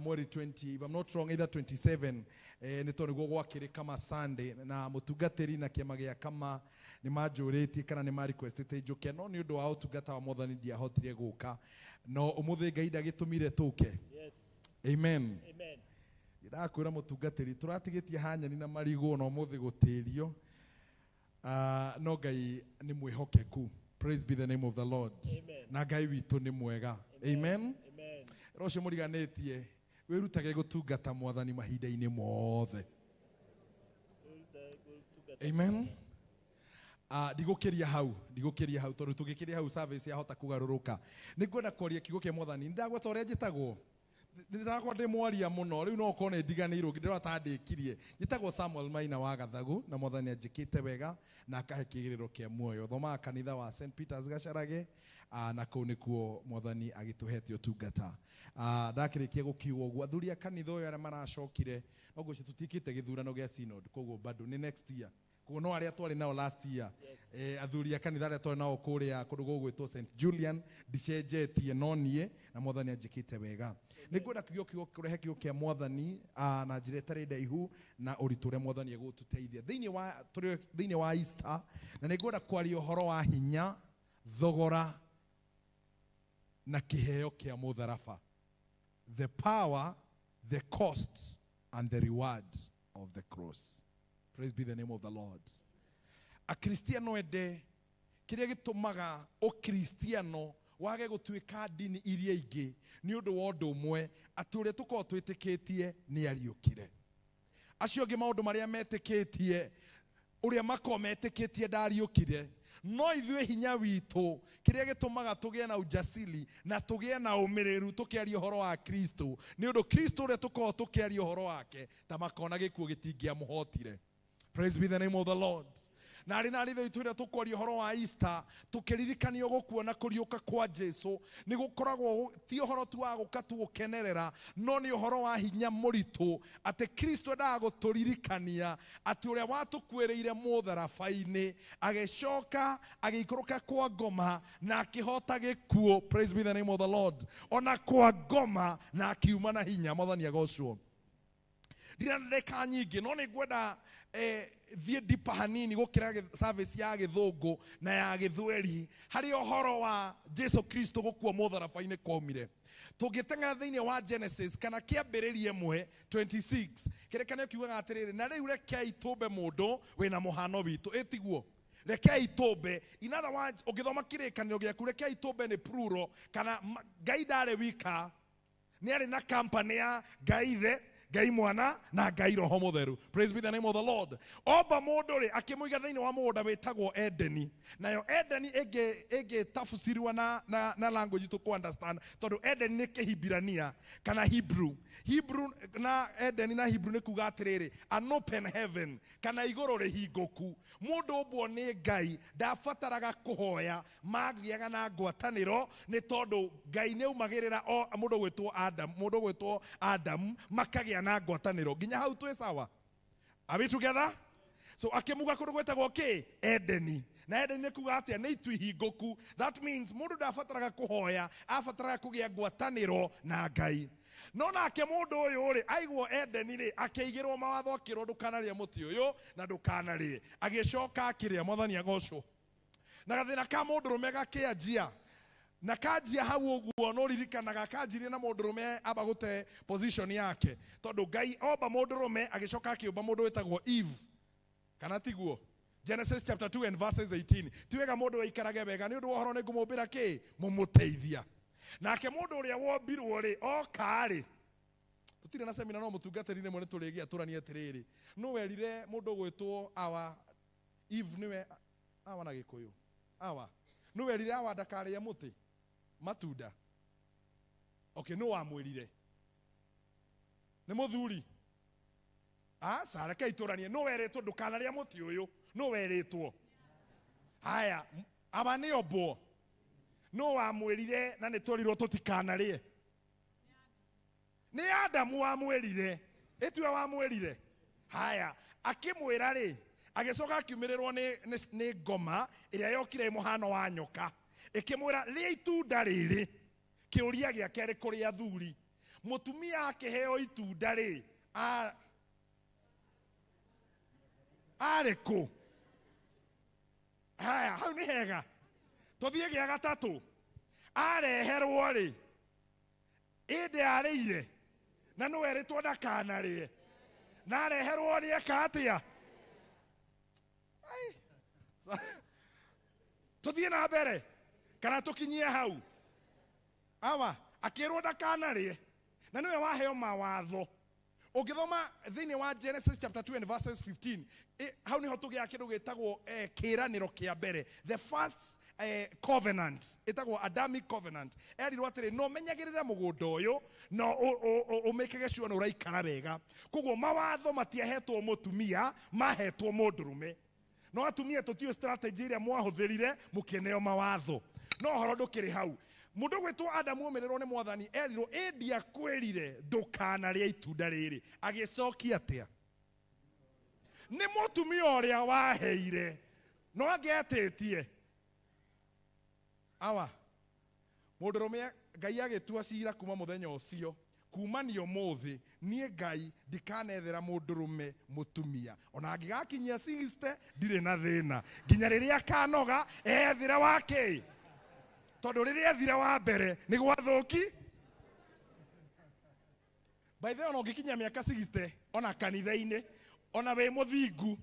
mweri 20, if I'm not wrong, either 27, nĩ tondũ nĩguo gwakĩrĩ kama Sunday, na mũtungatĩri na kĩama gĩa kama nĩ manjũrĩtie kana nĩ ma-requestĩte njũke, no nĩ ũndũ wa ũtungata wa Mwathani ndiahotire gũka, no ũmũthĩ Ngai ndagĩtũmire tũke. Yes. Amen. Amen. Ndakwĩra mũtungatĩri tũratigĩtie hanyeni na marigũ na ũmũthĩ gũtĩrio. No Ngai nĩ mwĩhokeku. Praise be the name of the Lord. Amen. Na Ngai witũ nĩ mwega. Amen. Amen. Roho ũcio mũriganĩtie wĩrutage gũtungata Mwathani mahinda-inĩ mothe. Amen. Ndigũkĩria hau, ndigũkĩria hau tondũ tũngĩkĩria hau service yahota kũgarũrũka. Nĩngwenda kwaria kiugo kĩa Mwathani. Nĩndagweta ũrĩa njĩtagwo. Ndĩrakorwo ndĩ mwaria mũno rĩu no ũkorwo nĩ ndiganĩirwo ndĩrona ta ndĩkirie. Njĩtagwo Samuel Maina wa Gathagu na Mwathani anjĩkĩte wega na akahe kĩĩrĩgĩrĩro kĩa muoyo. Thomaga kanitha wa St Peters Gacarage, na kũu nĩkuo Mwathani agĩtũhete ũtungata. Ndakĩrĩkia gũkiuga ũguo, athuri a kanitha ũyũ arĩa maracokire, no ngwĩciria tũtiĩkĩte gĩthurano gĩa synod, koguo bado nĩ next year. Koguo no arĩa twarĩ nao last year, athuri a kanitha arĩa twarĩ nao kũrĩa kũndũ gũgwĩtwo St Julian, ndicenjetie no niĩ na Mwathani anjĩkĩte wega. Nĩngwenda kiugo kiugo kũrehe kiugo kĩa Mwathani, na njĩra ĩtarĩ ndaihu na ũritũ ũrĩa Mwathani egũtũteithia thĩinĩ wa tũrĩ thĩinĩ wa Easter, na nĩngwenda kwaria ũhoro wa hinya, thogora na kĩheo kĩa mũtharaba. The power, the cost and the reward of the cross. Praise be the name of the Lord. Akristiano ende kĩrĩa gĩtũmaga ũkristiano wage gũtuĩka ndini iria ingĩ nĩ ũndũ wa ũndũ ũmwe, atĩ ũrĩa tũkoragwo twĩtĩkĩtie nĩ ariũkire. Acio angĩ maũndũ marĩa metĩkĩtie, ũrĩa makoragwo metĩkĩtie ndariũkire, no ithuĩ hinya witũ kĩrĩa gĩtũmaga tũgĩe na ujasiri na tũgĩe na ũmĩrĩru tũkĩaria ũhoro wa Kristo nĩ ũndũ Kristo ũrĩa tũkoragwo tũkĩaria ũhoro wake ta makona gĩkuũ gĩtingĩamũhotire. Praise be the name of the Lord. Na arĩ na arĩ ithuĩ rĩrĩa tũkwaria ũhoro wa Easter, tũkĩririkanio gũkua na kũriũka kwa Jesu, nĩ gũkoragwo ti ũhoro tu wa gũka tu gũkenerera, no nĩ ũhoro wa hinya mũritũ atĩ Kristo endaga gũtũririkania atĩ ũrĩa watũkuĩrĩire mũtharaba-inĩ agĩcoka agĩikũrũka kwa ngoma na akĩhota gĩkuũ. Praise be the name of the Lord. Ona kwa ngoma na akiuma na hinya. Mwathani agocwo. Ndirĩ na ndagĩka nyingĩ, no nĩ ngwenda thiĩ deeper hanini gũkĩra service ya gĩthũngũ na ya gĩthweri harĩ ũhoro wa Jesu Kristo gũkua mũtharaba-inĩ kwaumire. Tũngĩteng'era thĩinĩ wa Genesis kana kĩambĩrĩria 1:26, kĩrĩkanĩro kiugaga atĩrĩrĩ, na rĩu rekei tũmbe mũndũ wĩna mũhano witũ. Ĩtiguo? Rekei tũmbe. In other words, ũngĩthoma kĩrĩkanĩro gĩaku, rekei tũmbe nĩ plural, kana Ngai ndarĩ wika, nĩ arĩ na company ya Ngai Ithe, Ngai Mwana na Ngai Roho Mũtheru. Praise be the name of the Lord. Omba mũndũ rĩ, akĩmũiga thĩinĩ wa mũgũnda wĩtagwo Edeni. Nayo Edeni ĩngĩtafsiriwa na language tũ understand, tondũ Edeni nĩ Kĩhibirania kana Hebrew. Hebrew na Edeni na Hebrew nĩ kuga atĩrĩrĩ, an open heaven, kana igũrũ rĩhingũku. Mũndũ ũmbwo nĩ Ngai ndabataraga kũhoya, magĩaga na ngwatanĩro nĩ tondũ Ngai nĩ aumagĩrĩra o mũndũ gwĩtwo Adam, mũndũ gwĩtwo Adam makagĩa na ngwatanĩro. Nginya hau twĩ sawa? Are we together? So akĩmuga kũndũ gwĩtagwo kĩ? Edeni. Na Edeni nĩ kuga atĩa? Nĩ itu ihingũku. That means mũndũ ndabataraga kũhoya, abataraga kũgĩa ngwatanĩro na Ngai. No nake mũndũ ũyũ rĩ, aigwo Edeni rĩ, akĩigĩrwo mawatho, akĩrwo ndũkanarĩe mũtĩ ũyũ na ndũkanarĩe. Agĩcoka akĩrĩa, Mwathani agocwo. Na gathĩna ka mũndũrũme gakĩanjia. Na kanjia hau ũguo, no ririkanaga kanjirie na mũndũrũme amba gũte position yake. Tondũ Ngai omba mũndũrũme, agĩcoka akĩũmba mũndũ wĩtagwo Eve. Kana tiguo? Genesis chapter 2 and verses 18. Ti wega mũndũ aikarage wega, nĩ ũndũ wa ũhoro nĩ ngũmũmbĩra kĩ? Mũmũteithia. Nake mũndũ ũrĩa wombirwo rĩ, oka rĩ, tũtirĩ na semina no mũtungatĩri rĩmwe nĩ tũrĩgĩa tũranie atĩrĩrĩ, nũ werire mũndũ ũgwĩtwo Awa, Eve nĩwe Awa na Gĩkũyũ, Awa, nũ werire Awa ndakarĩe mũtĩ matunda? Okay, nũ wamwĩrire? Nĩ mũthuri? Aca, rekei tũranie. Nũ werĩtwo ndũkanarĩe mũtĩ ũyũ? Nũ werĩtwo? Haya, aba nĩ ombwo. Nũ wamwĩrire na nĩ twerirwo tũtikanarĩe? Nĩ Adamu wamwĩrire. Ĩtiwe wamwĩrire? Haya, akĩmwĩra rĩ, agĩcoka akiumĩrĩrwo nĩ ngoma ĩrĩa yokire mũhano wa nyoka, ĩkĩmwĩra rĩa itunda rĩrĩ. Kĩũria gĩa kerĩ kũrĩ athuri, mũtumia akĩheo itunda rĩ, arĩ kũ? Haya, hau nĩ hega. Tũthiĩ gĩa gatatũ. Areherwo rĩ, ĩndĩ arĩire na nĩ werĩtwo ndakanarĩe, na areherwo rĩ eka atĩa? Ai. Tũthiĩ na mbere kana tũkinyie hau? Awa, akĩrwo ndakanarĩe na nĩwe waheo mawatho. Ũngĩthoma thĩinĩ wa Genesis chapter 2 and verses 15, hau nĩho tũgĩaga kĩndũ gĩtagwo kĩĩranĩro kĩa mbere, the first covenant, ĩtagwo Adamic covenant. Erirwo atĩrĩ, no menyagĩrĩre mũgũnda ũyũ na ũmĩkage sure nĩ ũraikara wega. Koguo mawatho matiahetwo mũtumia, mahetwo mũndũrũme. No atumia tũtiũĩ strategy ĩrĩa mwahũthĩrire mũkĩneo mawatho, no ũhoro ndũkĩrĩ hau. Mũndũ gwĩtwo Adamu omĩrĩrwo nĩ Mwathani, erirwo ĩ ndiakwĩrire ndũkanarĩe itunda rĩrĩ. Agĩcokia atĩa? Nĩ mũtumia ũrĩa waheire, no angĩetĩtie. Awa, mũndũrũme Ngai agĩtua cira kuma mũthenya ũcio, kumania ũmũthĩ niĩ Ngai ndikanethera mũndũrũme mũtumia, ona angĩgakinyia 60 ndirĩ na thĩna, nginya rĩrĩa akanoga ethire wa kĩ, tondũ rĩrĩa ethire wa mbere nĩ gwathũki. By the way, ona ũngĩkinyia mĩaka 60, ona kanitha-inĩ, ona wĩ mũthingu,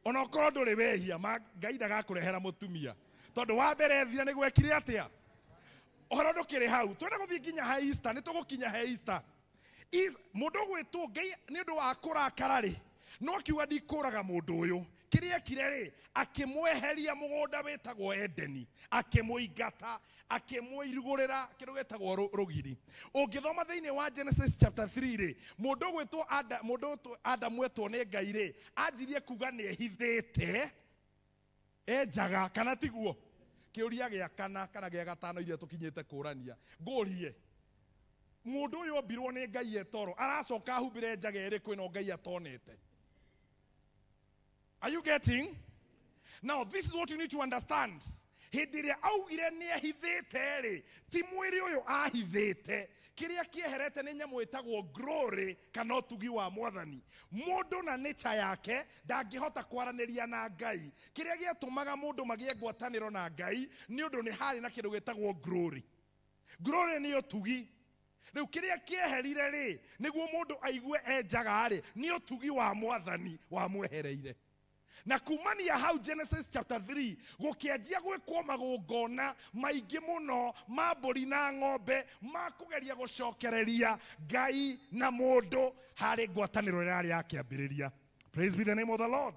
ona ũkorwo ndũrĩ wehia, Ngai ndagakũrehera mũtumia, tondũ wa mbere ethire nĩ gwekire atĩa? Ũhoro ndũkĩrĩ hau. Twenda gũthiĩ nginya he Easter, nĩ tũgũkinya he Easter. Mũndũ ũgwĩtwo Ngai nĩ ũndũ wa kũrakara rĩ, no akiuga ndikũraga mũndũ ũyũ. Kĩrĩa ekire rĩ, akĩmweheria mũgũnda wĩtagwo Edeni, akĩmũingata, akĩmũirugũrĩra kĩndũ gĩtagwo rũgiri. Ũngĩthoma thĩinĩ wa Genesis chapter 3 rĩ, mũndũ ũgwĩtwo mũndũ ũgwĩtwo Adamu etwo nĩ Ngai rĩ, anjirie kuga nĩ ehithĩte enjaga, kana tiguo? Kĩũria gĩa kana kana gĩa gatano iria tũkinyĩte kũrania, ngũrie mũndũ ũyũ ombirwo nĩ Ngai etoro aracoka ahumbĩre njaga ĩrĩkũ ĩno Ngai atonete? Are you getting? Now this is what you need to understand. Hĩndĩ ĩrĩa augire nĩ ehithĩte rĩ, ti mwĩrĩ ũyũ ahithĩte. Kĩrĩa kĩeherete nĩ nyamũ ĩtagwo glory kana ũtugi wa Mwathani. Mũndũ na nature yake ndangĩhota kwaranĩria na Ngai. Kĩrĩa gĩatũmaga mũndũ magĩe ngwatanĩro na Ngai nĩ ũndũ nĩ harĩ na kĩndũ gĩtagwo glory. Glory nĩ ũtugi. Rĩu kĩrĩa kĩeherire rĩ, nĩguo mũndũ aigue e njaga rĩ, nĩ ũtugi wa Mwathani wamwehereire. Na kumania hau Genesis chapter 3 gũkĩanjia gwĩkwo magongona maingĩ mũno ma mbũri na ng'ombe ma kũgeria gũcokereria Ngai na mũndũ harĩ ngwatanĩro ĩrĩa yarĩ ya kĩambĩrĩria. Praise be the name of the Lord.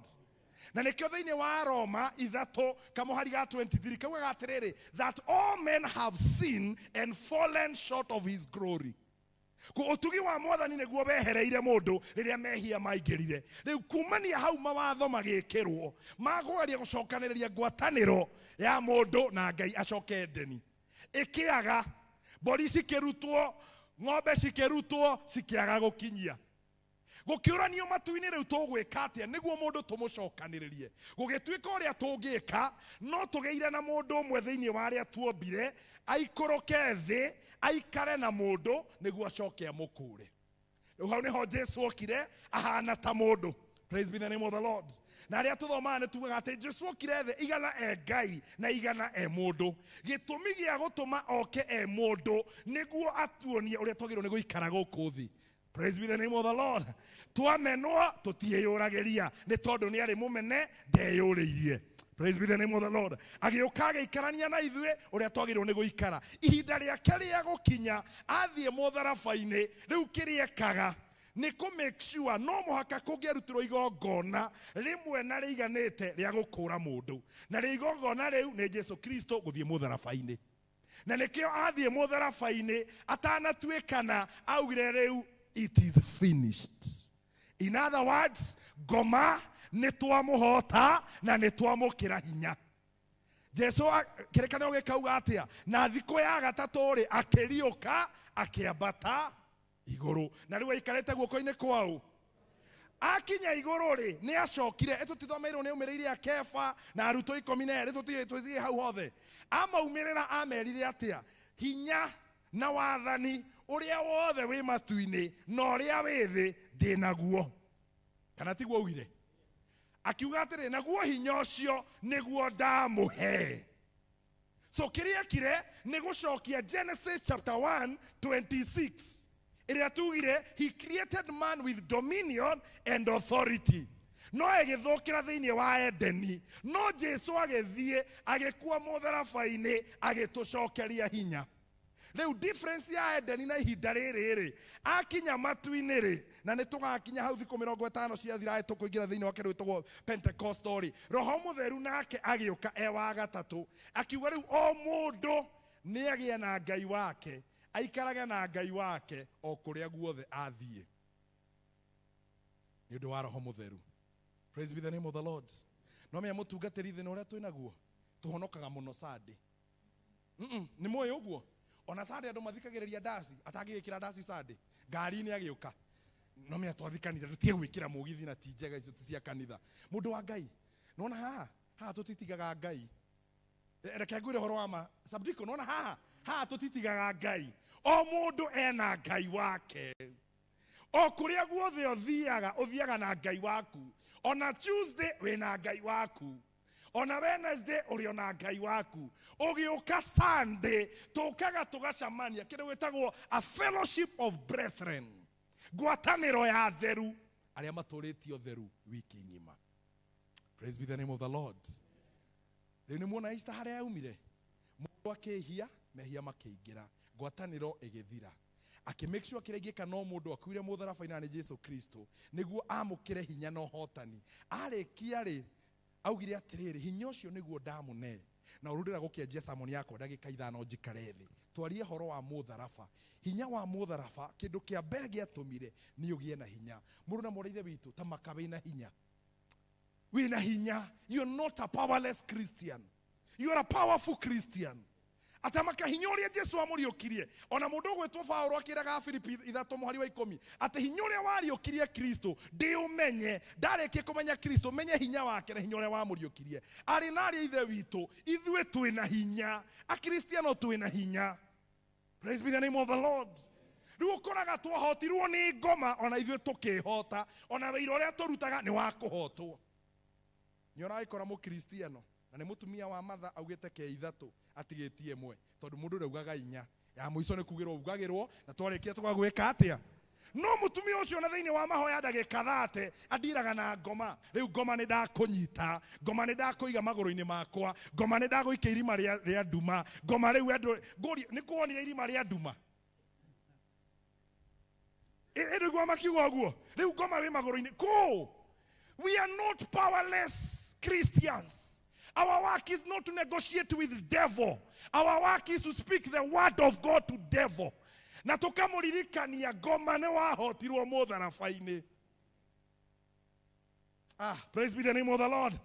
Na nĩkĩo thĩinĩ wa Roma ithatũ kamũhari ga 23 kaugaga atĩrĩrĩ, that all men have sinned and fallen short of his glory. Ku ũtugi wa Mwathani nĩguo wehereire mũndũ rĩrĩa mehia maingĩrire. Rĩu kumania hau mawatho magĩkĩrwo ma kũgeria gũcokanĩrĩria ngwatanĩro ya mũndũ na Ngai acoke Edeni. Ĩkĩaga, mbũri cikĩrutwo, ng'ombe cikĩrutwo, cikĩaga gũkinyia. Gũkĩũranio matu-inĩ rĩu tũgwĩka atĩa nĩguo mũndũ tũmũcokanĩrĩrie. Gũgĩtuĩka ũrĩa tũngĩka, no tũgĩire na mũndũ ũmwe thĩinĩ wa arĩa tuombire, aikũrũke thĩ, aikare na mũndũ nĩguo acoke amũkũũre. Rĩu hau nĩho Jesu okire ahana ta mũndũ. Praise be the name of the Lord. Na arĩa tũthomaga nĩ tugaga atĩ Jesu okire thĩ igana e Ngai na igana e mũndũ. Gĩtũmi gĩa gũtũma oke e mũndũ nĩguo atuonie ũrĩa twagĩrĩirwo nĩ gũikara gũkũ thĩ. Praise be the name of the Lord. Twamenwo tũtiĩyũragĩria nĩ tondũ nĩ arĩ mũmene ndeyũrĩirie. Praise be the name of the Lord. Agĩũka agĩikarania na ithuĩ ũrĩa twagĩrĩirwo nĩ gũikara. Ihinda rĩake rĩa gũkinya athiĩ mũtharaba-inĩ, rĩu kĩrĩa ekaga nĩ kũ make sure no mũhaka kũngĩarutirwo igongona rĩmwe na rĩiganĩte rĩa gũkũra mũndũ. Na rĩ igongona rĩu nĩ Jesu Kristo gũthiĩ mũtharaba-inĩ. Na nĩkĩo athiĩ mũtharaba-inĩ atanatuĩkana augire rĩu it is finished. In other words, ngoma nĩ twamũhota na nĩ twamũkĩra hinya. Jesu kĩrĩkanĩro gĩkauga atĩa? Na thikũ ya gatatũ rĩ akĩriũka akĩambata igũrũ. Na rĩu aikarĩte guoko-inĩ kwaũ. Akinya igũrũ rĩ nĩ acokire, tũtithomeirwo nĩ aumĩrĩire a Kefa na arutwo ikũmi na erĩ, tũthiĩ hau hothe. Amaumĩrĩra amerire atĩa? Hinya na wathani ũrĩa wothe wĩ matu-inĩ na ũrĩa wĩ thĩ ndĩ naguo. Kana tiguo augire? Akiuga atĩrĩ, naguo hinya ũcio nĩguo ndamũhe. So kĩrĩa ekire nĩ gũcokia Genesis chapter 1 26 ĩrĩa tugire he created man with dominion and authority. No ĩgĩthũkĩra thĩinĩ wa Edeni, no Jesu agĩthiĩ agĩkua mũtharaba-inĩ agĩtũcokeria hinya. Rĩu difference ya Edeni na ihinda rĩrĩ rĩ, akinya matu-inĩ rĩ, na nĩ tũgakinya hau thikũ mĩrongo ĩtano ciathira tũkũingĩra thĩinĩ wa kĩndũ gĩtagwo Pentecostal rĩ, Roho Mũtheru nake agĩũka e wa gatatũ, akiuga rĩu o mũndũ nĩ agĩe na Ngai wake, aikarage na Ngai wake o kũrĩa guothe athiĩ. Nĩ ũndũ wa Roho Mũtheru. Praise be the name of the Lord. No menya mũtungatĩri thĩna ũrĩa twĩnaguo, tũhonokaga mũno Sunday. Nĩ mũĩ ũguo? Ona Sunday andũ mathikagĩrĩria ndaci, atangĩgĩkĩra ndaci Sunday, ngari-inĩ agĩũka. No menya twathi kanitha, tũtige gwĩkĩra mũgithi na ti njega icio ti cia kanitha. Mũndũ wa Ngai, nĩwona haha? Haha tũtitigaga Ngai. Reke ngwĩre ũhoro wa ma. Sabdiko, nĩwona haha? Haha tũtitigaga Ngai. O mũndũ ena Ngai wake. O kũrĩa guothe ũthiaga, ũthiaga na Ngai waku. Ona Tuesday wĩna Ngai waku. Ona Wednesday ũrĩ ona Ngai waku. Ũgĩũka Sunday tũkaga tũgacemania kĩndũ gĩtagwo a fellowship of brethren, ngwatanĩro ya theru arĩa matũrĩtio theru wiki ng'ima. Praise be the name of the Lord. Rĩu nĩ muona Easter harĩa yaumire, mũndũ akĩhia, mehia makĩingĩra, ngwatanĩro ĩgĩthira. Akĩ make sure kĩrĩa ingĩka no mũndũ akuire mũtharaba-inĩ na nĩ Jesu Kristo nĩguo amũkĩre hinya na ũhotani. Arĩkia rĩ, augire atĩrĩrĩ, hinya ũcio nĩguo ndamũne. Na ũrũ ndĩra gũkĩanjia sermon yakwa ndagĩka ithano njikare thĩ. Twarie ũhoro wa mũtharaba. Hinya wa mũtharaba, kĩndũ kĩa mbere gĩatũmire nĩ ũgĩe na hinya. Mũrũ na mwarĩ ithe witũ, ta maka wĩna hinya. Wĩna hinya. You're not a powerless Christian. You are a powerful Christian. Atamaka hinya ũrĩa Jesu amũriũkirie. Ona mũndũ ũgwĩtwo Paũlũ akĩraga Filipi 3 mũhari wa 10 atĩ hinya ũrĩa wariũkirie Kristo ndĩũmenye, ndarĩkie kũmenya Kristo menye hinya wake na hinya ũrĩa wamũriũkirie. Arĩ na arĩ ithe witũ, ithuĩ twĩna hinya, Akristiano twĩna hinya. Praise be the name of the Lord. Rĩu ũkoraga twahotirwo nĩ ngoma ona ithuĩ tũkĩhota, ona wĩira ũrĩa tũrutaga nĩ wa kũhotwo. Nĩ ũragĩkora mũkristiano na nĩ mũtumia wa matha augĩte ke ithatũ atigĩtie ĩmwe, tondũ mũndũ ndaugaga inya ya mũico nĩ kugĩrwo ugagĩrwo, na twarĩkia tũgagwĩka atĩa? No mũtumia ũcio na thĩinĩ wa mahoya ndagĩka 30 andiraga na ngoma. Rĩu ngoma nĩ ndakũnyita, ngoma nĩ ndakũiga magũrũ-inĩ makwa, ngoma nĩ ndagũikia irima rĩa nduma, ngoma rĩu andũ ngũrie nĩ kuonire irima rĩa nduma. Ĩrĩguo makiuga ũguo, rĩu ngoma wĩ magũrũ-inĩ kũ. We are not powerless Christians. Our work is not to negotiate with the devil. Our work is to speak the word of God to devil. Na tukamuririkania ngoma nĩ wahotirwo mũtharaba-inĩ. Praise be the name of the Lord.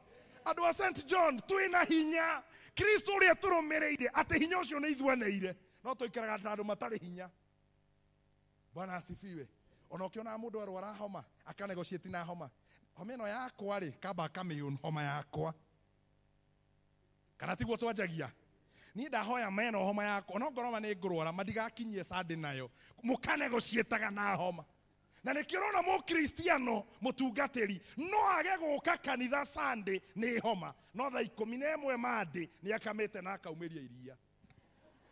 Andũ a St. John twĩna hinya. Kristo ũrĩa tũrũmĩrĩire atĩ hinya ũcio nĩ ithuaneire, no tũikaraga ta andũ matarĩ hinya. Bwana asifiwe. Ona ũkĩona mũndũ arwara homa akanegotiate na homa, homa ĩno yakwa rĩ, kamba akamĩũn homa yakwa, kana tiguo twanjagia? Niĩ ndahoya meno homa yakwa, no ngorwo ma nĩ ngũrwara mandigakinyie Sunday nayo, mũkanegotiataga na homa. Na nĩkĩo ũrona mũkristiano mũtungatĩri no age gũka kanitha Sunday nĩ homa, no thaa 11 Monday nĩ akamĩte na akaumĩria iria.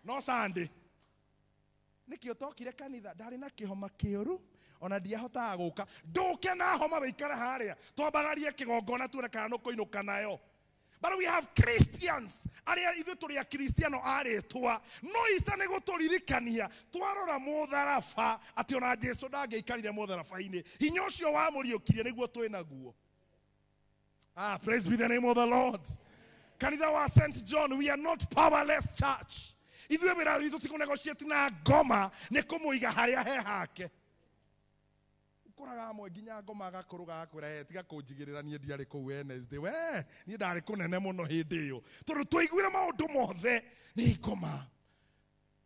No Sunday nĩkĩo tokire kanitha ndarĩ na kĩhoma kĩũru, ona ndiahotaga gũka. Ndũke na homa wĩikare harĩa twambararie kĩgongona tuone kana nũkũinũka nayo. But we have Christians arĩa ithuĩ tũrĩ akristiano a rĩtwa, no Easter nĩ gũtũririkania twarora mũtharaba atĩ ona Jesu ndangĩaikarire mũtharaba-inĩ, hinya ũcio wamũriũkirie nĩguo twĩ naguo. Praise be the name of the Lord. Kanitha wa St. John, we are not powerless church. Ithuĩ wĩra witũ ti kũnegotiate na ngoma, nĩ kũmũiga harĩa he hake. Ũkoraga amwe nginya ngoma agakũrũga agakwĩra, tiga kũnjigĩrĩra niĩ ndiarĩ kũu Wednesday. We, niĩ ndarĩ kũnene mũno hĩndĩ ĩyo. Tondũ twaiguire maũndũ mothe nĩ ngoma.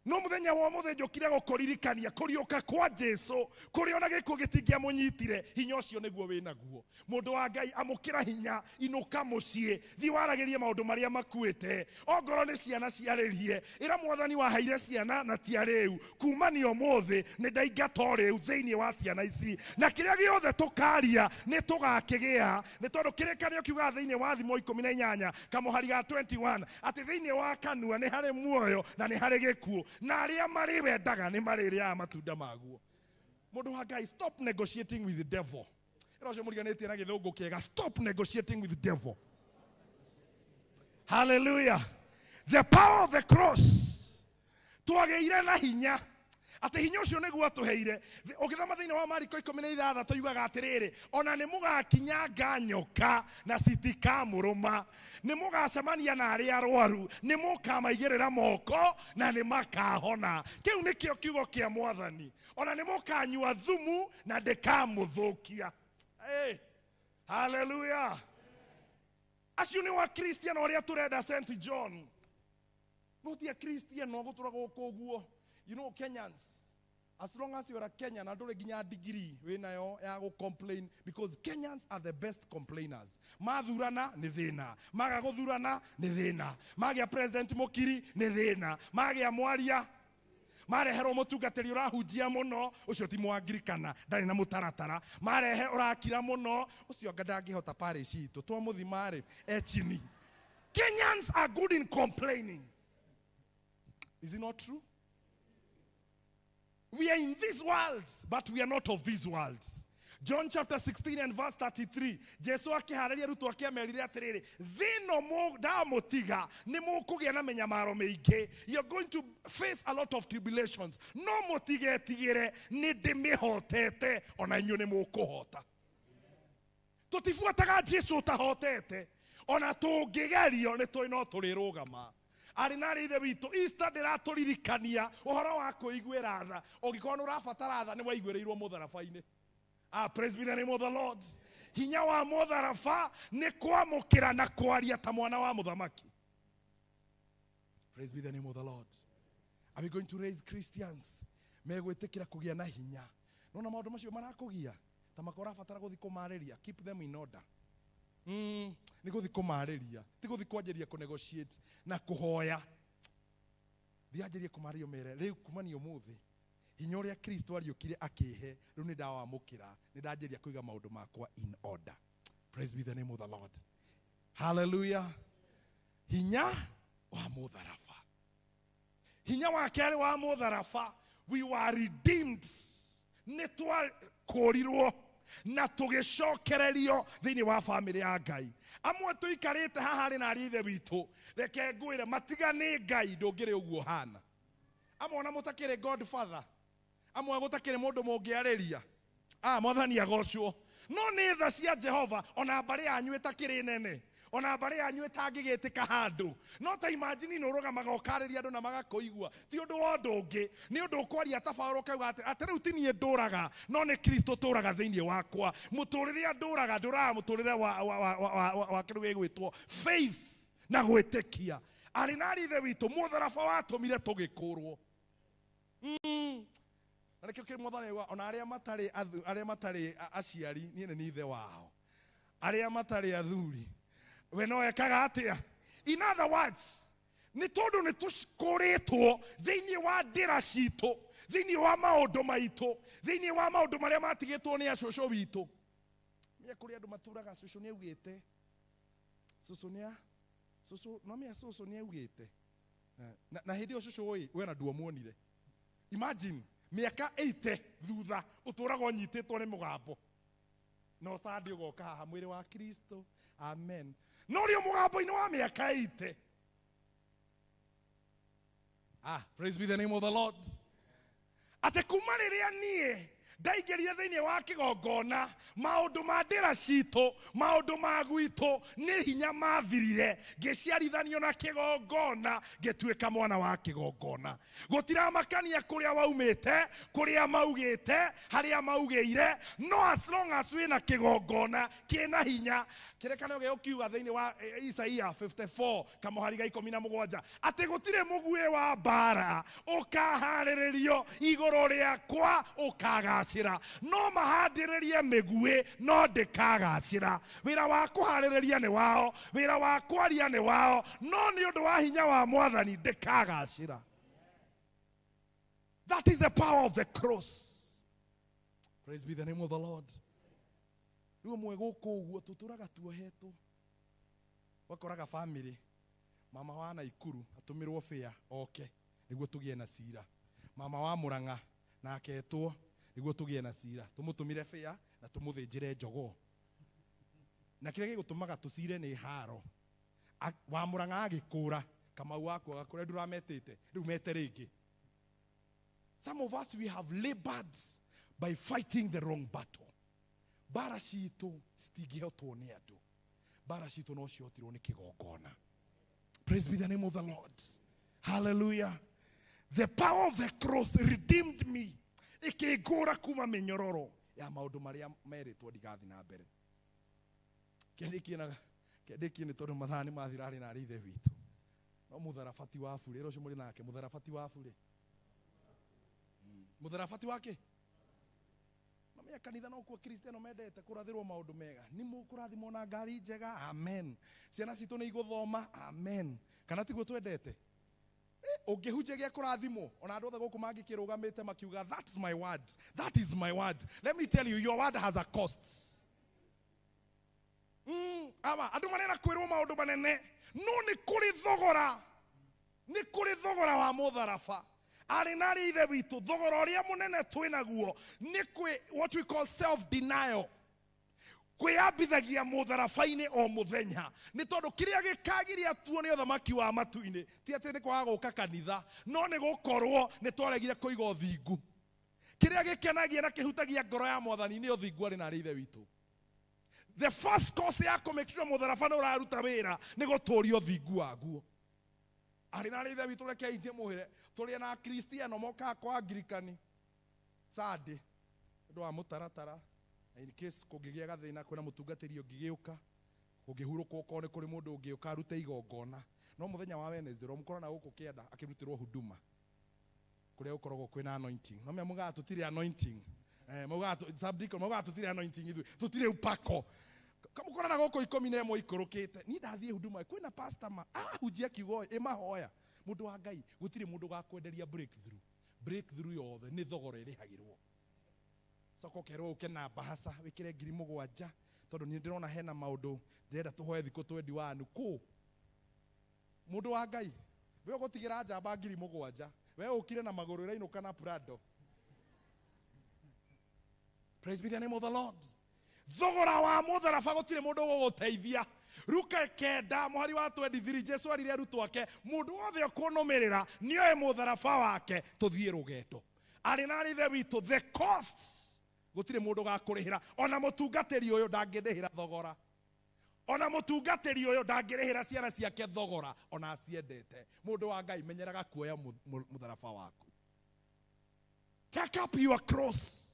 No mũthenya wa ũmũthĩ njũkire gũkũririkania kũriũka kwa Jesu, kũrĩa ona gĩkuũ gĩtingĩamũnyitire, hinya ũcio nĩguo wĩnaguo. Mũndũ wa Ngai, amũkĩra hinya, inũka mũciĩ, thiĩ waragĩrie maũndũ marĩa makuĩte. Ongorwo nĩ ciana ciarĩrie, ĩra Mwathani waheire ciana na ti arĩu, kumania ũmũthĩ nĩ ndaingata ũrĩu thĩinĩ wa ciana ici, na kĩrĩa gĩothe tũkaria nĩ tũgakĩgĩa, nĩ tondũ kĩrĩkanĩro kiugaga thĩinĩ wa Thimo 18 kamũhari ga 21 atĩ thĩinĩ wa kanua nĩ harĩ muoyo na nĩ harĩ gĩkuũ, na arĩa marĩwendaga nĩ marĩrĩaga matunda maguo. Mũndũ wa Ngai, stop negotiating with the devil. Ĩra ũcio mũriganĩtie na gĩthũngũ kĩega, stop negotiating with the devil. Hallelujah. The power of the cross. Twagĩire na hinya atĩ hinya ũcio nĩguo atũheire. Ũngĩthoma thĩinĩ wa Mariko 16 yugaga atĩrĩrĩ, ona nĩ mũgakinyanga nyoka na citikamũrũma, nĩ mũgacemania na arĩa arwaru, nĩ mũkamaigĩrĩra moko na nĩ makahona. Kĩu nĩkĩo kiugo kĩa Mwathani. Ona nĩ mũkanyua thumu na ndĩkamũthũkia. Hey, hallelujah. Acio nĩ wa Kristiano arĩa tũrenda St. John. No ti Akristiano gũtũra gũkũ ũguo. You know Kenyans, as long as you're a Kenyan, na ndũrĩ nginya degree wĩnayo ya gũ complain, because Kenyans are the best complainers. Mathurana nĩ thĩna, maga gũthurana nĩ thĩna, magĩa president mũkiri nĩ thĩna, magĩa mwaria, mareherwo mũtungatĩri ũrahunjia mũno, ũcio ti Mũangirikana, ndarĩ na mũtaratara, marehe ũrakira mũno, ũcio anga ndangĩhota parish itũ, twamũthima-rĩ, e chini. Kenyans are good in complaining. Is it not true? We are in this world, but we are not of these worlds. John chapter 16 and verse 33. Jesu akĩharĩria arutwo ake amerire atĩrĩrĩ, thĩ ĩno ndamũtiga, nĩ mũkũgĩa na mĩnyamaro mĩingĩ. You're going to face a lot of tribulations. No mũtigetigĩre, nĩ ndĩmĩhotete, ona inyuĩ nĩ mũkũhota. Tũtibuataga Jesu ũtahotete, ona tũngĩgerio nĩ tũĩ no tũrĩrũgama. Arĩ na arĩ ithe witũ, Easter ndĩratũririkania ũhoro wa kũiguĩra tha. Ũngĩkorwo nĩ ũrabatara tha, nĩ waiguĩrĩirwo mũtharaba-inĩ. Praise be the name of the Lord. Hinya wa mũtharaba nĩ kwamũkĩra na kwaria ta mwana wa mũthamaki. Praise be the name of the Lord. Are we going to raise Christians megwĩtĩkĩra kũgĩa na hinya? Nona maũndũ macio marakũgia ta maka ũrabatara gũthiĩ kũmarĩria, keep them in order. Nĩ gũthiĩ kũmarĩria, ti gũthiĩ kwanjĩria kũnegotiate na kũhoya. Thiĩ anjĩrie kũmarĩria ũmere rĩu kumania ũmũthĩ hinya ũrĩa Kristo ariũkire akĩhe rĩu nĩ ndawamũkĩra, nĩ ndanjĩria kũiga maũndũ makwa in order. Praise be the name of the Lord. Hallelujah. Hinya wa mũtharaba, hinya wa kerĩ wa mũtharaba, we were redeemed, nĩ twakũrirwo na tũgĩcokererio thĩinĩ wa bamĩrĩ ya Ngai. Amwe tũikarĩte haha arĩ na arĩ ithe witũ, reke ngwĩre matiga nĩ Ngai ndũngĩrĩ ũguo hana. Amwe ona mũtakĩrĩ godfather, amwe gũtakĩrĩ mũndũ mũngĩarĩria, ah, mwathani agocwo. No nĩ tha cia Jehova, ona mbarĩ yanyu ĩtakĩrĩ nene, ona mbarĩ yanyu ĩtangĩgĩtĩka handũ, no ta imagine nĩ ũrũgamaga ũkarĩria andũ na magakũigua, ti ũndũ wa ũndũ ũngĩ, nĩ ũndũ ũkwaria ta Paũlũ ũkauga atĩ atĩ rĩu ti niĩ ndũraga, no nĩ Kristo ũtũũraga thĩinĩ wakwa. Mũtũrĩre ndũraga, ndũraga mũtũrĩre wa kĩndũ gĩgwĩtwo faith na gwĩtĩkia. Arĩ na arĩ ithe witũ, mũtharaba watũmire tũgĩkũrwo. Na nĩkĩo kĩ mwathani auga, ona arĩa matarĩ athu, arĩa matarĩ aciari, niĩ nĩ ithe wao. Arĩa matarĩ athuri, we no ekaga atĩa? In other words, nĩ tondũ nĩ tũkũrĩtwo thĩinĩ wa ndĩra citũ, thĩinĩ wa maũndũ maitũ, thĩinĩ wa maũndũ marĩa matigĩtwo nĩ acũcũ witũ. Mĩa kũrĩ andũ maturaga cũcũ nĩ augĩte. Cũcũ nĩ a, cũcũ, no mĩa cũcũ nĩ augĩte. Na hĩndĩ ĩyo cũcũ ĩ, we na nduomuonire. Imagine, mĩaka 80 thutha ũtũraga ũnyitĩtwo nĩ mũgambo. No Sunday ũgoka haha mwĩrĩ wa Kristo. Amen. No rĩo mũgambo-inĩ wa mĩaka 80. Ah, praise be the name of the Lord. Atĩ kuma rĩrĩa niĩ ndaingĩrire thĩinĩ wa kĩgongona, maũndũ ma ndĩra citũ, maũndũ ma gwitũ nĩ hinya mathirire, ngĩciarithanio na kĩgongona, ngĩtuĩka mwana wa kĩgongona. Gũtiramakania kũrĩa waumĩte, kũrĩa maugĩte, harĩa maugĩire, no as long as wĩna kĩgongona kĩna hinya. Kĩrĩkanĩro gĩgũkiuga thĩinĩ wa Isaia 54 kamũhari ga ikũmi na mũgwanja atĩ gũtirĩ mũguĩ wa mbara ũkaharĩrĩrio igũrũ rĩakwa ũkagacĩra, no mahandĩrĩrie mĩguĩ no ndĩkagacĩra. Wĩra wa kũharĩrĩria nĩ wao, wĩra wa kwaria nĩ wao, no nĩ ũndũ wa hinya wa mwathani ndĩkagacĩra. That is the power of the cross. Praise be the name of the Lord. Rĩu amwe gũkũ ũguo tũtũraga tuohetwo. Wakoraga family, mama wa Naikuru atũmĩrwo bĩa oke nĩguo tũgĩe na cira. Mama wa Murang'a nake etwo nĩguo tũgĩe na cira. Tũmũtũmire bĩa na tũmũthĩnjĩre njogoo. Na kĩrĩa gĩgũtũmaga tũcire nĩ haro. Wa Murang'a agĩkũra, Kamau waku agakũra, ndũrametĩte, rĩu mete rĩngĩ. Some of us, we have labored by fighting the wrong battle. Bara citũ citingĩhotwo nĩ andũ. Bara citũ no cihotirwo nĩ kĩgongona. Praise be the name of the Lord. Hallelujah. The power of the cross redeemed me. Ĩkĩngũra kuma mĩnyororo ya maũndũ marĩa merĩtwo ndigathiĩ na mbere. Kĩandĩkie nĩ tondũ mathaa nĩ mathira arĩ na arĩ ithe witũ. No mũtharaba ti wa burĩ, ĩra ũcio mũrĩ nake, mũtharaba ti wa burĩ. Mũtharaba ti wa kĩ? Mamia kanitha no kuo Kristiano mendete kũrathĩrwo maũndũ mega. Nĩ mũkũrathimwo na ngari njega, amen. Ciana citũ nĩ igũthoma, amen. Kana tiguo twendete? Ũngĩhunjia gĩa kũrathimwo, ona andũ othe gũkũ mangĩkĩrũgamĩte makiuga, that is my word, that is my word. Let me tell you, your word has a cost. Awa, andũ marera kwĩrwo maũndũ manene, no nĩ kũrĩ thogora, nĩ kũrĩ thogora wa mũtharaba. Arĩ na arĩ ithe witũ, thogora ũrĩa mũnene twĩnaguo nĩ kwĩ what we call self-denial. Kwĩyambithagia mũtharaba-inĩ o mũthenya. Nĩ tondũ kĩrĩa gĩkagiria tuone ũthamaki wa matu-inĩ, ti atĩ nĩ kwaga gũka kanitha, no nĩ gũkorwo nĩ twaregire kũiga ũthingu. Kĩrĩa gĩkenagia na kĩhutagia ngoro ya mwathani nĩ ũthingu arĩ na arĩ ithe witũ. The first course ya kũ make sure mũtharaba nĩ ũraruta wĩra nĩ gũtũũria ũthingu waguo. Arĩ na arĩ ithe witũ, rekei ndĩmwĩre, tũrĩ na Akristiano mokaga kwa Anglikani Sunday ũndũ wa mũtaratara, na in case kũngĩgĩa gathĩna kwĩna mũtungatĩri ũngĩgĩũka, kũngĩhurũkwo okorwo nĩ kũrĩ mũndũ ũngĩũka arute igongona. No mũthenya wa Wednesday ũromũkora na gũkũ kĩanda akĩrutĩrwo huduma kũrĩa gũkoragwo kwĩna anointing. No mea mugaga tũtirĩ anointing. Eh, maugaga subdeacon maugaga tũtirĩ anointing ithuĩ, tũtirĩ upako. Kamũkora na gũkũ 11 ikũrũkĩte. Niĩ ndathiĩ huduma kwĩna pastor ma arahunjia kiugo ĩ mahoya. Mũndũ wa Ngai gũtirĩ mũndũ ũgakwenderia breakthrough. Breakthrough yothe nĩ thogora ĩrĩhagĩrwo. Coka ũkerwo ũke na mbahaca wĩkĩre 7,000 tondũ niĩ ndĩrona hena maũndũ ndĩrenda tũhoe thikũ 21 kũ. Mũndũ wa Ngai we ũgũtigĩra njamba 7,000 we ũkire na magũrũ ĩrainũka na Prado. Praise be the name of the Lord. Thogora wa mũtharaba gũtirĩ mũndũ ũgũgũteithia. Luka 9 mũhari wa 23 Jesu arire arutwo ake mũndũ wothe ũkũnũmĩrĩra nĩoe mũtharaba wake tũthiĩ rũgendo. Arĩ na arĩ ithe witũ the costs gũtirĩ mũndũ ũgakũrĩhĩra ona mũtungatĩri ũyũ ndangĩndĩhĩra thogora. Ona mũtungatĩri ũyũ ndangĩrĩhĩra ciana ciake thogora ona aciendete. Mũndũ wa Ngai menyeraga kuoya mũtharaba waku. Take up your cross.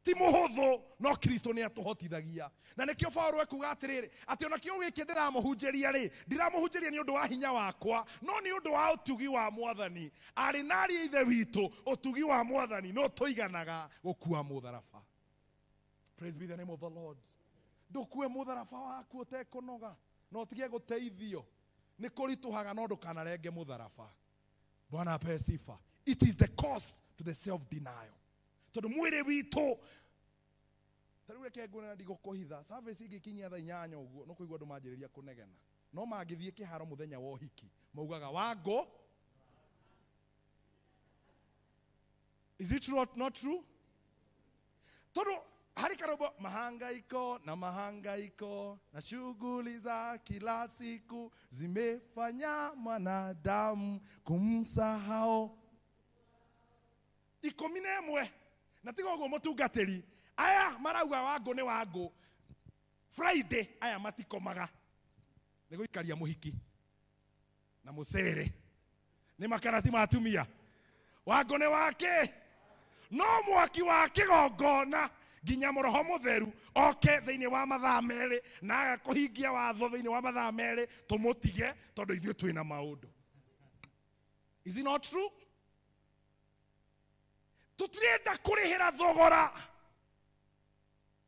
Ti mũhũthũ no Kristo nĩ atũhotithagia. Na nĩkĩo Paulo ekuga atĩrĩrĩ atĩ ona kĩo gĩkĩ ndĩramũhunjĩria rĩ ndiramũhunjĩria nĩ ũndũ wa hinya wakwa no nĩ ũndũ wa ũtugi wa Mwathani. Arĩ na ariũ a ithe witũ ũtugi wa Mwathani no tũiganaga gũkua mũtharaba. Praise be the name of the Lord. Ndũkue mũtharaba waku ũtekũnoga na ũtige gũteithio. Nĩ kũritũhaga no ndũkanarenge mũtharaba. Bwana apewe sifa. It is the cause to the self denial. Tondũ mwĩrĩ witũ ta rĩu reke nguone na ndigũkũhitha service ingĩkinyia thaa 8 ũguo no kũigua andũ manjĩrĩria kũnegena no mangĩthiĩ kĩharo mũthenya wa ũhiki maugaga wango. Is it true or not true? Tondũ harĩ karũmbo mahangaiko na mahangaiko na shughuli za kila siku zimefanya mwanadamu kumsahau. 11 na tiga ũguo mũtungatĩri aya marauga wangũ nĩ wangũ. Friday aya matikomaga nĩ gũikaria mũhiki na mũcere nĩ makarati ma atumia. Wangũ nĩ wake no mwaki wa kĩgongona nginya mũroho mũtheru oke thĩinĩ wa mathaa merĩ na aga kũhingia watho thĩinĩ wa mathaa merĩ tũmũtige tondũ ithuĩ twĩna maũndũ. Is it not true? Tũtirenda kũrĩhĩra thogora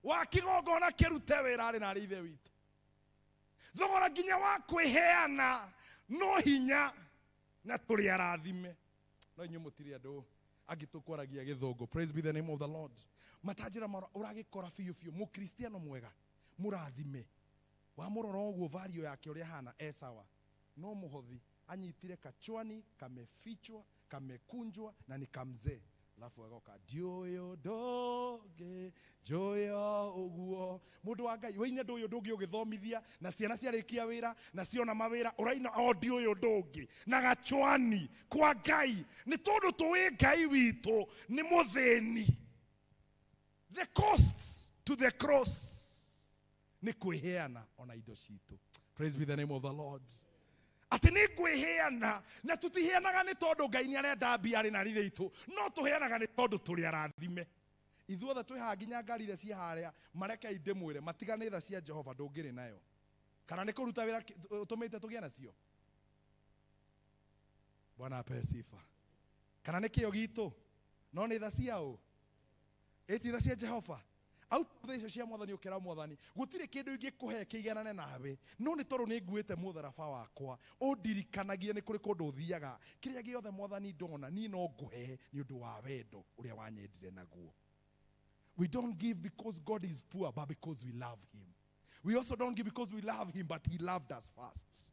wa kĩgongona kĩrute wĩra arĩ na arĩ ithe witũ. Thogora nginya wa kwĩheana no hinya na tũrĩ arathime. No inyuĩ mũtirĩ andũ angĩ tũkwaragia gĩthũngũ. Praise be the name of the Lord. Matanjĩra mara ũragĩkora biũ biũ mũkristiano mwega mũrathime wamũrora ũguo vario yake ũrĩa hana e sawa no mũhothi anyitire kachwani kamefichwa kamekunjwa na ni kamzee alafu agoka ndiũyũ ndũngĩ njũyo ũguo. Mũndũ wa Ngai wĩine ndũyũ ndũngĩ ũgĩthomithia na ciana ciarĩkia wĩra na ciona mawĩra ũraina o ndiũyũ ndũngĩ na gachwani kwa Ngai nĩ tondũ tũĩ Ngai witũ nĩ mũthĩni. The costs to the cross nĩ kwĩheana ona indo citũ. Praise be the name of the Lord. Atĩ nĩ ngwĩheana na tũtiheanaga nĩ tondũ Ngai nĩ arenda mbia arĩ na rĩrĩ itũ no tũheanaga nĩ tondũ tũrĩ arathime. Ithuothe twĩ haha nginya ngari iria ciĩ harĩa marekei ndĩmwĩre matiganĩ tha cia Jehova ndũngĩrĩ nayo kana nĩ kũruta wĩra ũtũmĩte tũgĩe nacio. Bwana apewe sifa. Kana nĩ kĩo gitũ no nĩ tha cia ũ? Ĩ ti tha cia Jehova. Au tha icio cia Mwathani ũkĩra Mwathani gũtirĩ kĩndũ ingĩkũhe kĩiganane nawe no nĩ tondũ nĩ nguĩte mũtharaba wakwa ũndirikanagie nĩ kũrĩ kũndũ ũthiaga kĩrĩa gĩothe Mwathani ndona niĩ no ngũhe nĩ ũndũ wa wendo ũrĩa wanyendire naguo. We don't give because God is poor but because we love him. We also don't give because we love him but he loved us first.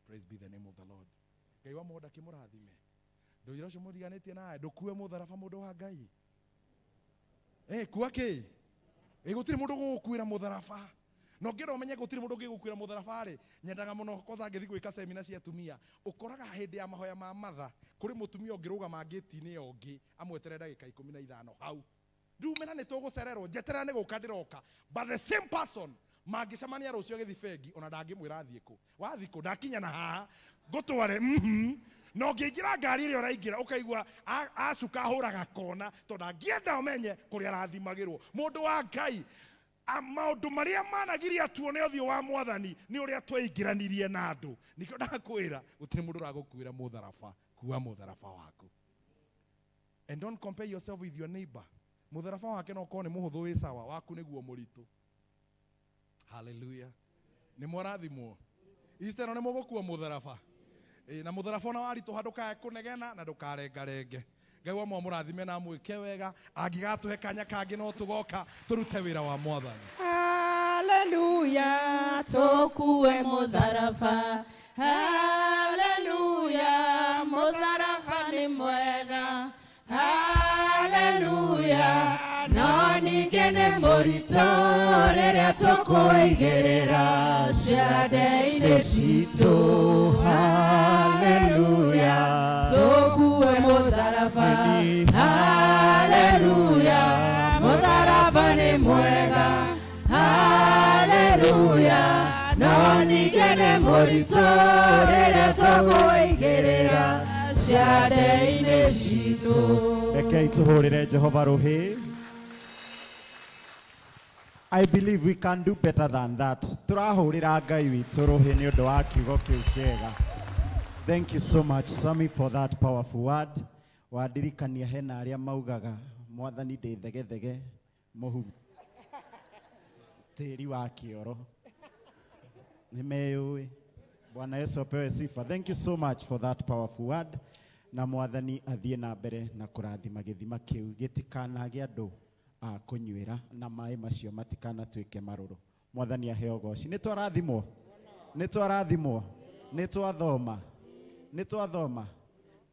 Praise be the name of the Lord. Ngai wa mũgũnda kĩmũrathime. Ndũira ũcio mũriganĩtie nawe ndũkue mũtharaba mũndũ wa Ngai. Kua kĩ? Gũtirĩ mũndũ ũgũgũkuĩra mũtharaba. Na ũngĩenda ũmenye gũtirĩ mũndũ ũngĩgũkuĩra mũtharaba rĩ, nyendaga mũno kwanza ngĩthiĩ gwĩka semina cia atumia, ũkoraga hĩndĩ ya mahoya ma matha kũrĩ mũtumia ũngĩrũgama ngĩti-inĩ ya ũngĩ amweterere ndagĩka 15 hau. Ndumena nĩ tũgũcererwo, njeterera nĩ gũka ndĩroka. But the same person mangĩcemania rũciũ agĩthiĩ bengi ona ndangĩmwĩra athiĩ kũ. Wathiĩ kũ? Ndakinya na haha ngũtware. Na ũngĩingĩra ngari ĩrĩa ũraingĩra ũkaigua acuka ahũraga kona tondũ angĩenda ũmenye kũrĩa arathimagĩrwo. Mũndũ wa Ngai Maũndũ marĩa managiria tuone ũthiũ wa mwathani nĩ ũrĩa tweingĩranirie na andũ. Nĩkĩo ndakwĩra gũtirĩ mũndũ ũragũkuĩra mũtharaba, kua mũtharaba waku. And don't compare yourself with your neighbor. Mũtharaba wake no ũkorwo nĩ mũhũthũ wĩ sawa, waku nĩguo mũritũ. Hallelujah. Nĩ mwarathimwo. Easter ĩno nĩ mũgũkua mũtharaba. Ĩ, na mũtharaba ona waritũha ndũkae kũnegena na ndũkarengarenge. Ngai wa mwamũrathime na amwĩke wega. Angĩgatũhe kanya kangĩ no tũgoka tũrute wĩra wa mwathani. Haleluya, tũkue mũtharaba. Haleluya, mũtharaba nĩ mwega. Haleluya, no ningĩ nĩ mũritũ rĩrĩa tũkũigĩrĩra ciande-inĩ citũ. Haleluya, tũkue mũtharaba. Haleluya, mũtharaba nĩ mwega. Haleluya, no ningĩ nĩ mũritũ rĩrĩa tũkũigĩrĩra ciande-inĩ citũ. Rekei tũhũrĩre Jehova rũhĩ. I believe we can do better than that. Tũrahũrĩra Ngai witũ rũhĩ nĩ ũndũ wa kiugo kĩu kĩega. Thank you so much, Sammy, for that powerful word. Wandirikania hena arĩa maugaga mwathani ndĩ thegethege mũhu tĩri wa kĩoro. Nĩ meyũĩ. Bwana Yesu apewe sifa. Thank you so much for that powerful word. Na mwathani athiĩ na mbere na kũrathima gĩthima kĩu gĩtikanage andũ a kũnyuĩra na maĩ macio matikanatuĩke marũrũ. Mwathani aheo goci. Nĩ twarathimwo, nĩ twarathimwo, nĩ twathoma, nĩ twathoma.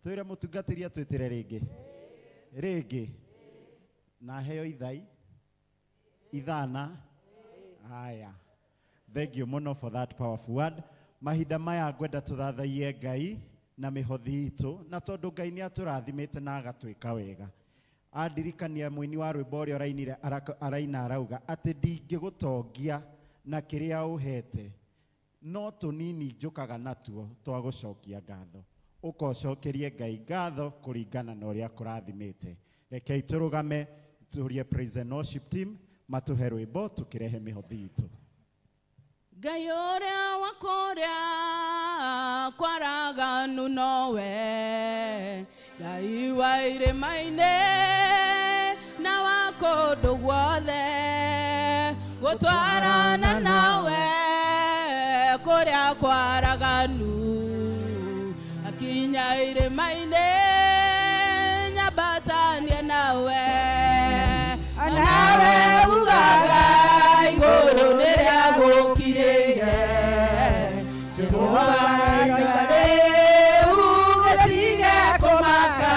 Twĩre mũtungatĩri atwĩtĩre rĩngĩ rĩngĩ na aheo ithai ithana. Haya, thank you mũno for that powerful word. Mahinda maya ngwenda tũthathaiye Ngai na mĩhothi itũ, na tondũ Ngai nĩ atũrathimĩte na agatwĩka wega. Andirikania mũini wa rwĩmbo ũrĩa ũrainire araina arauga atĩ ndingĩgũtongia na kĩrĩa ũhete, no tũnini njũkaga natuo twa gũcokia ngatho. Ũkocokerie Ngai ngatho kũringana na ũrĩa akũrathimĩte. Rekei tũrũgame tũrie praise and worship team matũhe rwĩmbo tũkĩrehe mĩhothi itũ. Ngai ũrĩa wa kũrĩa kwaraganu nowe, Ngai wa irĩma-inĩ na wa kũndũ guothe, gũtwarana nawe kũrĩa kwaraganu, akinya irĩma-inĩ nyambatanie nawe, nawe ugaga igũrũ nĩrĩa gũkirĩire. Jehova aroiga rĩu gĩtige kũmaka,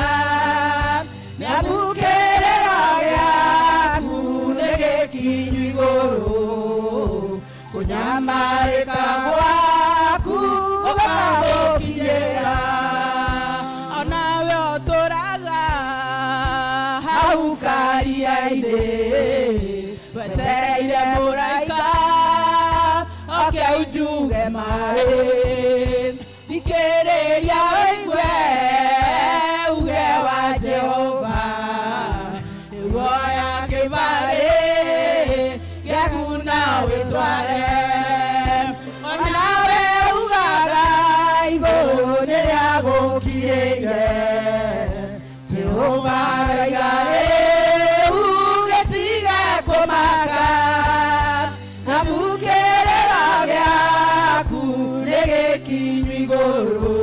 nĩamũkĩrĩra gĩaku nĩ gĩkinyu igũrũ, kũnyamarĩka gwaku gũkamũkinyĩra. Onawe ũtũraga hau karia-inĩ, wetereire mũraika oke unjuge maĩ, thikĩrĩria ũigue uge wa Jehova, nĩguo ya kĩbarĩ gĩaku na wĩtware. Onawe ugaga igũrũ nĩrĩa gũkirĩire, Jehova aroiga rĩu gĩtige kũmaka, namũkĩrĩra gĩaku nĩ gĩkinyu igũrũ,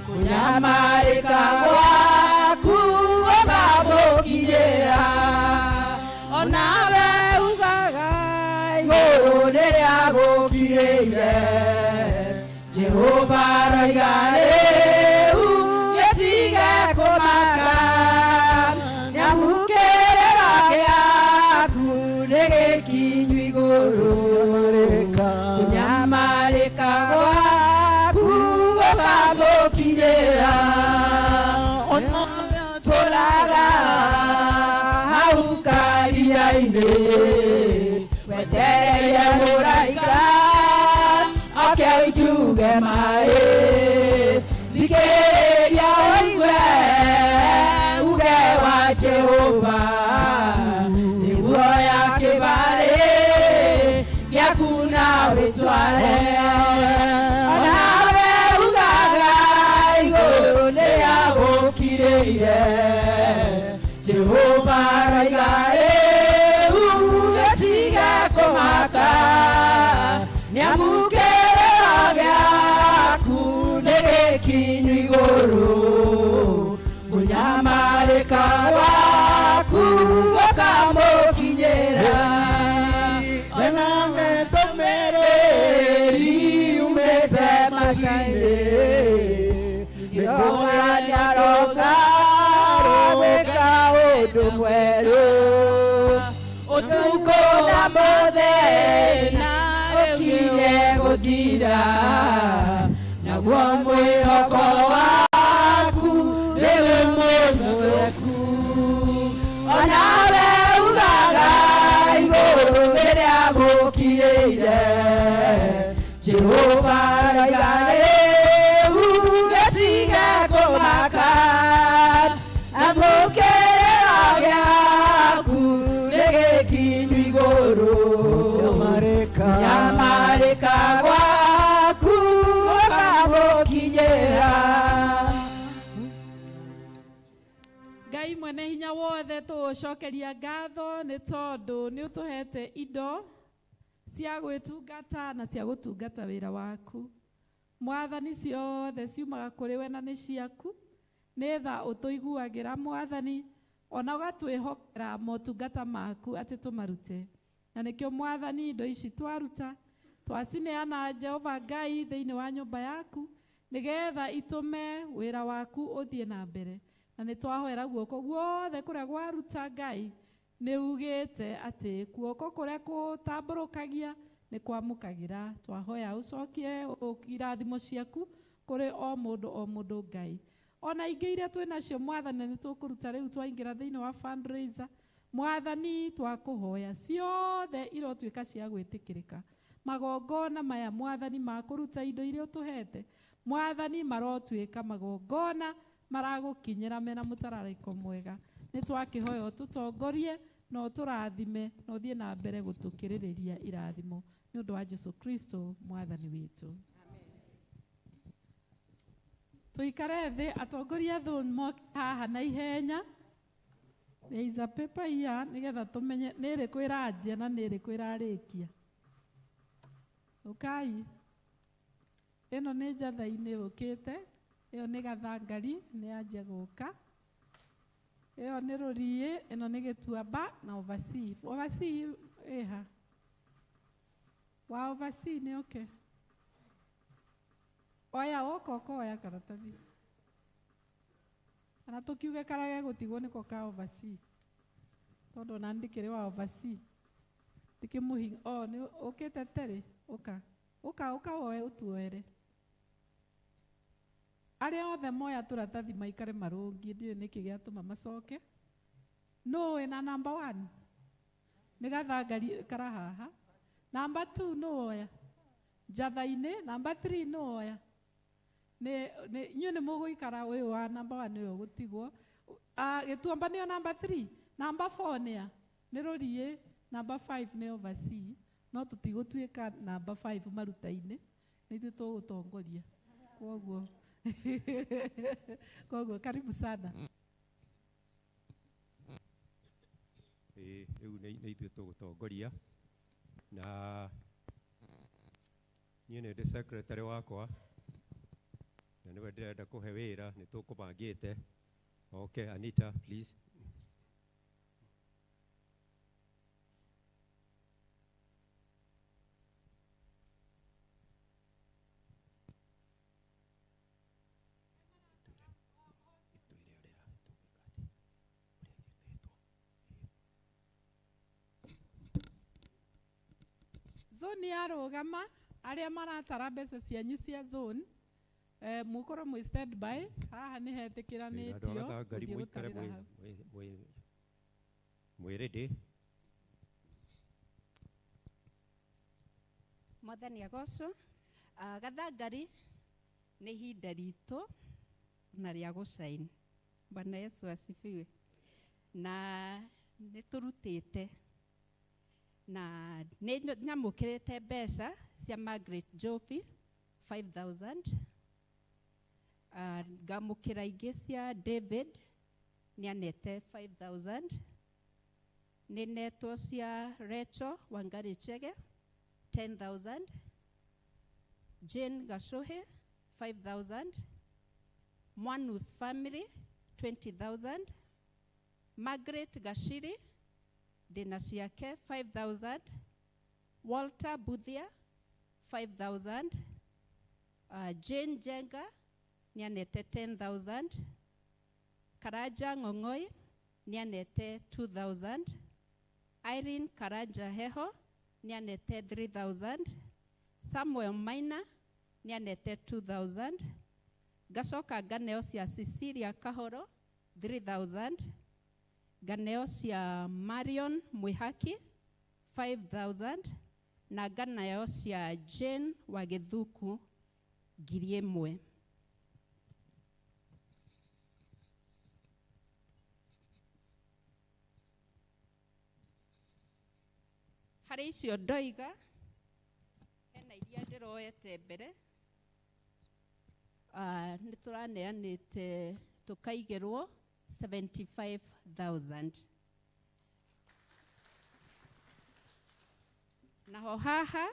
kũnyamarĩka gwaku gũkamũkinyĩra. Onawe ugaga igũrũ nĩrĩa gũkirĩire, Jehova aroiga rĩu gĩtige kũmaka, nĩamũkĩrĩra gĩaku nĩ gĩkinyu igũrũ, kũnyamarĩka gwaku gũkamũkinyĩra. Tũraga hau karia-inĩ, wetereire mũraika oke ũnjuge maĩ, thikĩrĩria ũigue uge wa Jehova, nĩguo ya kĩbarĩ Jehova araiga rĩu gĩtige kũmaka nĩamu kĩrĩro gĩaku nĩ gĩkinyu igũrũ kũnyamarĩka gwaku gũkamũkinyĩra Wena ndũmĩrĩri yumĩte matu-inĩ nĩ Jehova nĩaroka gwĩka ũndũ mwerũ ũtukũ na mũthenya ũkirie gũthira naguo mwĩhoko waku rĩu mũmweku onawe ugaga igũrũ rĩrĩa gũkirĩire Jehova araiga rĩu gĩtige kũmaka amũkĩrĩro gĩaku nĩ gĩkinyu igũrũ nyamarĩka gwaku gũkamũkinyĩra Ngai mwene hinya wothe tũgũcokeria ngatho nĩ tondũ nĩ ũtũhete indo cia gwĩtungata na cia gũtungata wĩra waku. Mwathani ciothe ciumaga kũrĩ we na nĩ ciaku nĩ tha ũtũiguagĩra Mwathani ona ũgatwĩhokera motungata maku atĩ tũmarute na nĩkĩo Mwathani indo ici twaruta twacineana Jehova Ngai thĩinĩ wa nyũmba yaku nĩgetha itũme wĩra waku ũthiĩ na mbere na nĩ twahoera guoko guothe kũrĩa gwaruta Ngai nĩ ugĩte atĩ guoko kũrĩa gũtambũrũkagia nĩ kwamũkagĩra twahoya ũcokie irathimo ciaku kũrĩ o mũndũ o mũndũ Ngai ona ingĩ iria twĩ nacio Mwathani nĩ tũkũruta rĩu twaingĩra thĩinĩ wa fundraiser Mwathani twakũhoya ciothe irotuĩka cia gwĩtĩkĩrĩka magongona maya Mwathani makũruta indo iria ũtũhete Mwathani marotuĩka magongona maragũkinyĩra mena mũtararĩko mwega nĩ twakĩhoya ũtũtongorie na ũtũrathime na ũthiĩ na mbere gũtũkĩrĩrĩria irathimo nĩ ũndũ wa Jesu Kristo Mwathani witũ. Tuikare thĩ atongoria thũ moke haha na ihenya. There is a paper here nĩgetha tũmenye nĩ ĩrĩkũ ĩranjia na nĩ ĩrĩkũ ĩrarĩkia. Ũkai. Ĩno nĩ njatha-inĩ ũkĩte, ĩyo nĩ gathangari nĩ yanjia gũka. Ĩyo nĩ rũriĩ, ĩno nĩ gĩtuamba na oversea. Oversea ĩha? Wa oversea nĩ oke. Oya woka ũkoya karatathi. Kana tũkiuge karĩa gegũtigwo nĩko ka oversea. Tondũ ona ndikĩrĩ wa oversea. Ndikĩmũhi o nĩ ũkĩte terĩ ũka. Ũka ũka woe ũtuoere. Arĩa othe moya tũratathi maikare marũngiĩ ndiũĩ nĩkĩ gĩatũma macoke. Nũ wĩna number 1? Nĩ gathangari kara haha. Number 2 nũ woya? Njatha-inĩ. Number 3 nũ woya? Nĩ inyuĩ nĩ mũgũikara ũyũ wa number 1 nĩwe ũgũtigwo. Gĩtuamba nĩyo number 3. Number 4 nĩa? Nĩ rũriĩ. Number 5 nĩ oversea. No tũtigũtuĩka number 5 maruta-inĩ. Nĩ ithuĩ tũgũtongoria. Kwoguo koguo karibu sana. Ĩĩ rĩu nĩ ithuĩ tũgũtongoria na niĩ nĩ ndĩ secretary wakwa na nĩwe ndĩrenda kũhe wĩra nĩ tũkũbangĩte. Okay, Anita, please. Zone yarũgama arĩa maratara mbeca cianyu cia zone mũkorwo mwĩ stand by haha nĩ hetĩkĩranĩtio Andũ a Gathangari gũthiĩ mũikare gũtarĩra hau. mwĩ ready. Mwathani agocwo. Gathangari nĩ ihinda ritũ na rĩa gũcaini. Bwana Yesu asifiwe. Na nĩ tũrutĩte na nĩ nyamũkĩrĩte mbeca cia Margaret Jofi 5000. Ngamũkĩra ingĩ cia David nĩ anete 5000. Nĩ netwo cia Recho Wangari Chege 10,000, Jane Gashuhe 5000, Mwanus family 20,000, Margaret Gashiri ndĩna ciake 5000, Walter Buthia 5000, Jane Jenga nĩanete 10,000, Karaja Ng'ong'oi nĩanete 2000, Irene Karanja Heho nĩanete 3000, Samuel Maina nĩanete 2000, ngacoka nganeo cia Cecilia Kahoro 3000, nganeo cia Marion Mwihaki 5000, na nganeo cia Jane Wagithuku 1000. Harĩ icio ndoiga hena iria ndĩroete mbere. Nĩ tũraneanĩte tũkaigĩrwo 75,000. Naho haha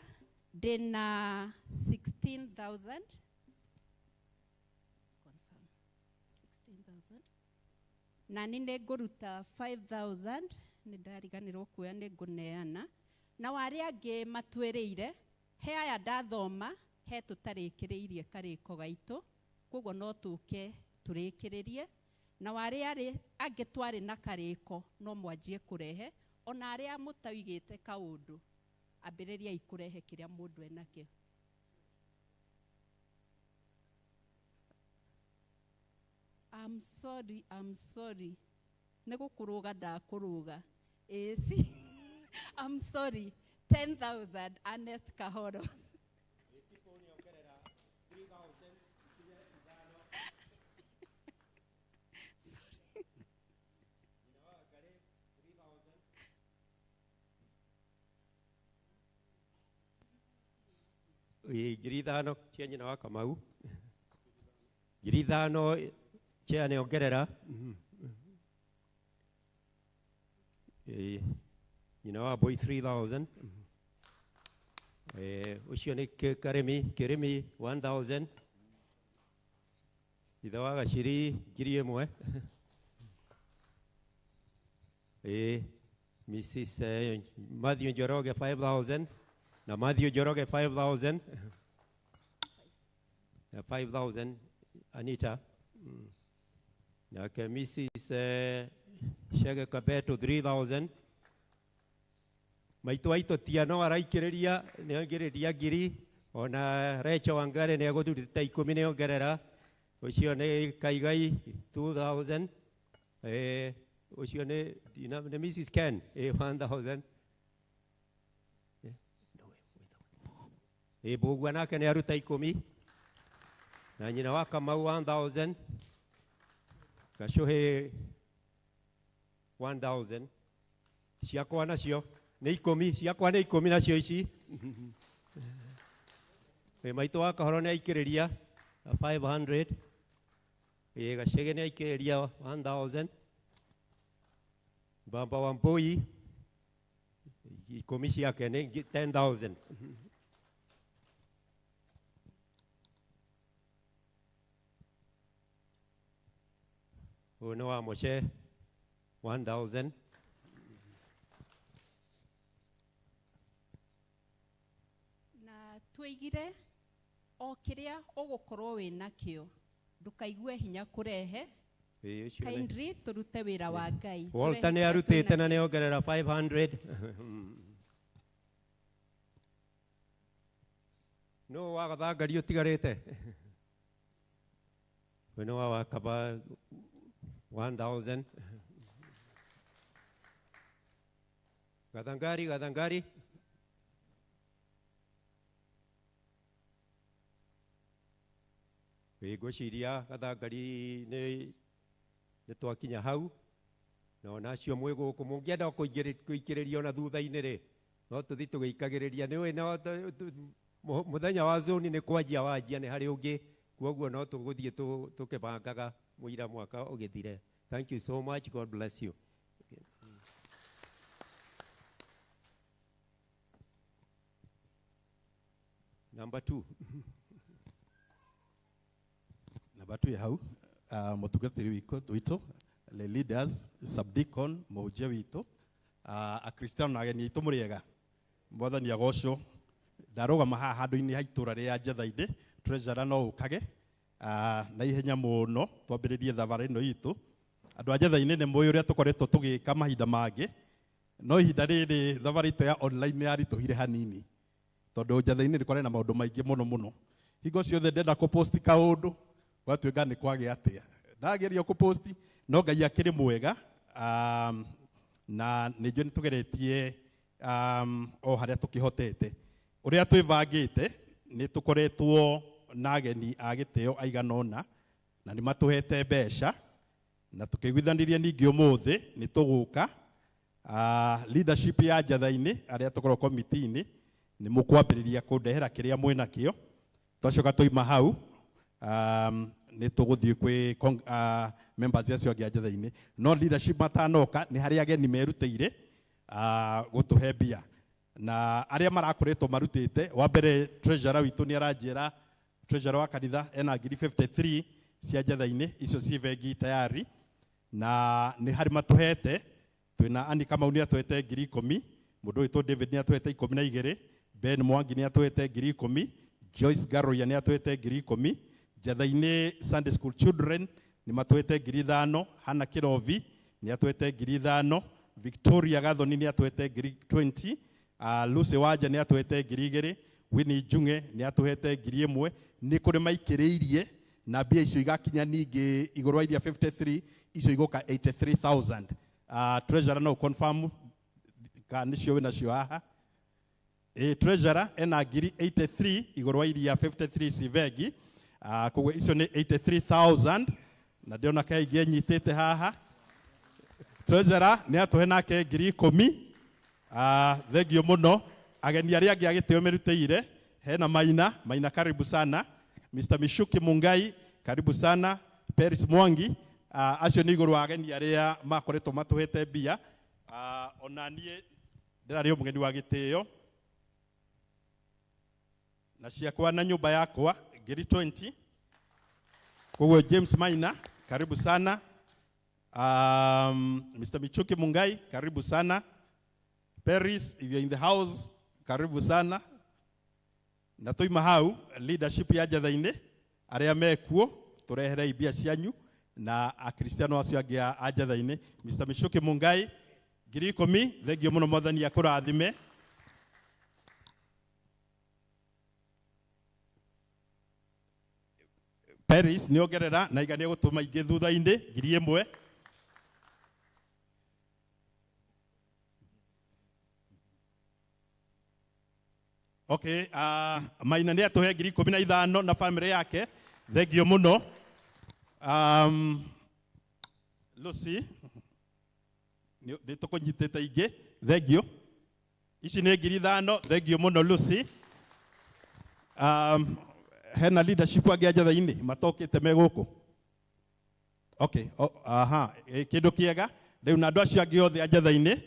ndĩna 16,000. Confirm. 16,000. Na nĩ ngũruta 5,000, nĩ ndariganĩrwo kuoya, nĩ ngũneana. Na arĩa angĩ matwĩrĩire, he aya ndathoma, he tũtarĩkĩrĩirie karĩko gaitũ, koguo no tũke tũrĩkĩrĩrie. Na arĩa angĩ twarĩ na karĩko no mwanjie kũrehe, ona arĩa mũtaigĩte kaũndũ, ambĩrĩriai kũrehe kĩrĩa mũndũ enakĩo. I'm sorry, I'm sorry. Nĩ gũkũrũga ndakũrũga. Ĩĩ si. I'm sorry. 10,000 Ernest Kahoro. Sorry. Ĩĩ, 5,000 cia nyina wa Kamau, 5,000 chia nĩongerera. Ĩĩ, nyina wa boy 3000. Ũcio nĩ Karĩmi Kĩrĩmi 1000, ithe wa Gaciri 1000. Ĩĩ, Mrs. Matthew Njoroge 5000 na Matthew Njoroge 5000 na 5000 Anita. Nake Mrs. Shege Kabeto 3000. Maitũ aitũ Tiano araikĩrĩria, nĩongereria 1000, ona Recho Wangari nĩegũthurĩte 10 nĩongerera. Ũcio nĩ Kaigai 2000. Ũcio nĩ nĩ Mrs. Ken 1000. Mbũgua nake nĩ aruta 10, na nyina wa Kamau 1000, Gacũhĩ 1000. Ciakwa nacio nĩ 10, ciakwa nĩ 10 nacio ici. Maitũ wa Kahoro nĩ aikĩrĩria 500. Gacege nĩ aikĩrĩria 1000. Bamba wa Mbui 10 ciake nĩ 10,000. Ũyũ nĩ wa Moshe 1000. Na tũigire o kĩrĩa ũgũkorwo wĩnakĩo, ndũkaigue hinya kũrehe. Ĩĩ, ũcio nĩ Kindly tũrute wĩra wa Ngai. Walter Tũrehe nĩ kĩrĩa arutĩte na twĩnakĩo. nĩ ongerera 500. Nũ wa Gathangari ũtigarĩte? Ũyũ nĩ wa Wakaba 1000. Gathangari, Gathangari. Ĩĩ, ngwĩciria Gathangari nĩ twakinya hau, na ona acio mwĩ gũkũ mũngĩenda kũingĩrĩria ona thutha-inĩ rĩ, no tũthiĩ tũgĩikagĩrĩria. Nĩ ũĩ no mũthenya wa zoni nĩ kwanjia wanjia nĩ harĩ ũngĩ, koguo no tũgũthiĩ tũkĩbangaga mũira mwaka ũgĩthire. Thank you so much. God bless you. Number 2. Namba 2 hau mutungatiri witũ le leaders subdeacon mũhunjia witũ akristiano na ageni aitũ mũrĩega mwathani agocwo ndarũgama haha handũ-inĩ ha itũra rĩa Njetha-inĩ treasurer no ũkage na ihenya mũno twambĩrĩrie thabarĩ ĩno itũ andũ a Njetha-inĩ nĩ mũĩ ũrĩa tũkoretwo tũgĩka mahinda mangĩ no ihinda rĩrĩ thabarĩ itũ ya online nĩ yaritũhire hanini tondũ Njetha-inĩ nĩ kwarĩ na maũndũ maingĩ mũno mũno hingo ciothe ndenda kũposti kaũndũ gwatuĩka nĩ kwagĩa atĩa ndageria kũposti no Ngai akĩrĩ mwega na nĩ njũĩ nĩ tũgeretie o harĩa tũkĩhotete ũrĩa twĩbangĩte nĩ tũkoretwo na ageni a gĩtĩo aigana ũna na nĩ matũhete mbeca na tũkĩiguithanĩria ningĩ ũmũthĩ nĩ tũgũka leadership ya Njetha-inĩ arĩa tũkoragwo komiti-inĩ nĩ mũkwambĩrĩria kũndehera kĩrĩa mwĩnakĩo twacoka twaima hau nĩ tũgũthiĩ kwĩ members acio angĩ a Njetha-inĩ no leadership matanoka nĩ harĩ ageni merutĩire gũtũhe mbia na arĩa marakoretwo marutĩte wa mbere treasurer witũ nĩ aranjĩra treasurer wa kanitha ena ngiri 53 cia Njetha-inĩ icio ci bengi tayari na nĩ harĩ matũhete twĩna Annie Kamau nĩ atũhete ngiri 10 mũndũ witũ David nĩ atũhete 12 Ben Mwangi nĩ atũhete ngiri 10 Joyce Garoya nĩ atũhete ngiri 10 Njetha-inĩ Sunday School Children nĩ matũhete ngiri 5 Hannah Kirovi nĩ atũhete ngiri 5 Victoria Gathoni nĩ atũhete ngiri 20 Lucy Wanja nĩ atũhete ngiri 2 Winnie Njung'e nĩ atũhete ngiri 1 nĩ kũrĩ maikĩrĩirie na mbia icio igakinya ningĩ igũrũ wa iria 53 icio igoka 83,000 treasurer no confirm kana nĩcio wĩnacio haha treasurer ena ngiri 83 igũrũ wa iria 53 cibegi koguo icio nĩ 83,000 na ndĩrona kaingĩ nyitĩte haha treasurer nĩ atũhe nake ngiri 10 thengio mũno ageni arĩa angĩ a gĩtĩo merutĩire hena Maina Maina karibu sana Mr. Mishuki Mungai karibu sana Peris Mwangi acio nĩ igũrũ wa ageni arĩa makoretwo matũhete mbia ona niĩ ndĩrarĩ o mũgeni wa gĩtĩo na ciakwa na nyũmba yakwa ngiri 20 koguo James Maina karibu sana Mr. Michuki Mungai karibu sana Paris if you're in the house karibu sana na toima hau leadership ya Njetha-inĩ arĩa mekuo tũrehere mbia cianyu na akristiano acio angĩ a Njetha-inĩ Mr. Michuki Mungai ngiri 10 thengio mũno mwathani akũrathime Paris nĩ ongerera na igania gũtũma ingĩ thutha-inĩ ngiri 1 Okay, Maina nĩ atũhe ngiri 15 na family yake thengio mũno Lucy nĩ tũkũnyitĩte ingĩ thengio ici nĩ ngiri 5 thengio mũno Lucy hena leadership angĩ a Njetha-inĩ matokĩte me gũkũ okay aha kĩndũ kĩega rĩu na andũ acio angĩ othe a Njetha-inĩ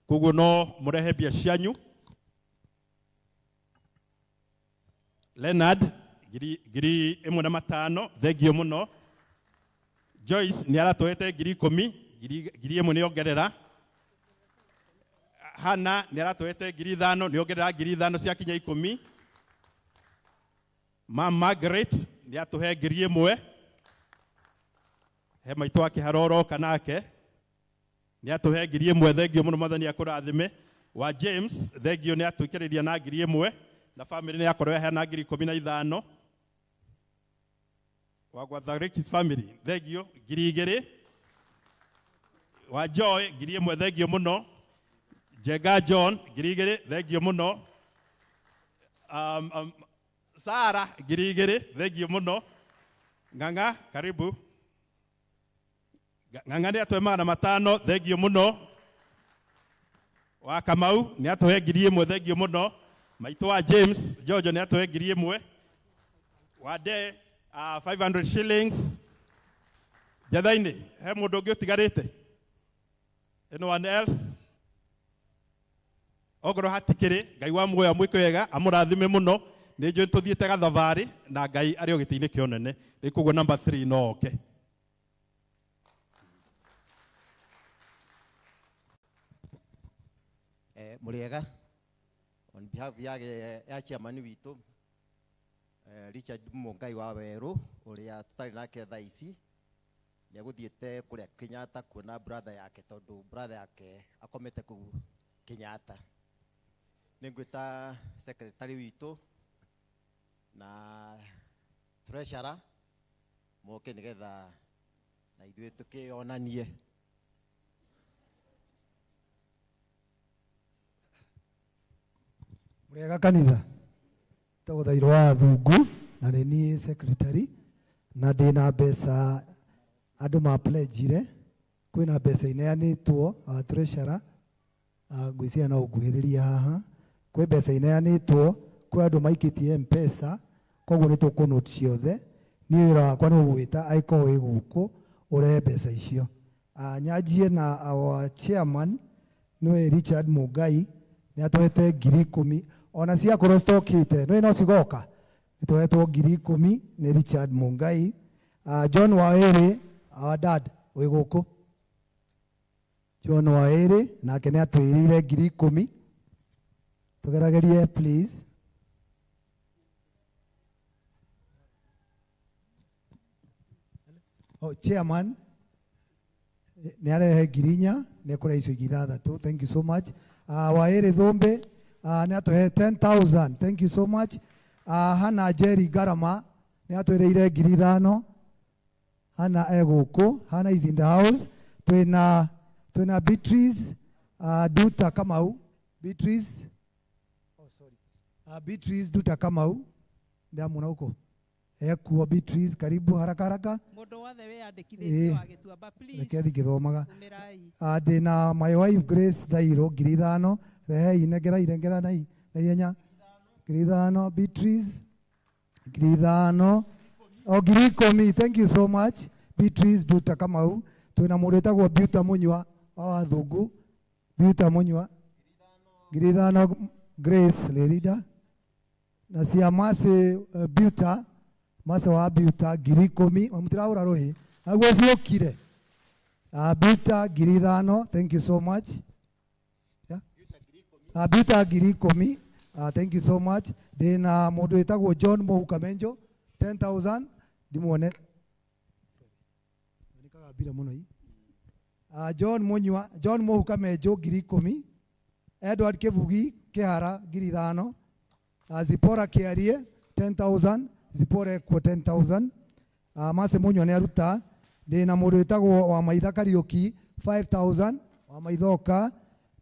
koguo no mũrehe mbia cianyu Leonard ngiri 1,500 thengio mũno Joyce nĩ aratũhete ngiri 10 ngiri 1 nĩ ongerera Hannah nĩ aratũhete ngiri 5 nĩ ongerera ngiri 5 ciakinya 10 Ma Margaret nĩ atũhe ngiri 1 he maitũ wa Kĩharo ũroka nake nĩ atũhe ngiri 1 thengio mũno mwathani akũrathime wa James thengio nĩ atũikĩrĩria na ngiri 1 na family nĩ yakorwo yaheana ngiri 15 wa Gwatharĩkis family thengio ngiri 2 wa Joy ngiri 1 thengio mũno Jenga John ngiri 2 thengio mũno Sara ngiri 2 thengio mũno Ng'ang'a karibu Ng'ang'a nĩ atũhe 500 thengio mũno wa Kamau nĩ atũhe ngiri 1 thengio mũno maitũ wa James Jojo nĩ atũhe ngiri 1 wa De 500 shillings Njatha-inĩ he mũndũ ũngĩ ũtigarĩte? Anyone else? Ongorwo hatikĩrĩ, Ngai wa muoyo amwĩke wega, amũrathime mũno. Nĩ njũĩ tũthiĩte gathabarĩ na Ngai arĩ o gĩtĩ-inĩ kĩa ũnene. Rĩu koguo number 3 no oke. Mũrĩega. On behalf ya chairman witũ, Richard Mungai wa Werũ, ũrĩa tũtarĩ nake thaa ici, nĩ egũthiĩte kũrĩa Kenyatta kuona brother yake, tondũ brother yake akomete kũu Kenyatta. Nĩ ngwĩta secretary witũ na treasurer moke nĩgetha na ithuĩ tũkĩonanie. Mũrĩega kanitha, njĩtagwo Thairũ wa Thungu na nĩ niĩ secretary, na ndĩna mbeca andũ ma pledge-ire, kwĩna mbeca ineanĩtwo treasurer, ngwĩciria no ũnguhĩrĩrie haha, kwĩ mbeca ineanĩtwo, kwĩ andũ maikĩtie M-Pesa, koguo nĩ tũkũ note ciothe. Niĩ wĩra wakwa nĩ gũgwĩta angĩkorwo wĩ gũkũ ũrehe mbeca icio. Nyanjie na our chairman nĩwe Richard Mungai, nĩ atũhete 10,000, ona ciakorwo citokĩte, nĩwe no cigoka, nĩ tũhetwo 10,000 nĩ Richard Mungai. John Waĩrĩ, our dad, wĩ gũkũ. John Waĩrĩ nake nĩ atwĩrĩire 10,000. Tũgeragerie please. Oh, chairman nĩ arehe 4,000, nĩ ekũrehe icio ingĩ 6. Thank you so much. Waĩrĩ Thũmbĩ, nĩ atũhe 10,000. Thank you so much. Hannah Jerry Garama nĩ atwĩrĩire 5,000. Hannah e gũkũ. Hannah is in the house. Twĩna Beatrice, Duta Kamau. Beatrice. Oh, sorry. Beatrice Duta Kamau. Ndamuona huko. Ekuo Beatrice, karibu haraka haraka. Mũndũ wothe wĩyandĩkithĩtie wa Gĩtuamba, please. Reke thiĩ ngĩthomaga. Tũmĩrai. Ndĩna my wife Grace Thairũ 5,000. Rehei, nengerai, nengeranai na ihenya. 5,000 Beatrice. 5,000. O 10,000. Thank you so much. Beatrice Duta Kamau. Twĩna mũndũ wĩtagwo Beauta Mũnyua wa Wathungu. Beauta Mũnyua. 5,000 Grace Lerida. Na cia Mercy, Beauta, Mercy wa Beauta 10,000. Mũtirahũra rũhĩ. Naguo ciũkire. Beauta 5,000. Thank you so much. Yeah. Beauta 10,000. Thank you so much. Ndĩna mũndũ wĩtagwo John Mohu Kamenjo 10,000. Ndimuone. Nĩkaga mbira mũno ii. John Munyua, John Mohu Kamenjo 10,000. Edward Kibugi Kihara 5,000. Zipora Kiarie 10,000. Zipora ekuo 10,000. Mercy Munyua nĩ aruta. Ndĩna mũndũ wĩtagwo wa Maitha Kariũki 5,000. Wa Maitha oka.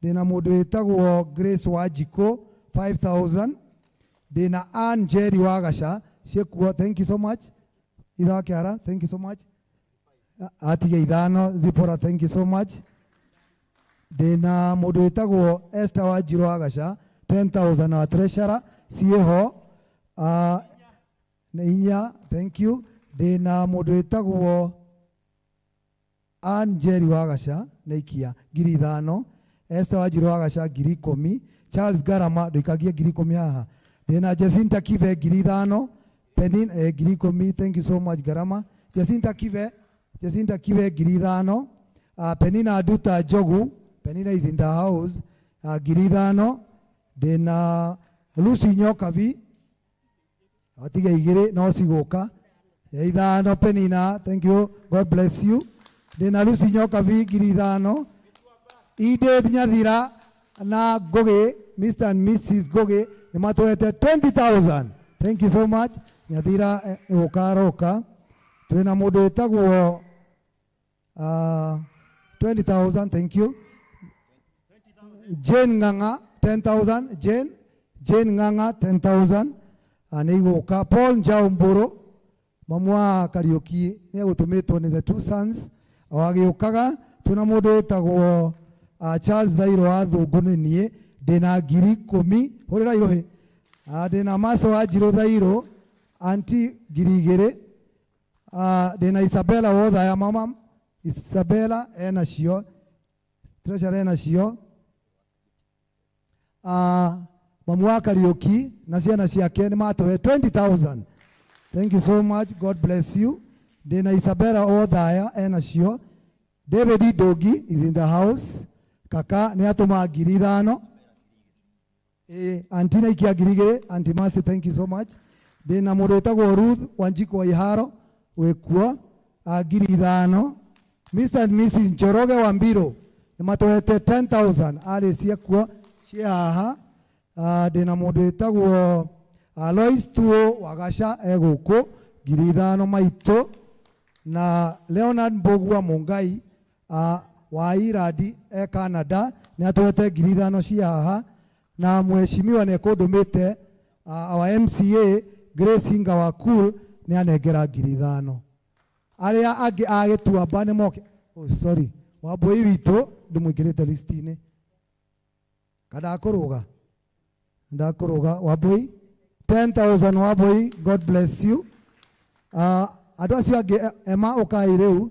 Ndĩna mũndũ wĩtagwo Grace Wanjikũ 5,000. Ndĩna Ann Jerry wa Gaca ciĩkuo. Thank you so much. Itha wa Kĩhara, thank you so much. Atige 5 Zipora, thank you so much. Ndĩna mũndũ wĩtagwo Esther Wanjirũ wa Gaca 10,000 wa treasurer ciĩho. Nĩ inya, thank you. Ndĩna mũndũ wĩtagwo Ann Jerry wa Gaca nĩ ikia 5,000. Esther Wanjirũ wa Gaca 10,000. Charles Garama ndũikagie 10,000 haha. Ndĩna Jacinta Kibe 5,000. Penin, 10,000, thank you so much Garama. Jacinta Kibe, Jacinta Kibe 5,000. Penina Aduta Njogu, Penina is in the house, 5,000. Ndĩna Lucy Nyokabi, atige 2 no cigũka. 5 Penina, thank you, God bless you. Ndĩna Lucy Nyokabi 5,000. Edith Nyathira na Ngugi, Mr and Mrs Ngugi nĩ matũhete 20,000. Thank you so much. Nyathira, nĩ gũka aroka. Twĩna mũndũ wĩtagwo, 20,000, thank you. Jane Ng'ang'a 10,000. Jane Ng'ang'a 10,000. Nĩ igũka. Paul Njau Mbũrũ, mamu wa Kariũki nĩ egũtũmĩtwo nĩ the two sons. O agĩũkaga, twĩna mũndũ wĩtagwo, Charles Thairũ wa Thũngũ nĩ niĩ, ndĩna 10,000. Hũrĩrai rũhĩ. Ndĩna Mercy Wanjirũ Thairũ, auntie 2,000. Ndĩna Isabella Wothaya, mama Isabella enacio, Treasure enacio. Mamu wa Kariuki na ciana ciake nĩ matũhe 20,000. Thank you so much. God bless you. Ndĩna Isabella Othaya enacio. David Ndogi is in the house. Kaka nĩ atũma 5,000. Auntie naikia 2,000. Auntie Mercy, thank you so much. Ndĩna mũndũ wĩtagwo Ruth Wanjiko wa Iharo wĩkuo 5,000. Mr. and Mrs. Njoroge wa Mbiro nĩ matũhete 10,000 arĩ ciekuo ciĩ haha. Ndĩna mũndũ wĩtagwo Alois Tuo Wagaca egũkũ 5,000 maitũ, na Leonard Mbugua Mungai wa Irandi e Canada nĩ atũhete 5,000 ciĩ haha, na mheshimiwa nĩ ekũndũmĩte our MCA Grace Hinga wa Cool nĩ anengera 5,000. Arĩa angĩ a Gĩtuamba nĩ moke. Oh, sorry, Wambui witũ ndĩmwĩkĩrĩte list-inĩ. Kana ndakũrũga? Ndakũrũga. Wambui 10,000 Wambui, God bless you. Andũ acio angĩ ema ũkai rĩu,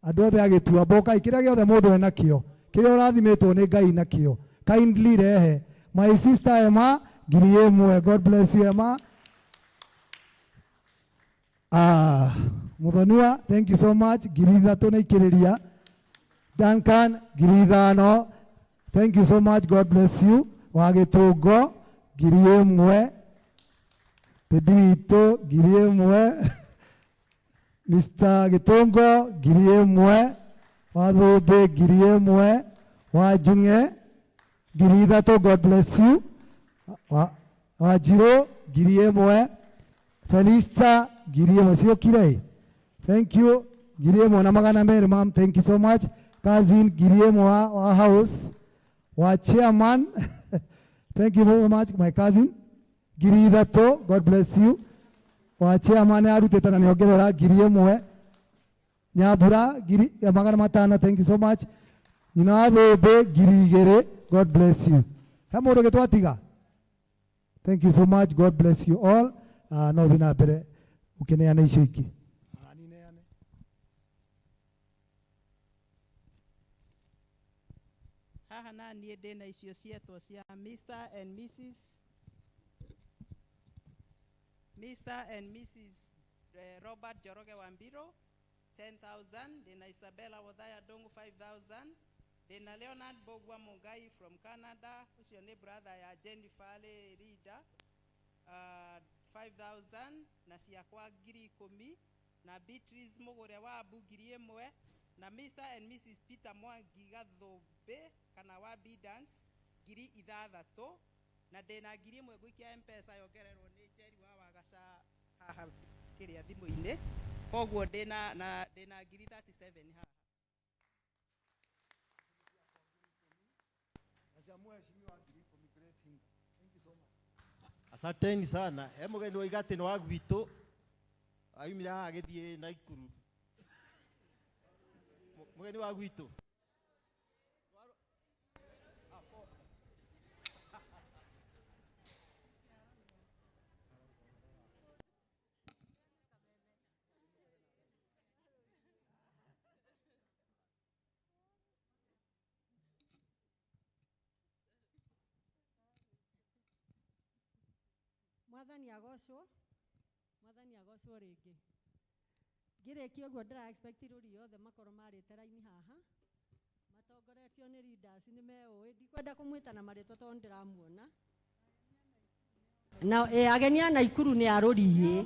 andũ othe a Gĩtuamba ũkai, kĩrĩa gĩothe mũndũ enakĩo, kĩrĩa ũrathimĩtwo nĩ Ngai nakĩo, kindly rehe. My sister Emma 1,000, God bless you Emma. Muthonua, thank you so much. 3,000 na ikĩrĩria. Duncan 5,000, thank you so much, God bless you. Wa Gĩtũngo 1,000. Teddy witũ 1,000. Mr. Gĩtũngo 1,000. Wa Thũmbĩ 1,000. Wa Njung'e 3,000, God bless you. Wa Njirũ 1,000. Felista 1,000 ciũkire. Thank you. 1,200 ma'am, thank you so much. Cousin 1,000 wa house wa chairman. Thank you very much my cousin. 3,000, God bless you. Wa chairman arutĩte na nĩongerera 1,000. Nyambura 500, thank you so much. Nyina wa Thũmbĩ 2,000, God bless you. He mũndũ ũngĩ twatiga? Thank you so much, God bless you all. No thiĩ na mbere ũkĩneana icio ingĩ. Haha na niĩ ndĩna icio cietwo cia Mr. and Mrs. Mr. and Mrs. Robert Njoroge wa Mbiro 10,000, ndĩna Isabella Wothaya Ndung'u 5,000, ndĩna Leonard Mbugua Mungai from Canada, ũcio nĩ brother ya Jennifer Leader, 5,000, na ciakwa 10,000, na Beatrice Mugure wa Abu 1,000, na Mr. and Mrs. Peter Mwangi Gathũmbĩ kana wa Bidance 6,000, na ndĩna 1,000 ngũikia M-Pesa yongererwo nĩ Njeri wa Wagaca haha kĩrĩa thimũ-inĩ, koguo ndĩna na ndĩna 37,000 haha. Asanteni sana. He mũgeni woiga atĩ nĩ wa gwitũ aumire haha agĩthiĩ Naikuru. Mũgeni wa gwitũ. Mwathani agocwo, Mwathani agocwo rĩngĩ. Ngĩrĩkia ũguo ndĩra expect rũri yothe makorwo marĩte raini haha matongoretio nĩ leaders nĩ meũĩ, ndikwenda kũmwĩta na marĩtwa tondũ nĩndĩramuona. Na ageni a Naikuru nĩ a Rũriĩ,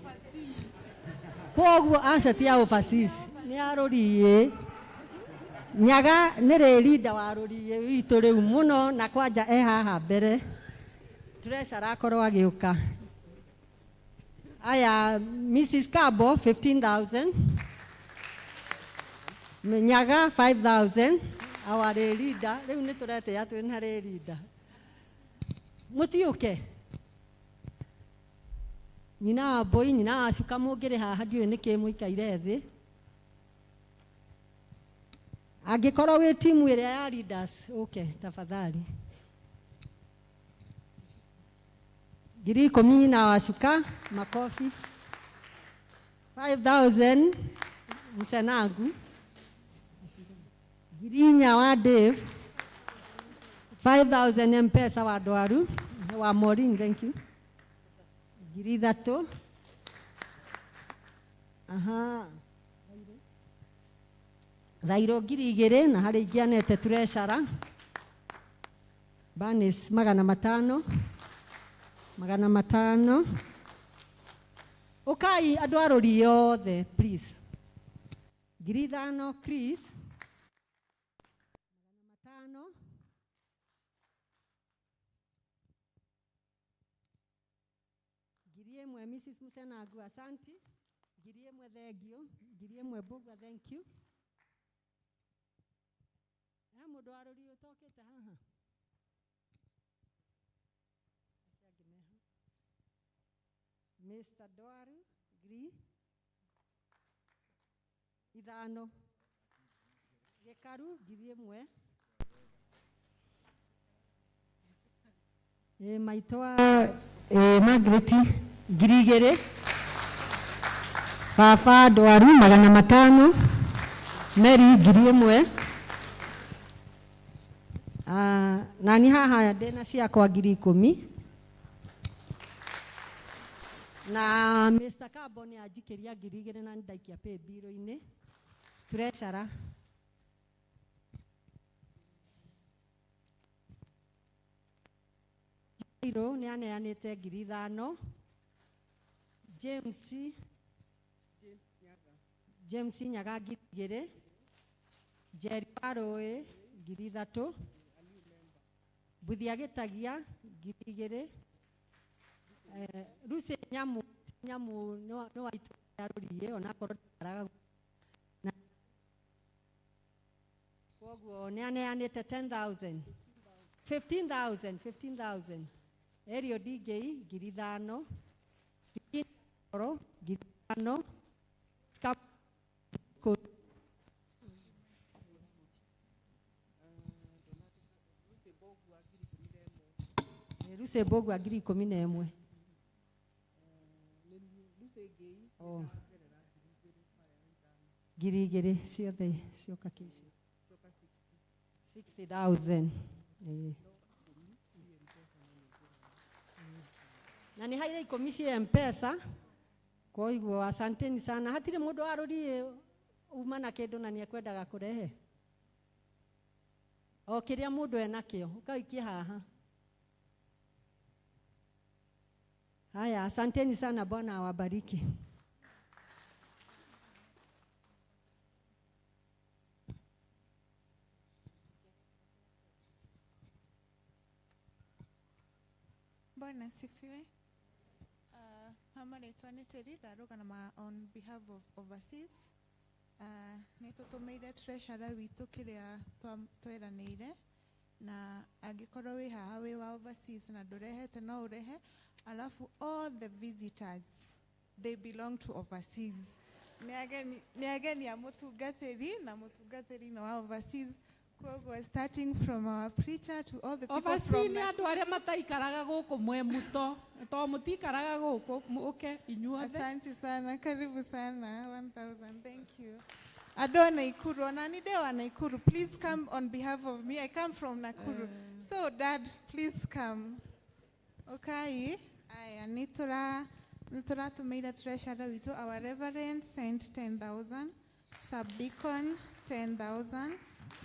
koguo aca ti a overseas, nĩ a Rũriĩ. Nyaga nĩ rĩ leader wa Rũriĩ witũ rĩu mũno, na kwanja e haha mbere. Treasure arakorwo agĩũka. Aya, Mrs. Kabo 15,000, Nyaga 5,000, our leader. Rĩu nĩ tũretĩa twĩna leader. Mũtiũke. Nyina wa Mbũi, nyina wa Cuka mũngĩrĩ haha ndiũĩ nĩkĩ mũikaire thĩ. Angĩkorwo wĩ timu ĩrĩa ya leaders, ũke tafadhali. 10,000 nyina wa Cuka, makofi. 5,000 msenangu. 4,000 wa Dave, 5,000 M-Pesa wa Ndwaru wa Maureen, thank you. 3,000. Aha. Thairo 2,000 na harĩ ingĩ anete treasurer. Banis 500. 500. Ukai andũ a rũriĩ othe please. 5,000 Chris. 500. 1,000 Mrs. Musenagu, asanti. 1,000 thengio. 1,000 Mbugua, thank you. He mũndũ wa rũriĩ ũtokĩte haha? Acio angĩ meha. Mr. Dwaru, 5,000. Gĩkaru 1,000. Maitũ wa Margaret 2,000. Baba Ndwaru 500. Mary 1,000. Nani haha ndĩna ciakwa 10,000. Na Mr. Carbon anjikĩria 2,000 na nĩndaikia pay bill-inĩ. Treasurer. Jairo nĩ aneanĩte 5,000. James Nyaga 2,000. Jerry Warũĩ 3,000. Mbuthia Gĩtagia 2,000. Lucy Nyamu nĩ wa itũũra rĩa Rũriĩ onakorwo ndaikaraga na koguo nĩ aneanĩte 10,000. 15,000 15,000. Eliud Ngei 5,000. Oro 5,000. Lucy Mbugua 11,000. Oh. 2,000 ciothe cioka kĩcio. 60,000. Na nĩ haire 10 cia M-Pesa. Koiguo asanteni sana. Hatirĩ mũndũ wa rũriĩ uma na kĩndũ na nĩ ekwendaga kũrehe. O kĩrĩa mũndũ enakĩo, ũkaikie haha. Haya, asanteni sana, Bwana awabariki. Bwana asifiwe. Mama naitwa Niteri ndarũgama on behalf of overseas. Nĩ tũtũmĩire treasurer witũ kĩrĩa tweranĩire, na angĩkorwo wĩ haha wĩ wa overseas na ndũrehete no ũrehe. Alafu all the visitors, they belong to overseas. Nĩ ageni a mũtungatĩri na mũtungatĩri no wa overseas. Koguo starting from our preacher to all the people Overseas from nĩ andũ arĩa mataikaraga gũkũ mwe mũto to mũtikaraga gũkũ mũke inyuothe. Asante sana, karibu sana, 1,000, thank you. Andũ a Nakuru, ona ni ndĩ wa Nakuru, please come on behalf of me. I come from Nakuru. So dad, please come. Okay, aya, nĩ tũratũmĩire treasurer witũ, our reverend sent 10,000, subdeacon 10,000,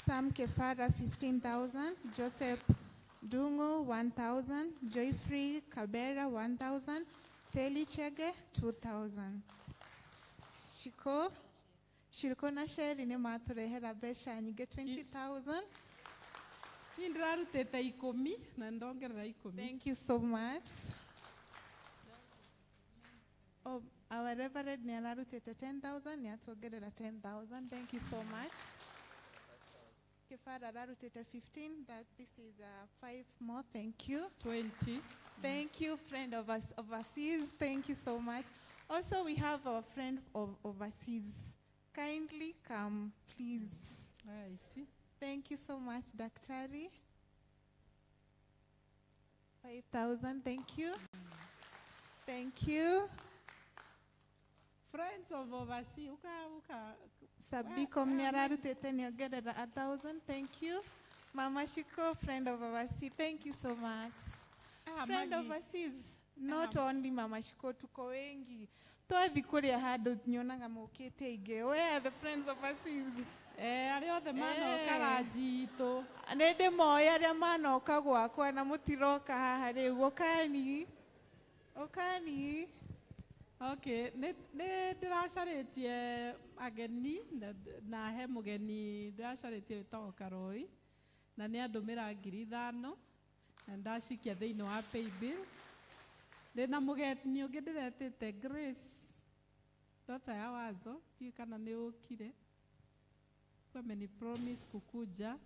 Sam Kefara 15,000, Joseph Dungo 1,000, Joyfrey Kabera 1,000, Teli Chege 2,000. Shiko na Sherry nĩ matũrehera mbeca nyingĩ 20,000. Niĩ ndĩrarutĩte 10 na ndongerera 10. Thank you so much. Oh, our reverend nĩ ararutĩte 10,000, nĩ atuongerera 10,000. Thank you so much. Kefara ararutĩte 15, that this is 5 more. Thank you. 20. Thank you, friend of us overseas. Thank you so much. Also, we have our friend of overseas. Kindly come, please. I see. Thank you so much, Daktari. 5,000, thank you. Thank you. Friends of overseas, uka. Sabdicom nĩ ararutĩte nĩ ongerera 1000. Thank you. Mama Shiko, friend of overseas, thank you so much. Ah, Friend Maggie. overseas, not only Mama Shiko, tuko wengi. Twathi kũrĩa handũ nyonaga mũkĩte aingĩ. Where are the friends overseas? Eh, arĩa othe manoka ranji itũ. Nĩ ndĩmoĩ arĩa manoka gwakwa na mũtiroka haha rĩu. Ũkani. Ũkani. Okay, nĩ ndĩracarĩtie ageni na he mũgeni ndĩracarĩtie wĩtagwo Karori na nĩ andũmĩra 5,000 na ndacikia thĩinĩ wa paybill. Ndĩna mũgeni ũngĩ ndĩretĩte Grace, daughter ya Wazo, ndiũĩ kana nĩ ũkire. Ameni promise kukuja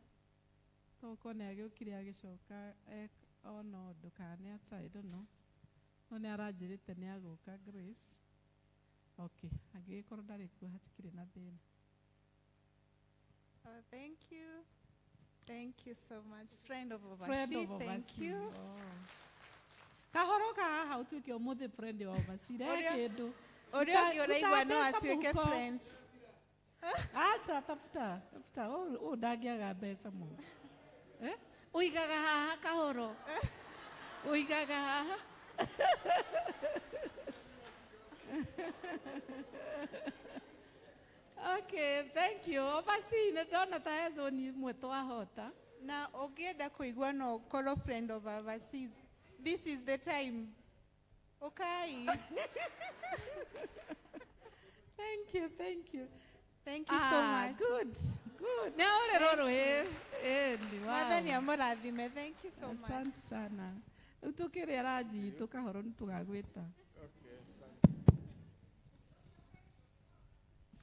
tokorwo nĩ agĩũkire agĩcoka ona ũndũ kana nĩ ata, I don't know, no nĩ aranjĩrĩte nĩ agũka Grace. Okay, angĩgĩkorwo ndarĩ kuo hatikĩrĩ na thĩna. Oh, thank you. Thank you so much. Friend of overseas, Friend of thank overseas. you. Oh. Kahoro ka haha ũtuĩke ũmũthĩ friend wa overseas, rehe kĩndũ. Ũrĩa ũngĩ ũraigua no Ruta mbeca atuĩke mũhuko. friends. Aca, tafuta, tafuta. Ũyũ ndangĩaga mbeca mũno. Eh? Ũigaga haha kahoro. Ũigaga haha. Okay, thank you. Overseas, nĩ ndona ta he zone imwe twahota. Na ũngĩenda kũigua no ũkorwo friend of overseas. This is the time. Ũkai. Thank you, thank you. Thank you so much. Good, good. Nĩ ahũrĩrwo rũhĩ. Ĩni, wow. Mwathani amũrathime. Thank you so much. Asante sana. Rĩu tũkĩrĩa ranji itũ kahoro nĩ tũgagwĩta.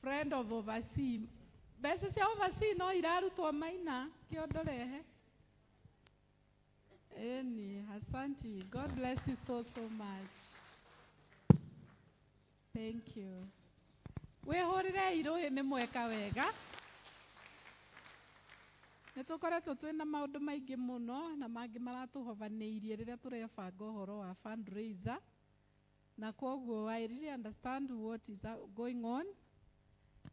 Friend of overseas. Mbeca cia overseas no irarutwo maina kĩondo rehe. Ĩni, asante. God bless you so so much. Thank you. Wĩhũrĩrei rũhĩ nĩ mweka wega. Nĩ tũkoretwo twĩna maũndũ maingĩ mũno na mangĩ maratũhovanĩirie rĩrĩa tũrebanga ũhoro wa fundraiser, na kwoguo I really understand what is going on,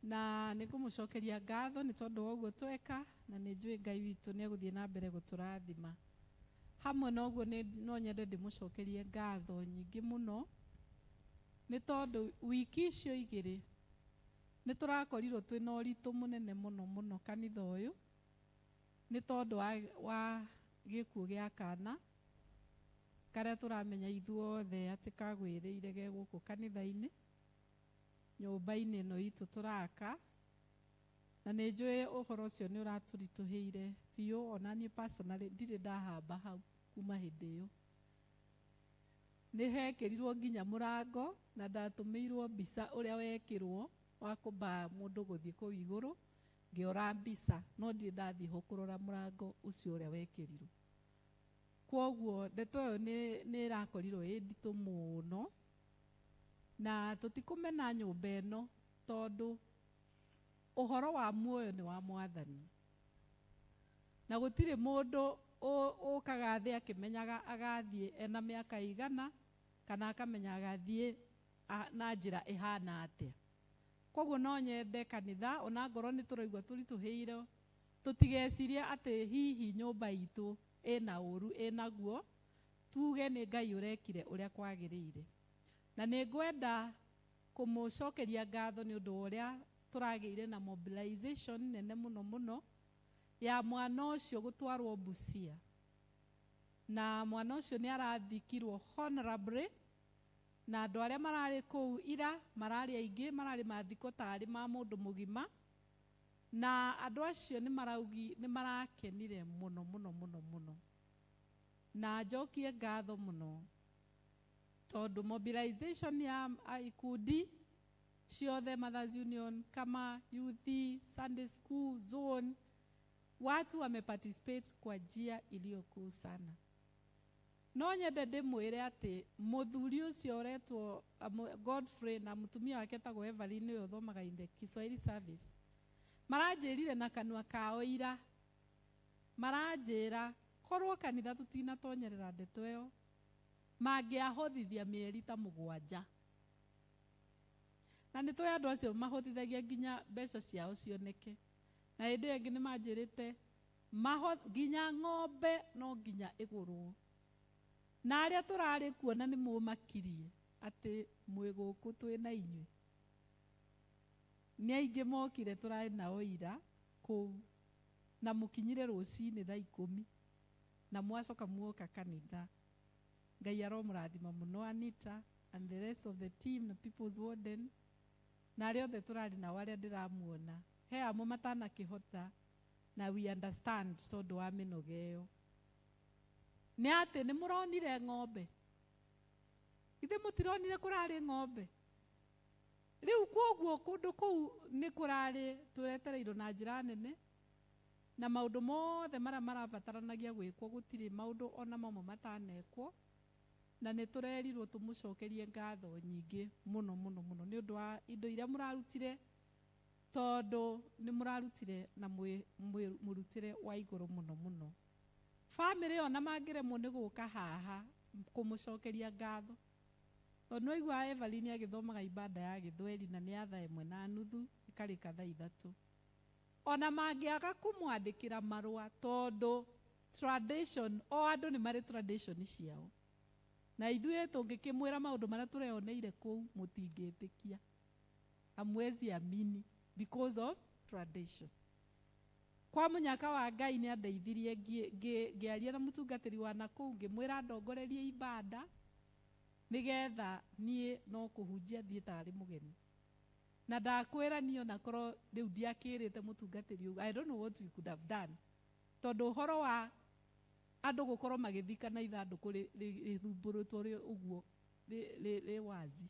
na nĩ ngũmũcokeria ngatho nĩ tondũ wa ũguo tweka, na nĩ njũĩ Ngai witũ nĩ egũthiĩ na mbere gũtũrathima. Hamwe na ũguo no nyende ndĩmũcokerie ngatho nyingĩ mũno nĩ tondũ wiki icio igĩrĩ nĩ tũrakorirwo twĩna ũritũ mũnene mũno mũno kanitha ũyũ nĩ tondũ wa gĩkuũ gĩa kana karĩa tũramenya ithuothe atĩ kagwĩrĩire ge gũkũ kanitha-inĩ nyũmba-inĩ ĩno itũ tũraka, na nĩ njũĩ ũhoro ũcio nĩ ũratũritũhĩire biũ. Ona niĩ personally ndirĩ ndahamba hau kuma hĩndĩ ĩyo. Nĩ hekĩrirwo nginya mũrango na ndatũmĩirwo mbica ũrĩa wekĩrwo wa kũmbaa mũndũ gũthiĩ kũu igũrũ, ngĩora mbica no ndirĩ ndathiĩ ho kũrora mũrango ũcio ũrĩa wekĩrirwo. Kwoguo ndeto ĩyo nĩ ĩrakorirwo ĩ nditũ mũno, na tũtikũmena nyũmba ĩno tondũ ũhoro wa muoyo nĩ wa Mwathani, na gũtirĩ mũndũ ũkaga thĩ akĩmenyaga agathiĩ ena mĩaka igana kana akamenya agathiĩ na njĩra ĩhana atĩa. Kwoguo no nyende kanitha ona ngorwo nĩ tũraigua tũritũhĩire tũtigecirie atĩ hihi nyũmba itũ ĩna ũru ĩnaguo, tuge nĩ Ngai ũrekire ũrĩa kwagĩrĩire. Na nĩ ngwenda kũmũcokeria ngatho nĩ ũndũ wa ũrĩa tũragĩire na mobilization nene mũno mũno ya mwana ũcio gũtwarwo Busia. Na mwana ũcio nĩ arathikirwo honorably, na andũ arĩa mararĩ kũu ira mararĩ aingĩ, mararĩ mathiko tarĩ ma mũndũ mũgima, na andũ acio nĩ marakenire mũno mũno mũno mũno. Na njokie ngatho mũno tondũ mobilization ya ikundi ciothe, Mothers Union, kama youth, Sunday school, zone, watu wameparticipate kwa njia iliyokuu sana. No nyende ndĩmwĩre atĩ mũthuri ũcio ũretwo Godfrey na mũtumia wake etagwo Evelyn ũyũ ũthomaga in the Kiswahili service, maranjĩrire na kanua kao ira, maranjĩra korwo kanitha tũtinatonyerera ndeto ĩyo mangĩahothithia mĩeri ta 7. Na nĩ tũĩ andũ acio mahotithagia nginya mbeca ciao cioneke. Na hĩndĩ ĩyo ĩngĩ nĩ manjĩrĩte nginya ng'ombe no nginya ĩgũrwo. Na arĩa tũrarĩ kuo na nĩ mũmakirie atĩ mwĩ gũkũ twĩ na inyuĩ. Nĩ aingĩ mokire tũrarĩ nao ira kũu na mũkinyire rũcinĩ thaa 10 na mwacoka muoka kanitha. Ngai aromũrathima mũno Anita and the rest of the team na People's Warden na arĩa othe tũrarĩ nao arĩa ndĩramuona. He amwe matanakĩhota na we understand tondũ wa mĩnoga ĩyo. Nĩ atĩ nĩ mũronire ng'ombe. Ithe mũtironire kũrarĩ ng'ombe. Rĩu kwoguo kũndũ kũu nĩ kũrarĩ tũretereirwo na njĩra nene na maũndũ mothe marĩa marabataranagia gwĩkwo gũtirĩ maũndũ ona mamwe matanekwo na nĩ tũrerirwo tũmũcokerie ngatho nyingĩ mũno mũno mũno nĩ ũndũ wa indo iria mũrarutire tondũ nĩ mũrarutire na mũrutĩre wa igũrũ mũno mũno. Bamĩrĩ ona mangĩremwo nĩ gũka haha kũmũcokeria ngatho tondũ nĩwaigua Evelyn agĩthomaga ibada ya gĩthweri na nĩ ya thaa 1:30 ĩkarĩka thaa 3. Ona mangĩaga kũmwandĩkĩra marũa tondũ tradition o andũ nĩ marĩ tradition ciao. Na ithuĩ tũngĩkĩmwĩra maũndũ marĩa tũreoneire kũu mũtingĩtĩkia. Hamwezi amini because of tradition. Kwa mũnyaka wa Ngai nĩ andeithirie ngĩaria na mũtungatĩri wa nakũu ngĩmwĩra ndongorerie ibada nĩgetha niĩ no kũhunjia thiĩ tarĩ mũgeni. Na ndakwĩra niĩ onakorwo rĩu ndiakĩrĩte mũtungatĩri ũguo, I don't know what we could have done. Tondũ ũhoro wa andũ gũkorwo magĩthikana ithandũkũ rĩthumbũrĩtwo rĩ ũguo rĩ wazi.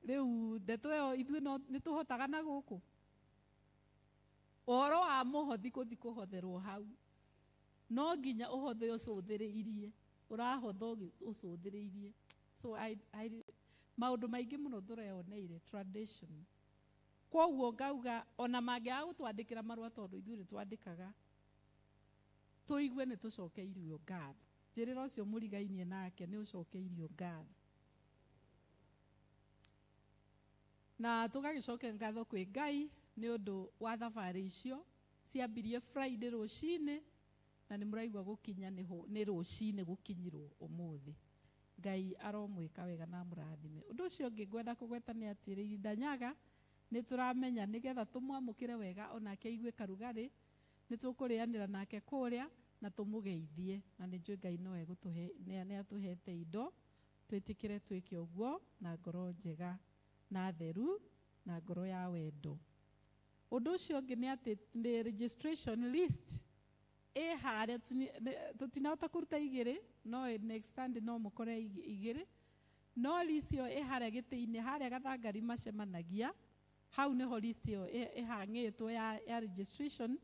Rĩu ndeto ĩyo ithuĩ no nĩ tũhotaga na gũkũ. Ũhoro wa mũhothi gũthiĩ kũhotherwo hau no nginya ũhothe ũcũthĩrĩirie, ũrahotha ũcũthĩrĩirie. So maũndũ maingĩ mũno tũreoneire tradition. Kwoguo ngauga ona mangĩaga gũtwandĩkĩra marũa tondũ ithuĩ nĩ twandĩkaga tũigue nĩ tũcokeirio ngatho. Njĩrĩra ũcio mũrigainie nake nĩ ũcokeirio ngatho. Na tũgagĩcokia ngatho kwĩ Ngai nĩ ũndũ wa thabarĩ icio ciambirie Friday rũcinĩ na nĩ mũraigua gũkinya nĩ rũcinĩ gũkinyirwo ũmũthĩ. Ngai aromwĩka wega na amũrathime. Ũndũ ũcio ũngĩ ngwenda kũgweta nĩ atĩ Irinda Nyaga nĩ tũramenya nĩgetha tũmwamũkĩre wega onake aigue karugarĩ nĩ tũkũrĩanĩra nake kũrĩa na tũmũgeithie na nĩ njũĩ Ngai no egũtũhe nĩ atũhete indo twĩtĩkĩre twĩke ũguo na ngoro njega na theru na ngoro ya wendo. Ũndũ ũcio ũngĩ nĩ atĩ nĩ registration list ĩ harĩa tũtinahota kũruta igĩrĩ no next Sunday no mũkore igĩrĩ no list ĩyo ĩ harĩa gĩtĩ-inĩ harĩa gathangari macemanagia hau nĩho list ĩyo ĩhang'ĩtwo ya registration.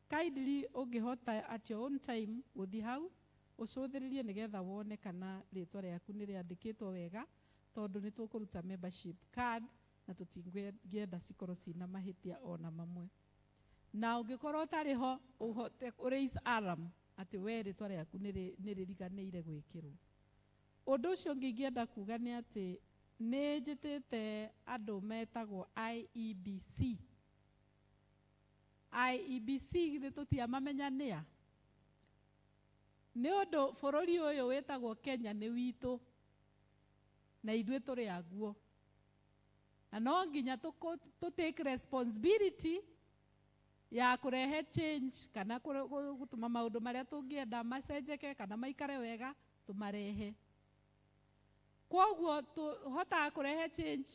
Kindly ũngĩhota at your own time gũthiĩ hau ũcũthĩrĩrie nĩgetha wone kana rĩtwa rĩaku nĩ rĩandĩkĩtwo wega tondũ nĩ tũkũruta membership card na tũtingĩenda cikorwo ciĩna mahĩtia ona mamwe. Na ũngĩkorwo ũtarĩ ho ũhote raise alarm atĩ we rĩtwa rĩaku nĩ rĩriganĩire gwĩkĩrwo. Ũndũ ũcio ũngĩ ingĩenda kuga nĩ atĩ nĩ njĩtĩte andũ metagwo IEBC. IEBC githĩ tũtiamamenya nĩa? Nĩ ũndũ bũrũri ũyũ wĩtagwo Kenya nĩ witũ na ithuĩ tũrĩ aguo. Na no nginya tũ take responsibility ya kũrehe change kana gũtũma maũndũ marĩa tũngĩenda macenjeke kana maikare wega tũmarehe. Kwoguo tũhotaga kũrehe change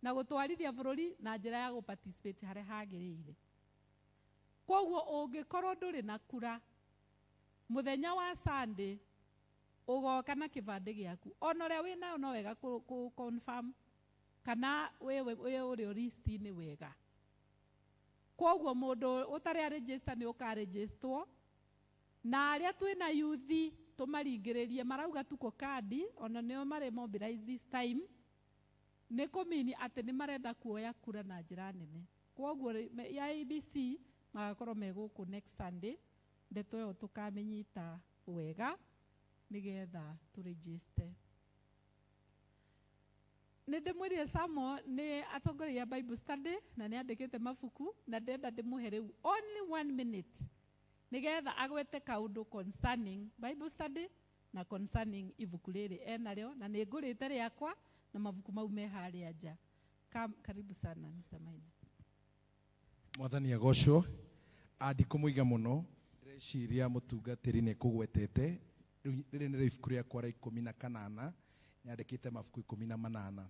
na gũtwarithia bũrũri na njĩra ya gũ-participate harĩa hagĩrĩire. Kwoguo ũngĩkorwo ndũrĩ na kura mũthenya wa Sunday ũgoka na kĩbandĩ gĩaku ona ũrĩa wĩnayo no wega kũ confirm kana wĩ ũrĩ list-inĩ wega. Kwoguo mũndũ ũtarĩ a register nĩ ũkaregistwo na arĩa twĩna youth tũmaringĩrĩrie marauga tuko kadi ona nĩo marĩ mobilize this time nĩ kũmini atĩ nĩ marenda kuoya kura na njĩra nene. Kwoguo ya IEBC magakorwo me gũkũ next Sunday ndeto ĩyo tũkamĩnyita wega nĩgetha tũregister. Nĩ ndĩmwĩrire Samo nĩ atongoragia Bible study na nĩ andĩkĩte mabuku na ndĩrenda ndĩmũhe rĩu only one minute nĩgetha agwete kaũndũ concerning Bible study na concerning ibuku rĩrĩ enarĩo na nĩ ngũrĩte rĩakwa na mabuku mau me harĩa nja. Karibu sana Mr. Maina. Mwathani agocwo. Ndikũmũiga mũno, ndĩreciria mũtungatĩri nĩ kũgwetete. Rĩu rĩrĩ nĩrĩo ibuku rĩakwa rĩa 18, nyandĩkĩte mabuku 18.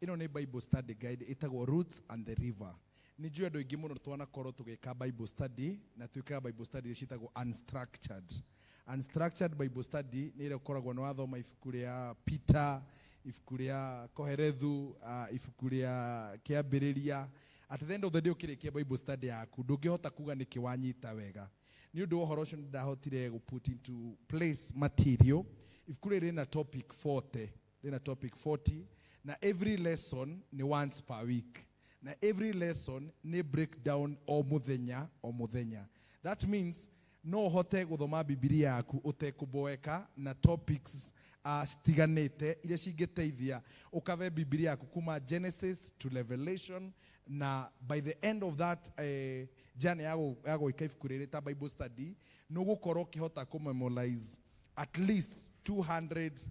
Ĩno nĩ Bible study guide ĩtagwo Roots and the River. Nĩ njũĩ andũ aingĩ mũno twanakorwo tũgĩka Bible study na twĩkaga Bible study iria ciĩtagwo unstructured. Unstructured Bible study nĩ ĩrĩa ũkoragwo nĩ wathoma ibuku rĩa Peter, ibuku rĩa Koherethu, ibuku rĩa Kĩambĩrĩria. At the end of the day ũkĩrĩkia Bible study yaku ndũngĩhota kuga nĩkĩ wanyita wega. Nĩ ũndũ wa ũhoro ũcio nĩ ndahotire gũ put into place material. Ibuku rĩrĩ rĩna topic 40, rĩna topic 40 na every lesson nĩ once per week. Na every lesson nĩ breakdown o mũthenya o mũthenya. That means no ũhote gũthoma Bibilia yaku ũtekũboeka na topics citiganĩte iria cingĩteithia ũkave Bibilia yaku kuma Genesis to Revelation, na by the end of that journey ya gwĩka ibuku rĩrĩ ta Bible study nĩ ũgũkorwo ũkĩhota kũ-memorize at least 200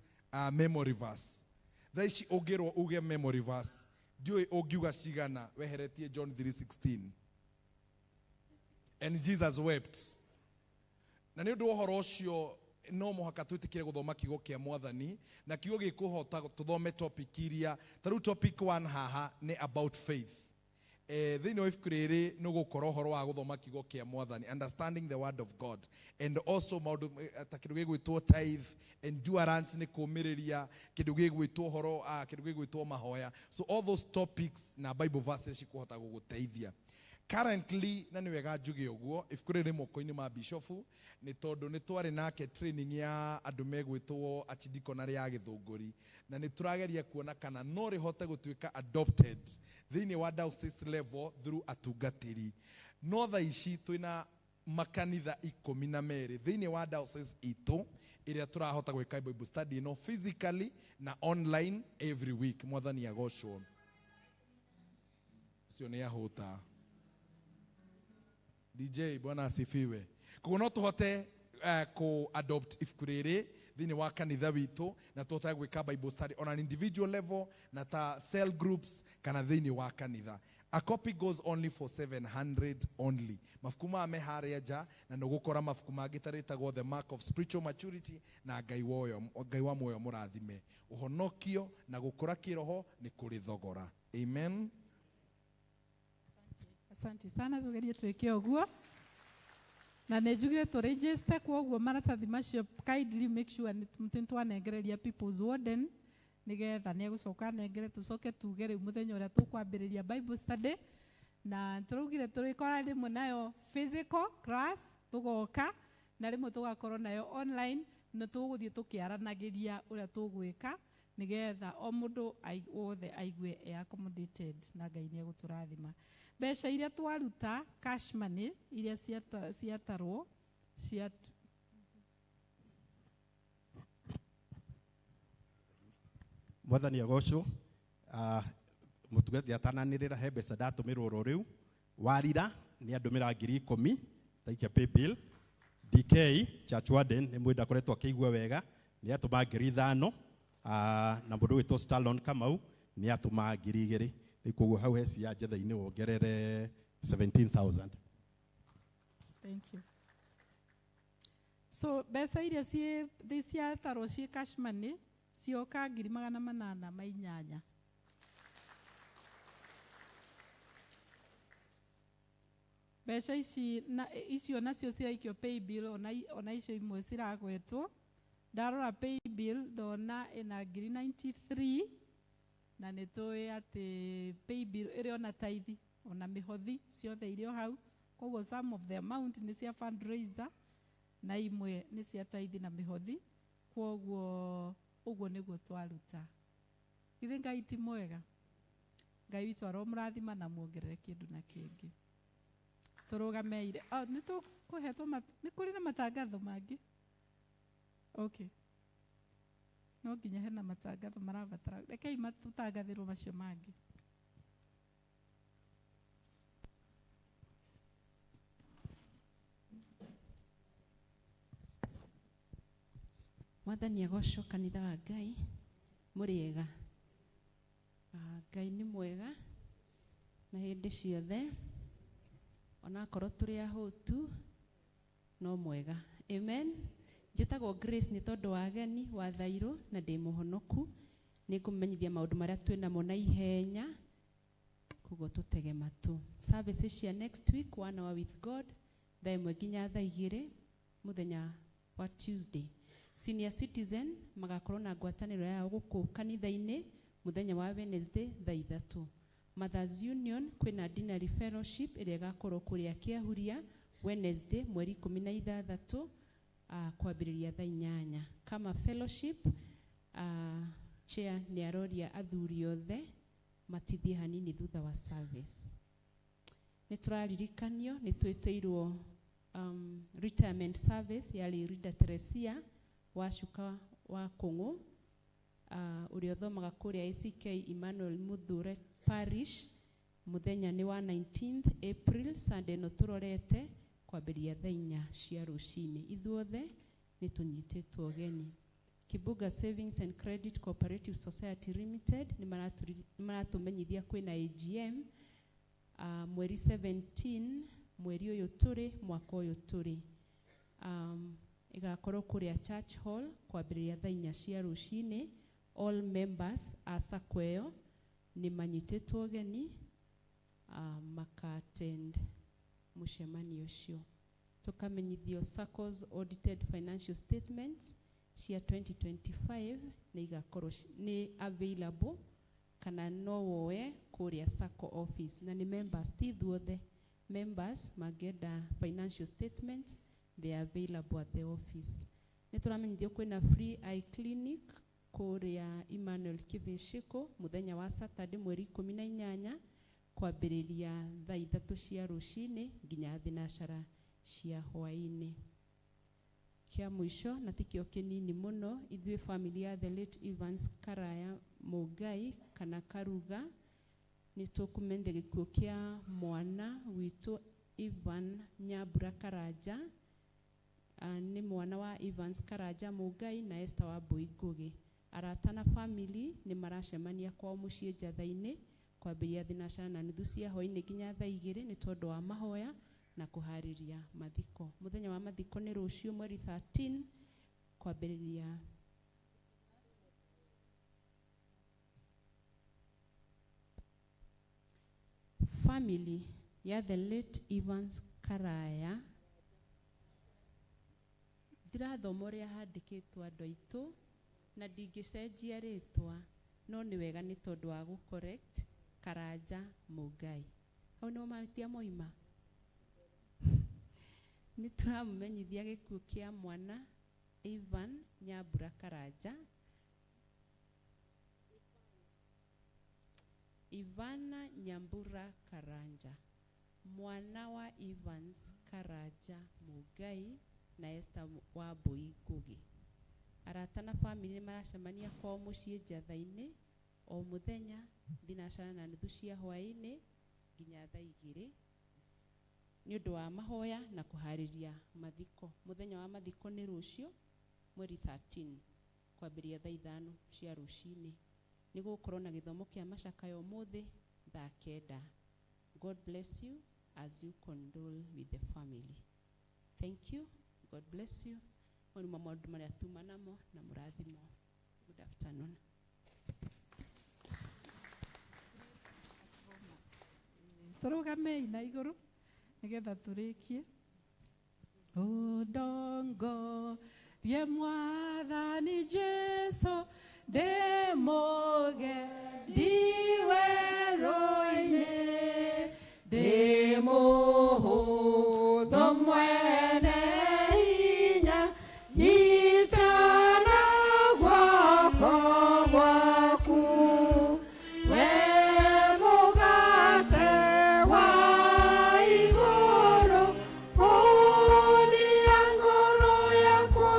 memory verse. Thaa ici ũngĩrwo uge memory verse ndiũĩ ũngiuga cigana weheretie John 3:16. And Jesus wept. Na nĩ ũndũ wa ũhoro ũcio no mũhaka twĩtĩkĩre gũthoma kiugo kĩa Mwathani, na kiugo gĩkũhota tũthome topic iria ta rĩu topic 1 haha nĩ about faith. Thĩinĩ wa ibuku rĩrĩ nĩ ũgũkora ũhoro wa gũthoma kiugo kĩa Mwathani, understanding the word of God, and also maũndũ ta kĩndũ gĩgwĩtwo tithe, endurance nĩ kũũmĩrĩria, kĩndũ gĩgwĩtwo ũhoro, kĩndũ gĩgwĩtwo mahoya. So all those topics na Bible verses cikũhota gũgũteithia. Currently, na nĩ wega njuge ũguo, ibuku rĩrĩ moko-inĩ ma bishofu nĩ tondũ nĩ twarĩ nake training ya andũ megwĩtwo archidiaconary ya Gĩthũngũri, na nĩ tũrageria kuona kana no rĩhote gũtuĩka adopted thĩinĩ wa diocese level through atungatĩri. No thaa ici twĩna makanitha 12 thĩinĩ wa diocese itũ ĩrĩa tũrahota gwĩka Bible study ĩno physically na online every week. Mwathani agocwo. Ũcio nĩ ahũta. DJ, Bwana asifiwe. Koguo no tũhote kũ adopt ibuku rĩrĩ thĩinĩ wa kanitha witũ na tũhote gwĩka Bible study on an individual level na ta cell groups kana thĩinĩ wa kanitha. A copy goes only for 700 only. Mabuku maya me harĩa nja na nĩ ũgũkora mabuku mangĩ ta rĩtagwo The Mark of Spiritual Maturity na Ngai wa muoyo mũrathime. Ũhonokio na gũkũra kĩroho nĩ kũrĩ thogora. Amen. Asante sana, tugerie twĩke ũguo. Na nĩ njugire tũ register, kwoguo maratathi macio kindly make sure nĩ twanengereria People's Warden nĩgetha nĩ egũcoka anengere, tũcoke tuge rĩu mũthenya ũrĩa tũkwambĩrĩria Bible study. Na tũraugire tũrĩkora rĩmwe nayo physical class tũgoka na rĩmwe tũgakorwo nayo online, na tũgũthiĩ tũkĩaranagĩria ũrĩa tũgwĩka nĩgetha o mũndũ wothe aigue e accommodated na Ngai nĩ egũtũrathima. Mbeca iria twaruta cash money iria ciatarwo cia Mwathani agocwo. Mũtungatĩri atananĩrĩra he mbeca ndatũmĩrwo oro rĩu. Warira nĩ andũmĩra 10,000 taikia pay bill. DK Church Warden nĩ mwenda akoretwo akĩigua wega nĩ atũma 5,000. Na mũndũ wĩtwo Stalon Kamau nĩ atũma 2,000. Rĩu koguo hau he cia njetha-inĩ wongerere 17,000. Thank you. So mbeca iria ciatarwo ciĩ cash money cioka 808. Mbeca ici na icio nacio ciraikio pay bill, ona icio imwe ciragwetwo. Ndarora pay bill ndona ĩna 93, na nĩ tũĩ atĩ pay bill ĩrĩ ona tithe ona mĩhothi ciothe irĩ o hau, koguo some of the amount nĩ cia fundraiser na imwe nĩ cia tithe na mĩhothi, koguo ũguo nĩguo twaruta. Githĩ Ngai ti mwega? Ngai witũ aromũrathima na muongerere kĩndũ na kĩngĩ. Tũrũgameire. Oh, nĩ tũkũhetwo nĩ kũrĩ na matangatho mangĩ? Okay. No nginya hena matangatho marabatara. Rekei matũtangathĩrwo macio mangĩ. Mwathani agocwo kanitha wa Ngai mũrĩega. Ngai nĩ mwega na hĩndĩ ciothe, onakorwo tũrĩ ahũtu no mwega. Amen. Njĩtagwo Grace nĩ tondũ wa ageni wa Thairũ na ndĩ mũhonoku. Nĩ ngũmenyithia maũndũ marĩa twĩ namo na ihenya, koguo tũtege matũ. Services cia next week, One Hour with God, thaa 1 nginya thaa 2 mũthenya wa Tuesday. Senior Citizen magakorwo na ngwatanĩro yao gũkũ kanitha-inĩ mũthenya wa Wednesday thaa 3. Mothers Union kwĩna Dinner Fellowship ĩrĩa ĩgakorwo kũrĩa Kĩahuria Wednesday mweri 16 kwambĩrĩria thaa 8. Kama Fellowship chair nĩ aroria athuri othe matithie hanini thutha wa service. Nĩ tũraririkanio nĩ twĩtĩirwo retirement service ya Lirida Teresia wa Cuka wa Kũng'ũ, ũrĩa ũthomaga kũrĩa ACK Emmanuel Muthure Parish. Mũthenya nĩ wa 19th April, Sunday ĩno tũrorete, kwambĩrĩria thaa 4 cia rũcinĩ. Ithuothe nĩ tũnyitĩtwo ũgeni. Kibuga Savings and Credit Cooperative Society Limited nĩ maratũmenyithia kwĩna AGM mweri 17 mweri ũyũ tũrĩ, mwaka ũyũ tũrĩ. Ĩgakorwo kũrĩa Church Hall kwambĩrĩria thaa 4 cia rũcinĩ. All members a SACCO ĩyo nĩ manyitĩtwo ũgeni maka-attend mũcemanio ũcio. Tũkamenyithio SACCO's audited financial statements cia 2025 nĩ igakorwo nĩ available, kana no woe kũrĩa SACCO office, na nĩ members ti ithuothe. Members mangĩenda financial statements, they are available at the office. Nĩ tũramenyithio kwĩna free eye clinic kũrĩa Emmanuel Kĩbĩcĩkũ mũthenya wa Saturday mweri 18 kwambĩrĩria thaa 3 cia rũcinĩ nginya thinacara cia hwaĩ-inĩ. Kĩa mũico na tikĩo kĩnini mũno, ithuĩ family ya the late Evans Karaya Mũngai kana Karuga nĩ tũkũmenyithia gĩkuũ kĩa mwana witũ Ivan Nyambura Karanja. Nĩ mwana wa Evans Karanja Mũngai na Esther wa Mbũi Ngũgĩ. Arata na family nĩ maracemania kwao mũciĩ Njatha-inĩ kwambĩrĩria thinacara na nuthu cia hwaĩ-inĩ nginya thaa 2 nĩ tondũ wa mahoya na kũharĩria mathiko. Mũthenya wa mathiko nĩ rũciũ mweri 13 kwambĩrĩria family ya the late Evans Karaya. Ndirathoma ũrĩa handĩkĩtwo andũ aitũ na ndingĩcenjia rĩtwa, no nĩ wega nĩ tondũ wa gũ correct Karanja Mũngai. Hau nĩho mahĩtia moima. Nĩ tũramũmenyithia gĩkuũ kĩa mwana Ivan Nyambura Karanja. Ivana Nyambura Karanja, mwana wa Evans Karanja Mũngai na Esther wa Mbũi Ngũgĩ. Arata na family nĩ maracemania kwao mũciĩ Njatha-inĩ o mũthenya thinacara na nuthu cia hwaĩ-inĩ nginya thaa 2 nĩ ũndũ wa mahoya na kũharĩria mathiko. Mũthenya wa mathiko nĩ rũciũ mweri 13 kwambĩrĩria thaa 5 cia rũcinĩ. Nĩ gũgũkorwo na gĩthomo kĩa macakaya ũmũthĩ thaa 9. God bless you as you condole with the family. Thank you. God bless you. Mau nĩmo maũndũ marĩa tuma namo na mũrathimo. Good afternoon. Tũrũgamei na igũrũ nĩgetha tũrĩkie. Ũndongorie Mwathani Jesũ ndĩmũge ndiwerũ-inĩ, ndĩmũhũthũ mwene hinya, nyitana guoko gwaku, we mũgate wa igũrũ, hũnia ngoro yakwa,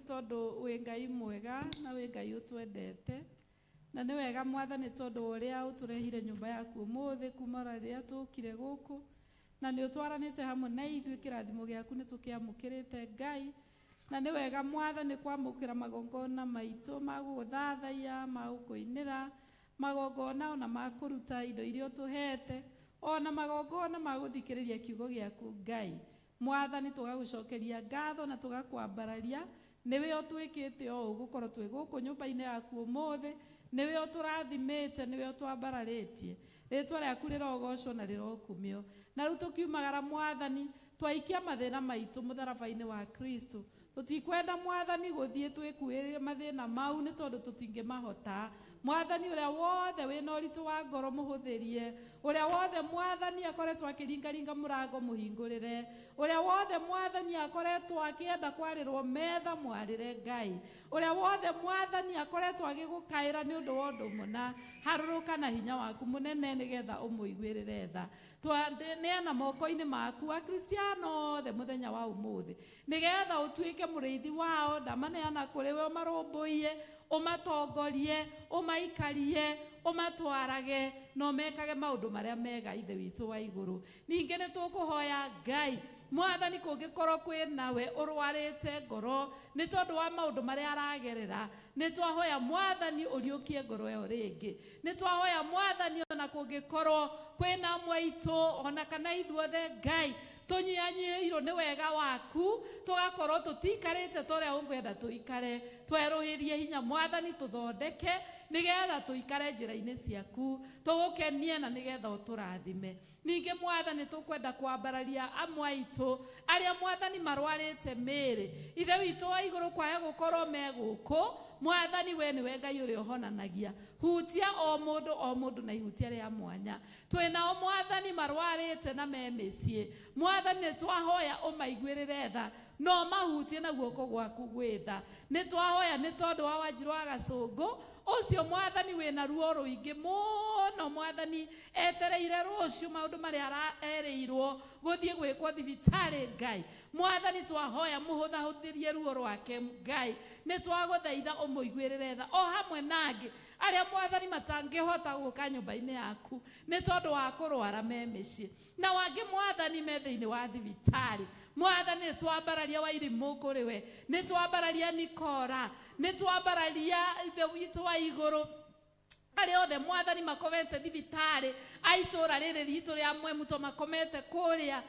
tondũ wĩ Ngai mwega na wĩ Ngai ũtwendete. Na nĩ wega Mwathani tondũ wa ũrĩa ũtũrehire nyũmba yaku ũmũthĩ kuma rĩrĩa tũkire gũkũ. Na nĩ ũtwaranĩte hamwe na ithuĩ, kĩrathimo gĩaku nĩ tũkĩamũkĩrĩte Ngai. Na nĩ wega Mwathani kwamũkĩra magongona maitũ ma gũgũthathaiya, ma gũkũinĩra, magongona ona ma kũruta indo iria ũtũhete, ona magongona ma gũthikĩrĩria kiugo gĩaku Ngai. Mwathani tũgagũcokeria ngatho na tũgakwambararia nĩwe ũtwĩkĩte ũũ gũkorwo twĩ gũkũ nyũmba-inĩ yaku ũmũthĩ, nĩwe ũtũrathimĩte, nĩwe ũtwambararĩtie. Rĩtwa rĩaku rĩrogocwo na rĩrokumio. Na rĩu tũkiumagara Mwathani, twaikia mathĩna maitũ mũtharaba-inĩ wa Kristo. Tũtikwenda Mwathani gũthiĩ twĩkuĩrĩre mathĩna mau nĩ tondũ tũtingĩmahota. Mwathani ũrĩa wothe wĩna ũritũ wa ngoro mũhũthĩrie, ũrĩa wothe Mwathani akoretwo akĩringaringa mũrango mũhingũrĩre, ũrĩa wothe Mwathani akoretwo akĩenda kwarĩrwo metha mwarĩre Ngai, ũrĩa wothe Mwathani akoretwo agĩgũkaĩra nĩ ũndũ wa ũndũ mũna, harũrũka na hinya waku mũnene nĩgetha ũmũiguĩrĩre tha. Twaneana moko-inĩ maku Akristiano othe mũthenya wa ũmũthĩ nĩgetha ũtuĩke mũrĩithi wao. Ndamaneana kũrĩ we ũmarũmbũiye, ũmatongorie, ũmaikarie, ũmatwarage na ũmekage maũndũ marĩa mega Ithe witũ wa igũrũ. Ningĩ nĩ tũkũhoya Ngai Mwathani kũngĩkorwo kwĩ nawe ũrwarĩte ngoro nĩ tondũ wa maũndũ marĩa aragerera, nĩ twahoya Mwathani ũriũkie ngoro ĩyo rĩngĩ. Nĩ twahoya Mwathani ona kũngĩkorwo kwĩna mwaitũ ona kana ithuothe Ngai tũnyihanyihĩirwo nĩ wega waku, tũgakorwo tũtiikarĩte ta ũrĩa ũngĩenda tũikare, twerũhĩrie hinya Mwathani tũthondeke nĩgetha tũikare njĩra-inĩ ciaku, tũgũkenie na nĩgetha ũtũrathime. Ningĩ Mwathani tũkwenda kwambararia amwe aitũ arĩa Mwathani marwarĩte mĩĩrĩ. Ithe witũ wa igũrũ kwaga gũkorwo me gũkũ, Mwathani we nĩwe Ngai ũrĩa ũhonanagia. Hutia o mũndũ o mũndũ na ihutia rĩa mwanya. Twĩnao Mwathani marwarĩte na me mĩciĩ. Mwathani nĩ twahoya ũmaiguĩrĩre tha na ũmahutie na guoko gwaku gwĩ tha. Nĩ twahoya nĩ tondũ wa Wanjirũ wa Gacũngũ ũcio Mwathani wĩna ruo rũingĩ mũno, Mwathani etereire rũciũ maũndũ marĩa erĩirwo gũthiĩ gwĩkwo thibitarĩ Ngai. Mwathani twahoya mũhũthahũthĩrie ruo rwake Ngai. Nĩ twagũthaitha ũmũiguĩrĩre tha o hamwe na angĩ arĩa Mwathani matangĩhota gũka nyũmba-inĩ yaku nĩ tondũ wa kũrwara me mĩciĩ, na wangĩ Mwathani me thĩinĩ wa thibitarĩ. Mwathani nĩ twambararia Wairimũ kũrĩ we, nĩ twambararia Nikora, nĩ twambararia Ithe witũ wa igũrũ arĩa othe Mwathani makomete thibitarĩ, a itũũra rĩrĩ ritũ rĩa Mwemuto makomete kũrĩa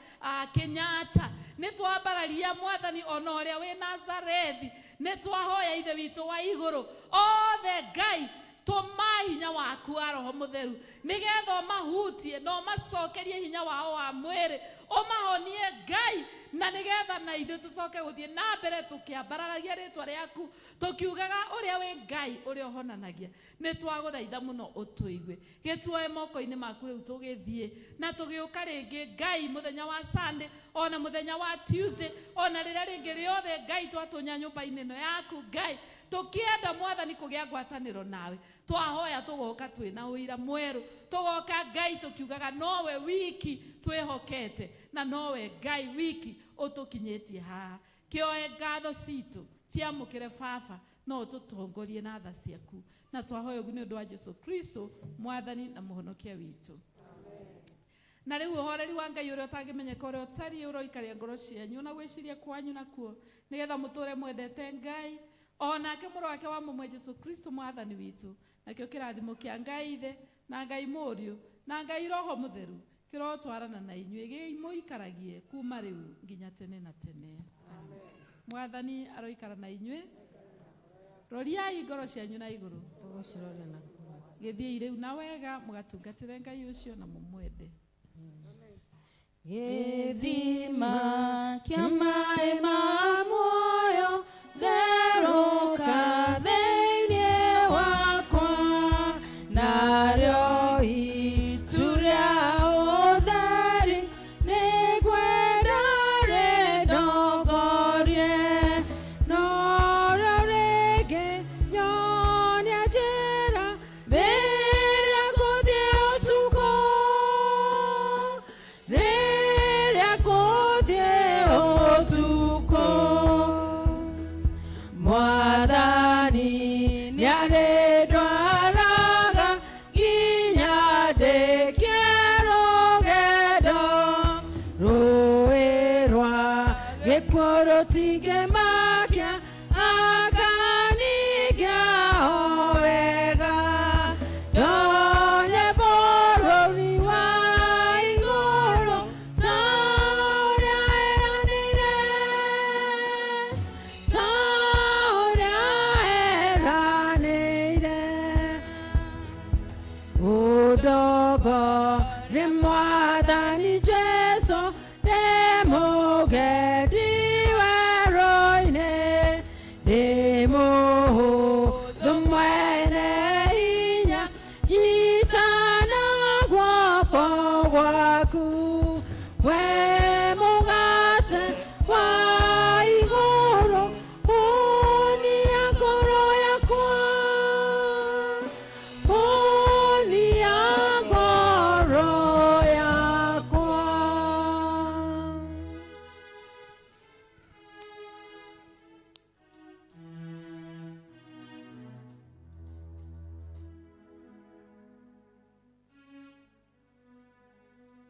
Kenyatta. Nĩ twambararia Mwathani ona ũrĩa wĩ Nazarethi. Nĩ twahoya Ithe witũ wa igũrũ othe Ngai tũma hinya waku wa Roho Mũtheru nĩgetha ũmahutie na ũmacokerie hinya wao wa mwĩrĩ, ũmahonie Ngai, na nĩgetha na ithuĩ tũcoke gũthiĩ na mbere tũkĩambararagia rĩtwa rĩaku tũkiugaga ũrĩa wĩ Ngai ũrĩa ũhonanagia. Nĩ twagũthaitha mũno ũtũigue, gĩtuoe moko-inĩ maku rĩu tũgĩthiĩ na tũgĩũka rĩngĩ Ngai mũthenya wa Sunday ona mũthenya wa Tuesday ona rĩrĩa rĩngĩ rĩothe Ngai twatũnya nyũmba-inĩ ĩno yaku Ngai, tũkĩenda Mwathani kũgĩa ngwatanĩro nawe. Twahoya tũgoka twĩna ũira mwerũ, tũgoka Ngai tũkiugaga nowe wiki twĩhokete na nowe Ngai wiki ũtũkinyĩtie haha. Kĩoe ngatho citũ ciamũkĩre Baba, no ũtũtongorie na tha ciaku, na twahoya ũguo nĩ ũndũ wa Jesu Kristo Mwathani na Mũhonokia witũ. Na rĩu ũhoreri wa Ngai ũrĩa ũtangĩmenyeka ũrĩa ũtariĩ ũroikaria ngoro cianyu na gwĩciria kwanyu nakuo, nĩgetha mũtũre mwendete Ngai o nake mũrũ wake wa mũmwe Jesu Kristo Mwathani witũ. Nakĩo kĩrathimo kĩa Ngai Ithe na Ngai Mũriũ na Ngai Roho Mũtheru kĩrotwarana na inyuĩ gĩmũikaragie kuma rĩu nginya tene na tene. Amen. Mwathani aroikara na inyuĩ. Roriai ngoro cianyu na igũrũ, gĩthiĩi rĩu na wega mũgatungatĩre Ngai ũcio na mũmwende. Gĩthima kĩa maĩ ma muoyo therũka thĩinĩ wakwa, narĩo itu rĩa ũtheri nĩngwenda rĩndongorie, norĩo rĩngĩ nyonia njĩra rĩrĩa ngũthiĩ ũtukũ, rĩrĩa ngũthiĩ ũtukũ. Rũgongo rĩmwe.